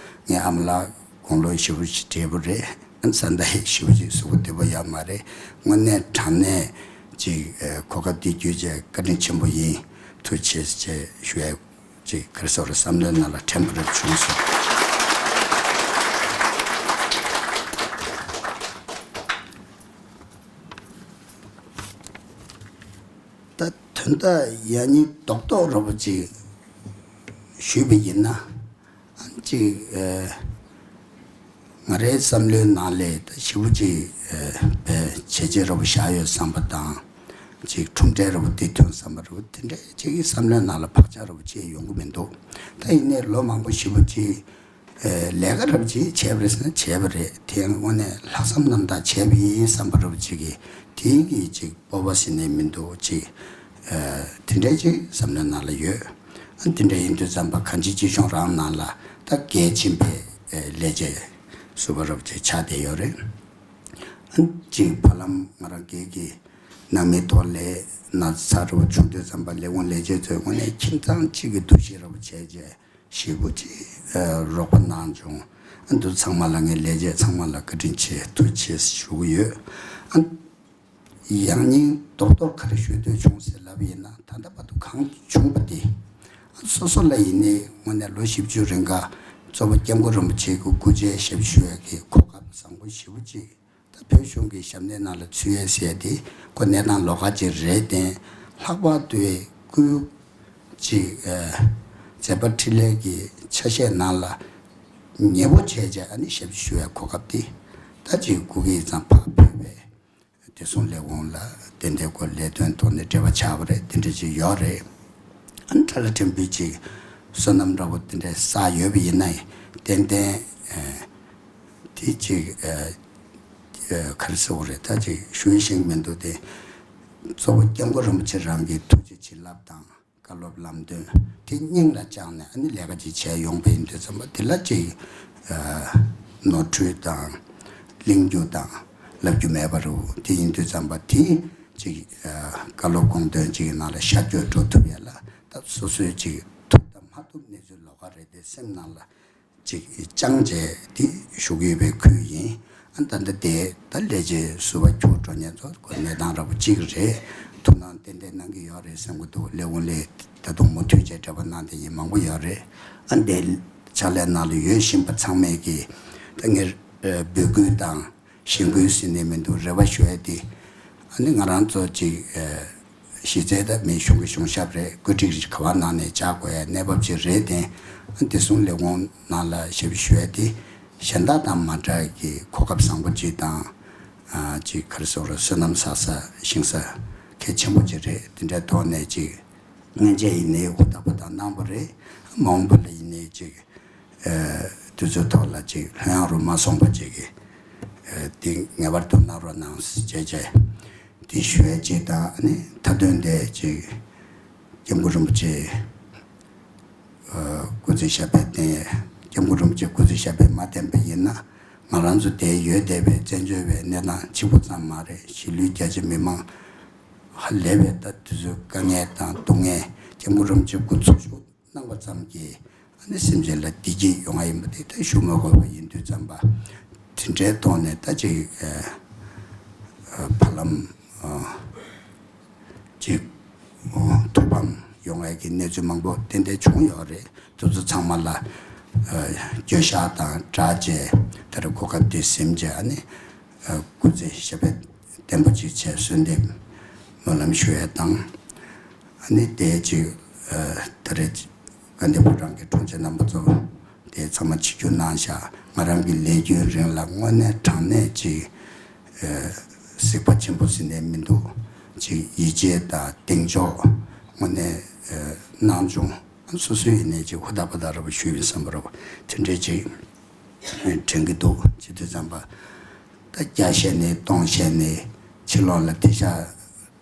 ངས་ཨ་མ་ལགས་དགུང་ལོ་ཞེ་པོ་ཞིག་བགྲེས་པོ་རེད། ཨ་ནི་ས་མཐའ་ཞེ་པོ་ཞིག་གཟུགས་པོ་བདེ་པོ་ཡོད་མ་རེད། དངོས་གནས་དྲང་གནས་ཅིག་ཨ་གོ་སྐབས་དེ་བརྒྱུད་བྱས་བཀའ་དྲིན་ཆེན་པོ་ཡིན། ཐུགས་རྗེ་ཆེ་ཞུ་ཡ་ཅིག་ག་རེ་ཟེར་བསམ་བློའི་ནང་ལ་དྲན་པ་རེ་བྱུང་སོང་། ད་དོན་དག་ཡང་སྙིང་རྡོག་རྡོག་འདྲ་པོ་ཅིག་ཞུས་པ་ཡིན་ན། ཅིག་ཨ་ང་རའི་བསམ་བློའི་ནང་ལ་ད་ཞེ་པོ་ཅིག་ཨ་བྱས་རྗེས་འདྲ་པོ་བཞག་ཡོད་བསམ་པ་དང་། ཅིག་གྲུབ་འབྲས་འདྲ་པོ་དེ་ཐོན་བསམ་པ་འདྲ་པོ་དེ་འདྲ་ཅིག་བསམ་བློའི་ནང་ལ་བག་ཆགས་འདྲ་པོ་ཅིག་ཡོང་གི་མི་འདུག་ད་ཡིན་ནའི་ལོ་མང་པོ་ཞེ་པོ་ཅིག་ཨེ་ལས་ཀ་རབ་ཅིག་བྱས་པ་རེད་ཟེར་ན་བྱས་པ་རེད། དེ་དངོས་གནས་ལྷག་བསམ་རྣམ་དག་བྱས་པ་ཡིན་བསམ་པ་རབ་ཅིག་གི་དེའི་གི་ཅིག་སྤོབས་པ་ཟེར་ནས་མི་འདུག་ཅིག་ཨེ་དེ་འདྲའི་ཅིག་བསམ་བློའི་ནང་ལ་ཡོད། ཨ་དེ་འདྲ་ཡིན་དུས་ཙམ་པ་གང་ཅི་ཅི་གཞུང་རང་ནང་ལ་ད་གལ་ཆེན་པོའི་ཨེ་ལས་བྱེད་ཟུར་པ་རབ་ཅིག་ཆགས་བསྡད་ཡོད་རེད། ཨ་ཅིག་བར་ལམ་ང་རང་སྒེར་གྱི་ནང་མི་ཐོག་ལས་ན་ཚ་འདྲ་པོ་བྱུང་དུས་ཙམ་པ་ལས་ཁུངས་ལས་བྱེད་ཚོས་དངོས་གནས་ཁྱིམ་ཚང་གཅིག་གི་འདུ་ཤེས་འདྲ་པོ་བྱས་རྗེས། ཞེ་པོ་ཅིག་ཨ་རོགས་པ་གནང་བྱུང་། ཨ་འདི་ཚང་མ་ལ་ངས་ལས་བྱེད་ཚང་མ་ལ་བཀའ་དྲིན་ཆེ་ཐུགས་རྗེ་ཆེ་ཞུ་གི་ཡོད། ཨ་ཡང་སྙིང་རྡོག་རྡོག་ག་རེ་ཞུ་འདོད་བྱུང་ཟེར་ལབ་ཡིན་ན། ད་ལྟ་བར་དུ་གང་བྱུང་པ་དེ་ཨ་སོ་སོ་ལ་ཡིན་ནའི་དངོས་གནས་ལོ་བཞི་བཅུ་རིང་ག་གཙོ་བོ་སྐྱབས་མགོན་རིན་པོ་ཆེ་གི་སྐུ་ཕྱྭའི་ཞབས་ཞུ་བའི་གི་གོ་སྐབས་བཟང་པོ་ཞེ་པོ་ཅིག་ད་བོད་གཞུང་གི་ཞབས་གནས་ནང་ལ་ཚུད་ཡས་ཟེར་དེ་ཁོ་གནས་སྟངས་ལོགས་ཀ་ཅིག་རེད་དེ། ལྷག་པར་དུ་སྐུའི་ཅིག་ཨ་མཛད་པ་འཕྲིན་ལས་ཀྱི་ཆ་ཤས་ནང་ལ་ཉེ་པོ་བྱས་བྱས་ཨ་ནི་ཞབས་ཞུ་བའི་གོ་སྐབས་དེ་ད་ཅིག་སྐུ་སྒེར་ཙམ་ཕར་ཕུལ་བས་བདེ་སྲུང་ལས་ཁུངས་ལ་ཏན་ཏན་ཁོ་ལས་དོན་ཐོག་ནས་འབྲེལ་བ་ཆགས་པ་རེད། དེ་འདྲ་ཅིག་ཡོད་རེད། ཨ་ནི་ཁྲ་ལ་ཕྲན་བུ་ཅིག་བསོད་ནམས་འདྲ་པོ་དེ་འདྲ་བསགས་ཡོད་པ་ཡིན་ན་ཡང་ཏན་ཏན་ཨ་དེ་ཅིག་ཨ་ཨ་ག་རེ་ཟེར་དགོས་རེད། ད་ཅིག་ཞུ་ཤེས་ཀྱི་མི་འདུག་སྟེ། གཙོ་བོ་སྐྱབས་མགོན་རིན་པོ་ཆེ་རང་གི་ཐུགས་རྗེ་བྱིན་རླབས་དང་བཀའ་སློབ་ལམ་སྟོན་དེ་སྙིང་ལ་བཅངས་ནས་ཨ་ནི་ལས་ཀ་ཅིག་བྱས་ཡོང་པ་ཡིན་དུས་ཙམ་པ་དེ་ལ་ཅིག་ཨ་ནོར་འཁྲུལ་དང་གླེང་རྒྱུ་དང་ལབ་རྒྱུ་མེད་པ་རུ། དེ་ཡིན་དུས་ཙམ་པ་དེ་ཅིག་ཨ་བཀའ་སློབ་དགོངས་དོན་ཅིག་གི་ནང་ལ་ཤར་བསྐྱོད་འགྲོ་ཐུབ་ཡ་ལ་ད་སོ་སོའི་ཅིག་ཐུབ་དང་མ་ཐུབ་གནས་ཚུལ་ལོགས་ཀ་རེད་དེ་སེམས་ནང་ལ་ཅིག་བཅངས་བྱས་དེ་ཞུ་གི་ཡོད་པའི་ཁུལ་ཡིན། ཨ་ད་ལྟ་དེ་ད་ལས་བྱེད་ཟུར་པ་འཁྱུར་འགྲོ་མཁན་ཚོ་གོ་གནས་སྟངས་འདྲ་པོ་གཅིག་རེད། ཐུགས་སྣང་ཏན་ཏན་གནང་གི་ཡོད་རེད་བསམ་གི་འདུག་ལས་ཁུངས་ལས་ད་དུང་མུ་མཐུད་བྱས་འབྲེལ་བ་གནང་བསྡད་མཁན་མང་པོ་ཡོད་རེད། ཨ་འདི་ཕྱག་ལས་ནང་ལ་ཡོད་བཞིན་པ་ཚང་མས་ཀྱི་ད་ངས་འབོད་སྐུལ་དང་གཞེན་སྐུལ་ཟེར་ནས་མི་འདུག་རེ་བ་ཞུ་ཡ་དེ་ཨ་ནི་ང་རང་ཚོ་ཅིག་གཞི་རྩའི་ད་མི་གཞུང་གི་གཞུང་ཞབས་རེད། བཀོད་སྒྲིག་ག་བ་ནང་ནས་བྱ་དགོས་ཡ་གནས་བབ་ཅིག་རེད་དེ། བདེ་སྲུང་ལས་ཁུངས་ནང་ལ་ཞབས་ཞུ་བ་དེ་གཞན་དག་དང་མ་འདྲ་གི་གོ་སྐབས་བཟང་པོ་ཅིག་དང་། ཅིག་ག་རེ་ཟེར་དགོས་རེད། བསོད་ནམས་བསགས་ས་ཤིང་ས་གལ་ཆེན་པོ་ཅིག་རེད། དེ་འདྲའི་ཐོག་ནས་ཅིག་སྔོན་ཆད་ཡིན་ནའི་ཧུར་ཐག་པ་དང་གནང་བ་རེད། མ་འོངས་པ་ལ་ཡིན་ནའི་ཅིག་དུས་ཚོད་ཐོག་ལ་ཅིག་ལྷོད་ཡངས་རུ་མ་སོང་པ་ཅིག་གི་དེ་ངེས་པར་དུ་གནང་རོགས་གནང་ཞེས་བྱས། དེ་ཞུ་ཡས་ཅིག་དང་། ཨ་ནི་མཐའ་དོན་དེ་ཅིག་སྐྱབས་མགོན་རིན་པོ་ཆེ་སྐུ་ཚེ་ཞབས་པད་བརྟན་ཡས། སྐྱབས་མགོན་རིན་པོ་ཆེ་སྐུ་ཚེ་ཞབས་པད་མ་བརྟན་པ་ཡིན་ན་ང་རང་ཚོ་དེ་ཡོད་བསྡད་པའི་བཙན་བྱོལ་བའི་གནས་སྟངས་གཅིག་པུ་ཙམ་མ་རེད། གཞིས་ལུས་རྒྱ་ཆེ་མི་མང་ཧ་ལས་པའི་ད་དུས་ཚོད་དཀའ་ངལ་དང་སྡུག་བསྔལ་སྐྱབས་མགོན་རིན་པོ་ཆེ་སྐུ་འཚོ་བཞུགས་གནང་བ་ཙམ་གྱིས་ཨ་ནི་སེམས་ཅན་ལ་བདེ་སྐྱིད་ཡོང་བ་ཡིན་པ་དེ་ད་ཞུ་མ་དགོས་པ་ཡིན་དུས་ཙམ་པ། དེ་འདྲའི་ཐོག་ནས་ད་ཅིག་ཨ་ཨ་བར་ལམ་ཨ་ཅིག་ཨ་ཐུགས་ཕམ་ཡོང་ཡས་ཀྱི་གནས་ཚུལ་མང་པོ་ཏན་ཏན་བྱུང་ཡོད་རེད། དེ་ཚོ་ཚང་མ་ལ་ཨ་བསྐྱར་བཤད་དང་སྦྲགས་བྱས། ད་རེས་གོ་སྐབས་འདི་ཟིན་བྱས། ཨ་ནི་ཨ་སྐུ་ཚེ་ཞབས་པད་བརྟན་པོ་ཅིག་བྱས། གསོལ་འདེབས་སྨོན་ལམ་ཞུ་ཡས་དང་། ཨ་ནི་དེ་ཅིག་ཨ་ད་རེས་དགའ་ལྡན་ཕོ་བྲང་གི་དྲུང་ཆེ་རྣམ་པ་ཚོ་དེ་ཚང་མ་ཆིབས་བསྒྱུར་གནང་བཞག་ང་རང་གི་ལས་རྒྱུའི་རིང་ལ་དངོས་གནས་དྲང་གནས་ཅིག་ཨ་གཟིགས་པ་ཆེན་པོ་ཟེར་ནས་མི་འདུག་ཅིག་ཡིད་ཆེས་དང་གདེང་འཇོག་དངོས་གནས་ཨ་གནང་བྱུང་། སོ་སོའི་ཡིན་ནའི་ཅིག་ཧུར་ཐག་པ་ཐག་ར་བ་ཞུས་པའི་བསམ་པ་ར་བ་དེ་འདྲའི་ཅིག་དྲན་གྱི་འདུག་བྱེད་དུས་ཙམ་པ། ད་བརྒྱ་བཤད་ནས་སྟོང་བཤད་ནས་ཕྱི་ལོགས་ལ་དེ་ཤ་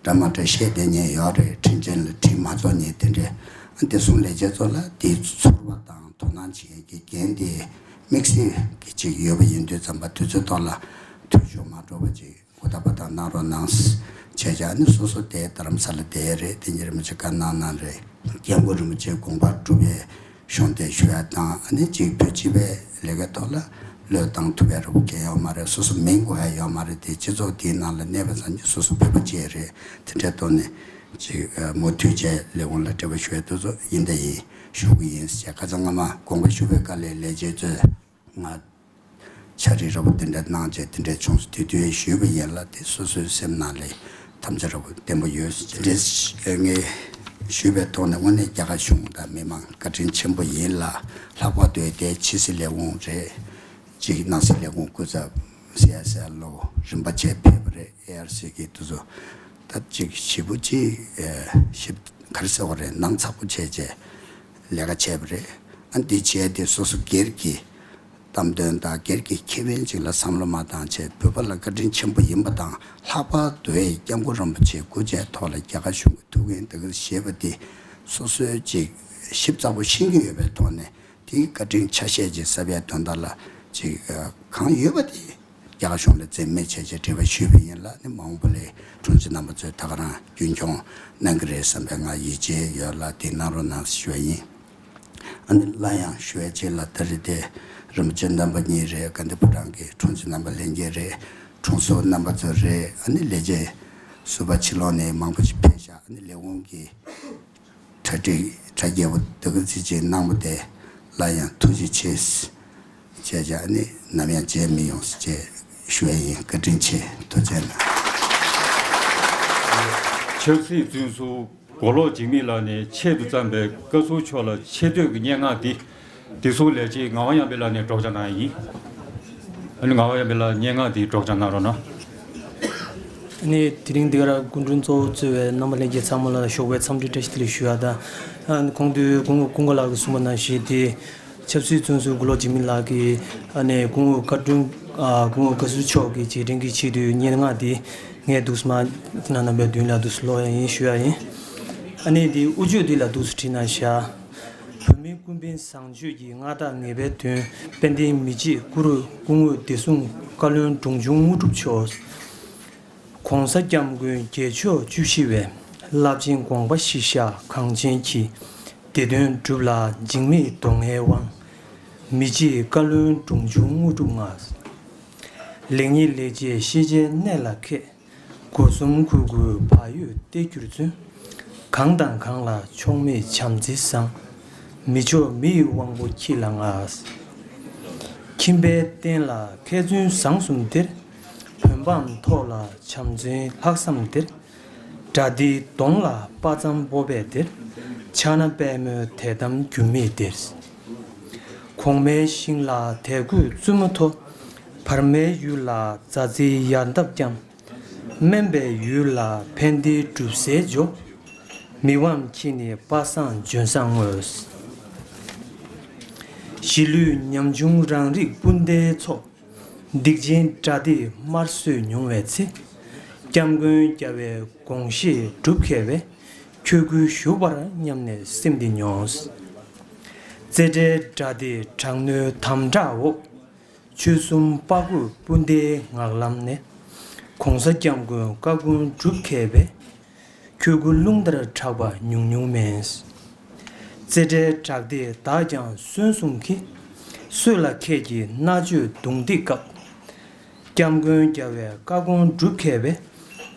འདྲ་མ་འདྲ་བཤད་བསྡད་མཁན་ཡོད་རེད། དྲིན་ཅན་ལ་དྲིན་མ་རྫོགས་མཁན་དེ་འདྲས། ཨ་བདེ་སྲུང་ལས་བྱེད་ཚོ་ལ་དེའི་ཚོར་བ་དང་དོ་སྣང་བྱེད་ཡས་ཀྱི་འགན་དེ་དམིགས་བསལ་གྱི་ཅིག་ཡོད་པ་ཡིན་དུས་ཙམ་པ་དུས་ཚོད་ཐོག་ལ་འཐུས་ཤོར་མ་འགྲོ་བ་ཅིག་ཧུར་ཐག་པ་ཐག་གནང་རོགས་གནང་། བྱས་བྱས་ཨ་ནི་སོ་སོ་དེ་རྡ་རམ་ས་ལ་བསྡད་ཡས་རེད། དེ་ཉིད་རིན་པོ་ཆེ་བཀའ་གནང་གནང་རེད། སྐྱབས་མགོན་རིན་པོ་ཆེའི་དགོངས་པ་སྒྲུབ་པའི་གཞུང་དེ་ཞུ་ཡ་དང་། ཨ་ནི་གཅིག་བོད་སྤྱི་པའི་ལས་ཀའི་ཐོག་ལ་བློས་བཏང་ཐུབ་པའི་རེ་བ་གང་ཡོད་མ་རེད། སོ་སོ་མིང་དགོས་ཡ་ཡོད་མ་རེད། དེ་སྤྱི་ཚོགས་དེའི་ནང་ལ་གནས་པ་ཙམ་གྱིས་སོ་སོ་བོད་པ་གཅིག་རེད། དེ་འདྲའི་ཐོག་ནས་གཅིག་མུ་མཐུད་བྱས་ལས་ཁུངས་ལ་འབྲེལ་བ་ཞུ་ཡ་དེ་ཚོ་ཡིན་ད་ཡིན་ཞུ་གི་ཡིན་ཟེར། ཁ་སང་སྔ་མ་དགོངས་པ་ཞུ་བའི་སྐབས་ལ་ལས་བྱེད་ཚོས་ང་འཆར་གཞི་ར་བ་དེ་འདྲ་གནང་བྱས་དེ་འདྲ་བྱུང་སོང་། དེ་དུས་ཞུས་པ་ཡིན་ལ། དེ་སོ་སོའི་སེམས་ནང་ལ་དམ་བཅའ་ར་བ་བརྟན་པོ་ཡོད། དེ་འདྲ་ངས་ཞུས་པའི་ཐོག་ནས་དངོས་གནས་རྒྱ་གར་གཞུང་དང་མི་མང་བཀའ་དྲིན་ཆེན་པོ་ཡིན་ལ། ལྷག་པར་དུ་དེ་ཕྱི་སྲིད་ལས་ཁུངས་རེད། གཅིག་ནང་སྲིད་ལས་ཁུངས་སྐུ་ཚབ་སི་ཨའི་སི་ཨེལ་ལོ་རིམ་པ་བྱས་ཕེབས་པ་རེད། ཨེ་ཨར་སི་གི་དེ་ཚོ་ད་གཅིག་ཞེ་པོ་ཅིག་ཞིབ་ག་རེ་ཟེར་བ་རེད། ནང་ཚགས་པོ་བྱས་བྱས་ལས་ཀ་བྱས་པ་རེད། ཨ་འདི་བྱས་ཏེ་སོ་སོ་སྒེར་གྱི་གཏམ་དོན་དང་སྒེར་གྱི་ཁེ་ཕན་ཅིག་ལ་བསམ་བློ་མ་བཏང་བྱས། བོད་པ་ལ་བཀའ་དྲིན་ཆེན་པོ་ཡིན་པ་དང་། ལྷག་པར་དུ་སྐྱབས་མགོན་རིན་པོ་ཆེའི་སྐུ་ཕྱྭའི་ཐོག་ལ་རྒྱ་གར་གཞུང་གི་ཐུགས་འགན་དེ་ག་བཞེས་པ་དེ་སོ་སོའི་ཅིག་ཞིབ་ཚགས་པོ་ཤེས་ཀྱི་ཡོད་པའི་ཐོག་ནས། དེའི་བཀའ་དྲིན་ཆ་ཤས་ཅིག་གསབ་ཡའི་དོན་དག་ལ་ཅིག་ཨ་གང་ཡོད་པ་དེ་རྒྱ་གར་གཞུང་ལ་འཛེམ་མེད་བྱས་བྱས་འབྲེལ་བ་ཞུས་པ་ཡིན་ལ། ནི་མ་འོངས་པ་ལ་དྲུང་ཆེ་རྣམ་པ་ཚོས་ད་ག་རང་རྒྱུན་འཁྱོངས་གནང་གི་རེད་བསམ་པའི་ང་ཡིད་ཆེས་ཡོད་ལ། དེ་གནང་རོགས་གནང་ཞུ་བ་ཡིན། ཨ་ནི་སླར་ཡང་ཞུ་བའི་ཆེད་ལ་ད་རེས་དེ་རིན་པོ་ཆེ་རྣམ་པ་གཉིས་རེད། དགའ་ལྡན་ཕོ་བྲང་གི་དྲུང་ཆེ་རྣམ་པ་ལྷན་རྒྱས་རེད། དྲུང་ཟུར་རྣམ་པ་ཚོ་རེད། ཨ་ནི་ལས་བྱེད་ཟུར་པ་ཕྱི་ལོགས་ནས་མང་པོ་ཞིག་ཕེབས་ཤག་ཨ་ནི་ལས་ཁུངས་ཀྱི་གྲ་སྒྲིག་གྲ་རྒྱས་པོ་དེ་ག་ཚོད་ཅིག་གནང་བ་དེ་སླར་ཡང་ཐུགས་རྗེ་ཆེ་ཞེས་བྱས་བྱས། ཨ་ནི་ནམ་ཡང་བརྗེད་མི་ཡོང་ཞེས་ཞུ་ཡ་ཡིན། བཀའ་དྲིན་ཆེ། ཐུགས་རྗེ་གནང་། ཆབ་སྲིད་བཙོན་ཟུར་མགོ་ལོག་འཇིགས་མེད་ལགས་ནས་ཆེད་དུ་བརྩམས་པའི་བཀའ་ཟུར་མཆོག་ལ་ཆེ་བསྟོད་ཀྱི་སྙན་ངག་འདི། བདེ་སྲུང་ལས་བྱེད་ངག་དབང་གཡང་འཕེལ་ལགས་ནས་སྒྲོག་སྦྱང་གནང་ཡ་ཡིན། ཨ་ནི་ངག་དབང་གཡང་འཕེལ་ལགས་སྙན་ངག་འདི་སྒྲོག་སྦྱང་གནང་རོགས་གནང་། ཨ་ནི་དེ་རིང་འདི་ག་ར་སྐུ་མགྲོན་གཙོ་བོ་གཙོས་པའི་རྣམ་པ་ལྷན་རྒྱས་ཚང་མ་ལ་ཞོགས་པའི་འཚམས་འདྲི་བཀྲ་ཤིས་བདེ་ལེགས་ཞུ་ཡ་དང་། ཨ་ནི་གོང་དུ་སྐུ་ངོ་ཀུན་དགའ་ལགས་ཀྱིས་གསུངས་པ་ནང་བཞིན་དེ། ཆབ་སྲིད་བཙོན་ཟུར་མགོ་ལོག་འཇིགས་མེད་ལགས་ཀྱིས་ཨ་ནི་སྐུ་ངོ་བཀའ་དྲུང་ཨ་སྐུ་ངོ་བཀའ་ཟུར་མཆོག་གི་རྗེས་དྲན་གྱི་ཆེད་དུ་སྙན་ངག་འདི་ངས་འདུག་སེ་མར་ཁྱེད་རྣམ་པའི་མདུན་ལ་འདུག་སེ་ཀློག་ཡ་ཡིན་ཞུ་ཡ་ཡིན། ཨ་ནི་འདི་དབུ་འབྱེད་འདི་ལ་འདུག་སེ་བྲིས་གནང་བཞག་བོད་མིའི་ཀུན་ཕན་བཟང་སྤྱོད་ཀྱི་མངའ་བདག་ངེས་པའི་དོན། དཔལ་ལྡན་མི་རྗེ་སྐུ་རུ་སྐུ་ངོ་བདེ་སྲུང་བཀའ་བློན་དྲུང་ཆུང་དངོས་གྲུབ་མཆོག་གོང་ས་སྐྱབས་མགོན་རྒྱལ་མཆོག་བཅུ་བཞི་བའི་རླབས་ཆེན་དགོངས་པ་གཞིར་བཞག་གངས་ཅན་གྱི་བདེ་དོན་སྒྲུབ་ལ་འཇིགས་མེད་གདོང་ལྔའི་དབང་། མི་རྗེ་བཀའ་བློན་དྲུང་ཆུང་དངོས་གྲུབ་ང་། ལེགས་ཉེས་ལེགས་བྱས་ཤེས་བྱའི་གནས་ལ་མཁས། སྒོ་གསུམ་གུས་བཀུར་བག་ཡོད་གཏེར་གྱུར་བརྩོན། གང་དང་གང་ལ་ཕྱོགས་མེད་བྱམས་བརྩེ་བཟང་། མི་ཕྱོགས་མི་ཡི་དབང་པོ་ཁྱེད་ལ་མངའ། ཁྱིམ་པའི་རྟེན་ལ་མཁས་བཙུན་བཟང་གསུམ་སྟེར། བོད་འབངས་ཐོག་ལ་བྱམས་བརྩེའི་ལྷག་བསམ་སྟེར། དགྲ་སྡེའི་གདོང་ལ་དཔའ་གཙང་སྤོབས་པས་སྟེར། ཕྱག་ན་པདྨོའི་དད་དམ་འགྱུར་མེད་སྟེར། གོང་མའི་ཞིང་ལ་དད་གུས་བཙུན་མོ་མཐོ། བར་མའི་ཡུལ་ལ་མཛའ་བརྩེའི་ཡལ་འདབ་བརྐྱངས། དམན་པའི་ཡུལ་ལ་ཕན་བདེའི་གྲུབ་སེལ་འཇོ། མི་དབང་ཁྱེད་ནི་དཔལ་བཟང་ལྗོན་བཟང་དངོས། གཞིས་ལུས་ཉམ་ཆུང་རང་རིགས་སྤུན་ཟླའི་ཚོགས། སྡིག་ཅན་དགྲ་སྡེས་དམར་གསོད་མྱོང་བའི་ཚེ། སྐྱབས་མགོན་རྒྱལ་བའི་དགོངས་བཞེད་སྒྲུབ་མཁས་པའི། ཆོས་སྐུའི་བཞུགས་པར་སྙམ་ནས་སེམས་འདི་མྱོང་། རྩེ་གྲའི་དགྲ་སྡེ་དྲག་གནོན་དམ་དྲག་འོག་ཆོལ་གསུམ་དཔའ་རྒོད་སྤུན་ཟླའི་ངག་ལམ་ནས། གོང་ས་སྐྱབས་མགོན་བཀའ་དགོངས་སྒྲུབ་མཁས་པའི། ཆོས་སྐུ་རླུང་ལྟར་གྲགས་པ་ཉུང་ཉུང་མེད། རྩེ་གྲའི་དྲག་སྡེས་བདག་ཀྱང་གསོན་བསྲུང་གི། སྲོད་ལ་ཁད་ཀྱིས་མནར་གཅོད་རྡུང་རྡེག་སྐབས། སྐྱབས་མགོན་རྒྱལ་བའི་བཀའ་དགོངས་སྒྲུབ་མཁས་པའི།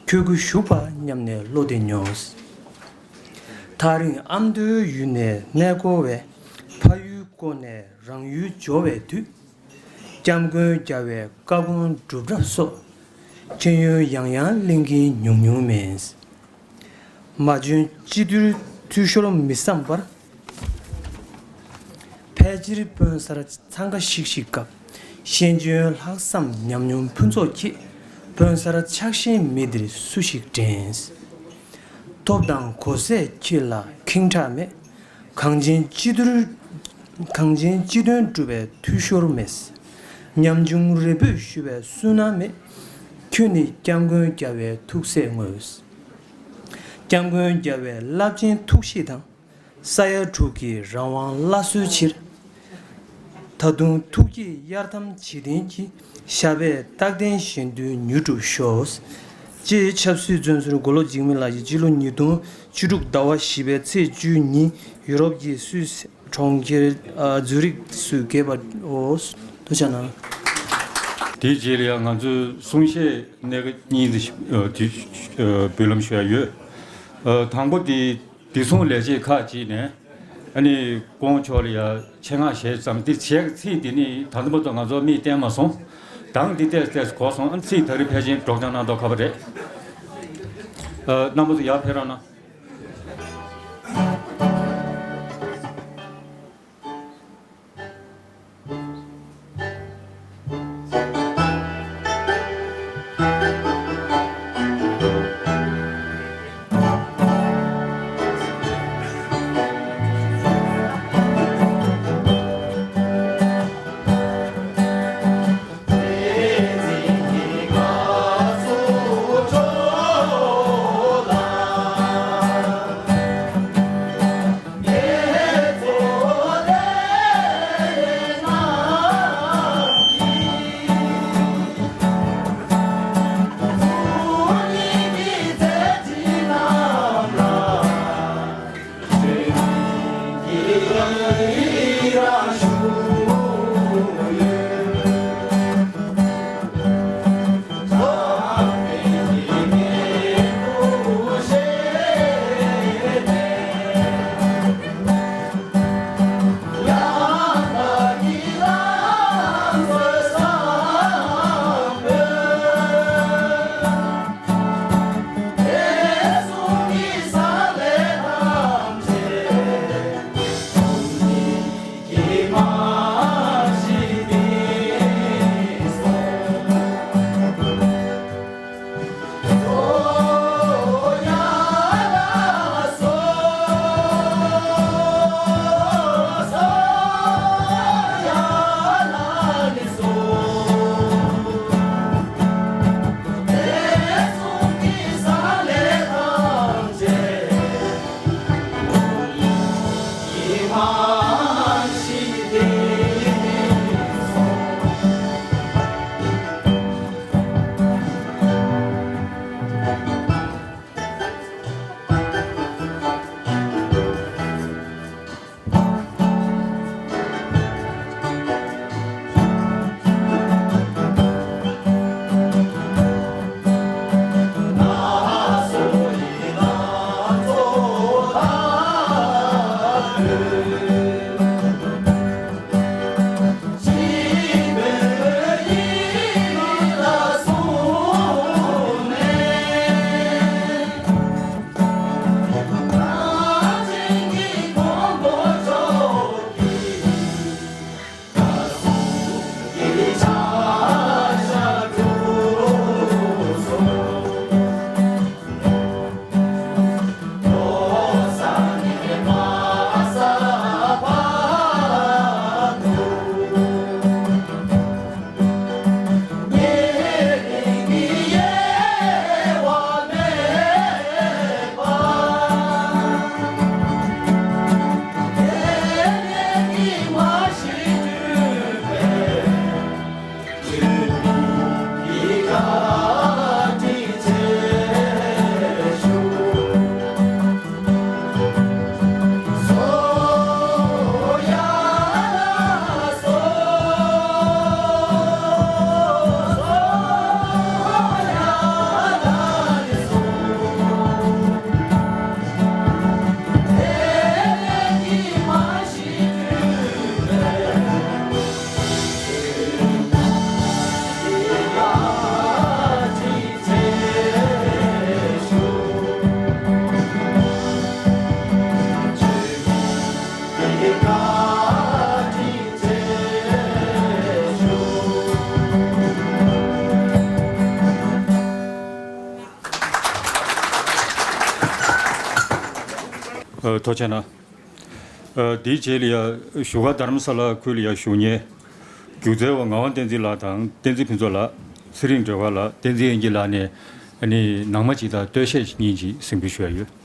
ཁྱོད་སྐུ་བཞུགས་པ་སྙམ་ནས་བློ་བདེ་མྱོང་། ཐག་རིང་ཨ་མདོའི་ཡུལ་ནས་གནས་སྐོར་བའི། ཕ་ཡུལ་བསྐོར་ནས་རང་ཡུལ་འབྱོར་བའི་དུས། སྐྱབས་མགོན་རྒྱལ་བའི་བཀའ་དགོངས་སྒྲུབ་རབས་སོགས། མཁྱེན་ཡོན་ཡང་ཡང་ལེན་མཁན་ཉུང་ཉུང་མེད། མ་བྱོན་སྤྱི་འཐུས་འཐུས་ཤོར་མི་བསམ་པར། ཕལ་ཆེར་དཔོན་སར་འཚང་ཁ་ཤིག་ཤིག་སྐབས། ཤེས་འཇོན་ལྷག་བསམ་ཉམས་མྱོང་ཕུན་ཚོགས་ཁྱེད། དཔོན་སར་ཆགས་ཞེན་མི་འདིར་སུ་ཞིག་འགྲན། ཐོབ་དང་གོ་ཚད་ཁྱེད་ལ་ཁེངས་དྲགས་མེད། གངས་ཅན་སྤྱི་འཐུས། གངས་ཅན་སྤྱི་དོན་སྒྲུབ་པའི་འཐུས་ཤོར་མེད། ཉམ་ཆུང་རེ་འབོད་ཞུ་བའི་སུན་སྣང་མེད། ཁྱོད་ནི་སྐྱབས་མགོན་རྒྱལ་བའི་ཐུགས་སྲས་དངོས། སྐྱབས་མགོན་རྒྱལ་བའི་རླབས་ཆེན་ཐུགས་བཞེད་དང་། ས་ཡ་དྲུག་གི་རང་དབང་སླར་གསོའི་ཕྱིར། ད་དུང་ཐུགས་བསྐྱེད་གཡར་དམ་བྱེད་བདེན་གྱི། ཞབས་པད་རྟག་བརྟན་གཞན་དོན་མྱུར་འགྲུབ་ཤོག་ཅེས་ཆབ་སྲིད་བཙོན་ཟུར་མགོ་ལོག་འཇིགས་མེད་ལགས་ཀྱིས་སྤྱི་ལོ་ཉིས་སྟོང་བཅུ་དྲུག་ཟླ་བ་བཞི་པའི་ཚེས་བཅུ་ཉིན་ཡུ་རོབ་ཀྱི་སུད་སི་གྲོང་ཁྱེར་ཨ་ཛུ་རིག་སུ་གས་པའོ། ཐུགས་རྗེ་གནང་། དེའི་རྗེས་ལ་ཡང་ང་ཚོས་གསུང་བཤད་གནད་འགག་གཉིས་འདི་ཞིག་ཨ་དུས་ཨ་འབུལ་ལམ་ཞུ་ཡ་ཡོད། ཨ་དང་པོ་དེ། བདེ་སྲུང་ལས་བྱེད་ཁག་ཅིག་ནས་ཨ་ནི་སྐུ་ངོ་མཆོག་ལ་ཡ་ཆེད་མངགས་བྱས་ཙམ་དེ་བྱས་ཚིག་དེ་ནི་ད་ལྟ་བར་དུ་ང་ཚོ་མིག་བསྟན་མ་སོང་། དང་དེ་ཏོག་ཙམ་གོ་སོང་། ཨ་ནི་ཚིག་དེ་རིང་ཕལ་ཆེར་སྒྲོག་སྦྱང་གནང་མདོག་ཁ་པོ་རེད། ཨ་རྣམ་པ་ཚོ་ཡར་ཕེབས་རོགས་གནང་། ཐུགས་རྗེ་གནང་། ཨ། དེའི་རྗེས་ལ་ཡ་བཞུགས་སྒར་དྷ་རམ་ས་ལ་ཁུལ་ལ་ཡ་བཞུགས་མཁན་སྒྱུ་རྩལ་བ་ངག་དབང་བསྟན་འཛིན་ལགས་དང་བསྟན་འཛིན་ཕུན་ཚོགས་ལགས། ཚེ་རིང་སྒྲོལ་དཀར་ལགས། བསྟན་འཛིན་དབྱངས་སྐྱིད་ལགས་ནས་ཨ་ནི་ནང་མ་ཅིག་དང་སྟོད་གཞས་གཉིས་ཅིག་གཟིགས་འབུལ་ཞུ་ཡ་ཡོད།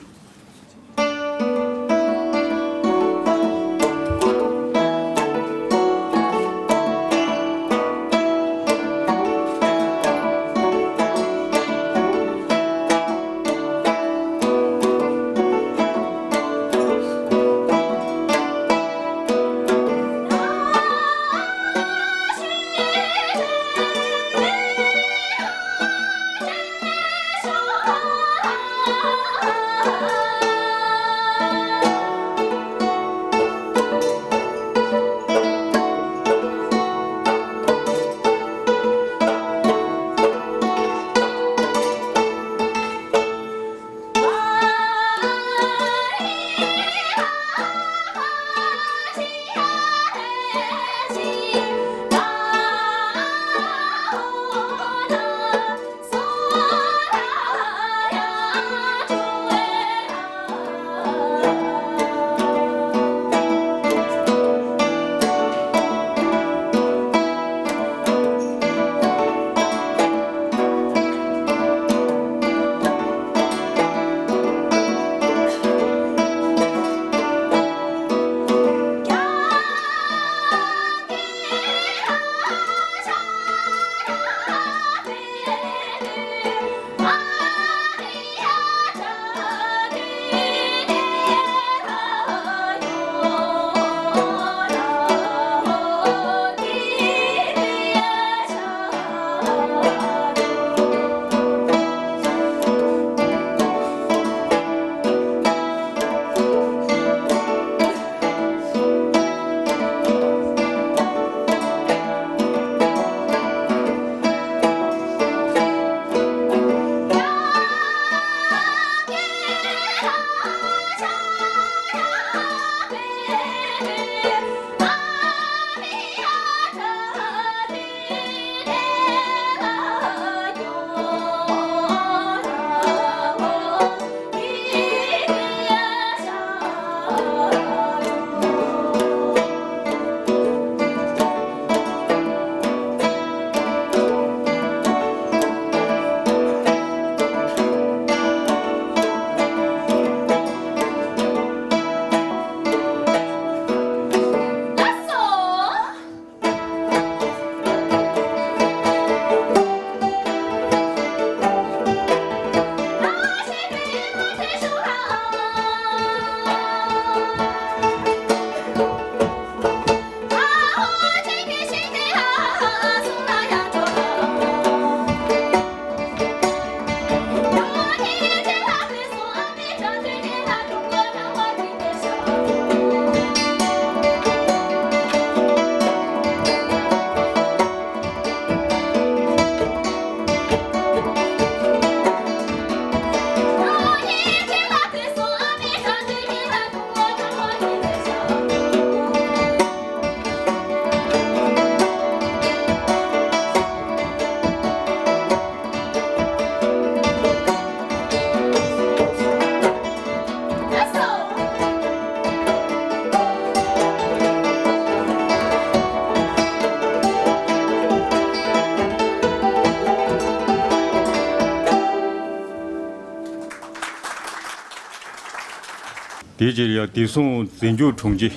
དེའི་རྗེས་ལ་ཡང་བདེ་སྲུང་འཛིན་སྐྱོང་དྲུང་ཆེ་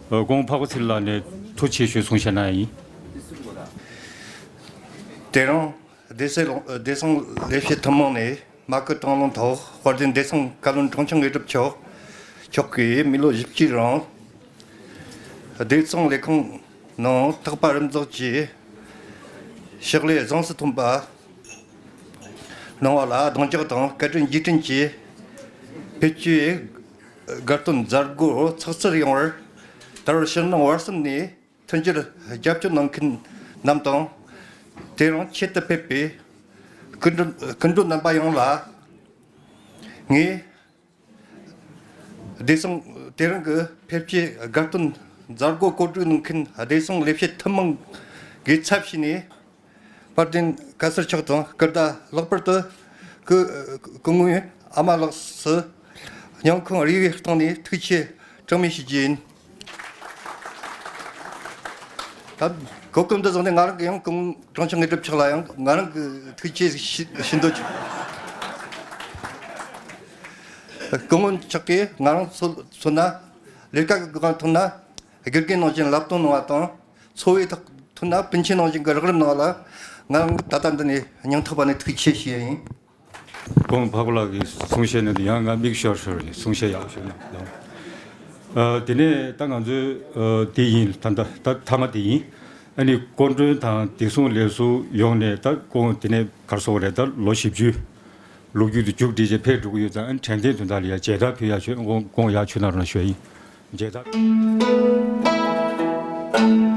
ཨ་ཀོང་འཕགས་པ་ཚེ་རིང་ལགས་ནས་ཐུགས་ཆེ་ཞུ་གསུང་བཤད་གནང་ཡིན། དེ་རིང་བདེ་སྲུང་བདེ་སྲུང་ལས་བྱེད་ཐུན་མོང་ནས་མ་སྐུལ་དང་བླངས་ཐོག་དཔལ་ལྡན་བདེ་སྲུང་བཀའ་བློན་དྲུང་ཆེ་དངོས་གྲུབ་མཆོག་མཆོག་གིས་མི་ལོ་བཞི་བཅུའི་རིང་བདེ་སྲུང་ལས་ཁུངས་ནང་རྟག་པར་རིམ་འཛེགས་ཀྱིས་ཕྱག་ལས་གཟེངས་སུ་ཐོན་པ་གནང་བ་ལ་གདེང་འཇོག་དང་བཀའ་དྲིན་རྗེས་དྲན་གྱིས་ཕེབས་སྐྱེལ་དགའ་སྟོན་མཛད་སྒོ་ཚགས་ཚུད་ཡོང་བར་ད་བར་ཕྱི་ནང་བར་གསུམ་ནས་མཐུན་འགྱུར་རྒྱབ་སྐྱོར་གནང་མཁན་རྣམས་དང་། དེ་རིང་ཆེད་དུ་ཕེབས་པའི་སྐུ་མགྲོན་སྐུ་མགྲོན་རྣམ་པ་ཡོངས་ལ་ངས་བདེ་སྲུང་དེ་རིང་གི་ཕེབས་སྐྱེལ་དགའ་སྟོན་མཛད་སྒོ་གོ་སྒྲིག་གནང་མཁན་བདེ་སྲུང་ལས་བྱེད་ཐུན་མོང་གི་ཚབ་བྱས་ནས། དཔལ་ལྡན་བཀའ་ཟུར་མཆོག་དང་སྐུ་ཟླ་ལྷག་པར་དུ་སྐུ་སྐུ་ངོའི་ཨ་མ་ལགས་སུ་ ཉམས་མཁོ་རེ་བའི་སྟེང་ནས་ཐུགས་རྗེ་གྲངས་མེད་ཞུ་རྒྱུ་ཡིན། ད་གོ་སྐབས་འདི་བཟུང་ནས་ང་རང་གི་ཡང་གུང་དྲུང་ཆེ་དངོས་གྲུབ་མཆོག་ལ་ཡང་ང་རང་གི་ཐུགས་རྗེ་ཞུ་ཞུ་འདོད་བྱུང་། སྐུ་ངོ་མཆོག་གིས་ང་རང་ཚོ་མཚོན་ན་ལས་ཀ་གི་སྒང་ཐོག་ན་དགེ་རྒན་ནང་བཞིན་བསླབ་སྟོན་གནང་བ་དང་། འཚོ་བའི་ཐོག་ཐོག་ན་སྤུན་མཆེད་ནང་བཞིན་གྱི་རོགས་རམ་གནང་བ་ལ་ང་རང་ད་ལྟ་འདི་ནས་སྙིང་ཐག་པ་ནས་ཐུགས་རྗེ་ཆེ་ཞུ་ཡ་ཡིན། ཁོང་འཕགས་པ་ལགས་ཀྱིས་གསུང་བཤད་གནང་དུས་ཡང་ང་མིག་ཤོར་ཤོར་རེད། གསུང་བཤད་ཡག་ཤོས་གནང་། ཨ། དེ་ནས་ད་ང་ཚོའི་ཨ་དེ་ཡིན། ད་ད་ད་མཐའ་མ་དེ་ཡིན། ཨ་ནི་སྐུ་མགྲོན་དང་བདེ་སྲུང་ལས་ཟུར་ཡོངས་ནས་ད་ཁོང་དེ་ནས་ག་རེ་ཟེར་དགོས་རེད། ད་ལོ་བཞི་བཅུ་ལོ་རྒྱུས་དེ་མཇུག་སྒྲིལ་བྱས་ཕེབས་འགྲོ་གི་ཡོད་ཙང་། ཨ་ནི་དྲན་རྟེན་དོན་དག་ལ་ཡ་མཇལ་དར་ཕུལ་ཡག་ཆེད་ཁོང་ཁོང་ཡར་མཆོད་གནང་རོགས་ཞུ་ཡ་ཡིན། མཇལ་དར།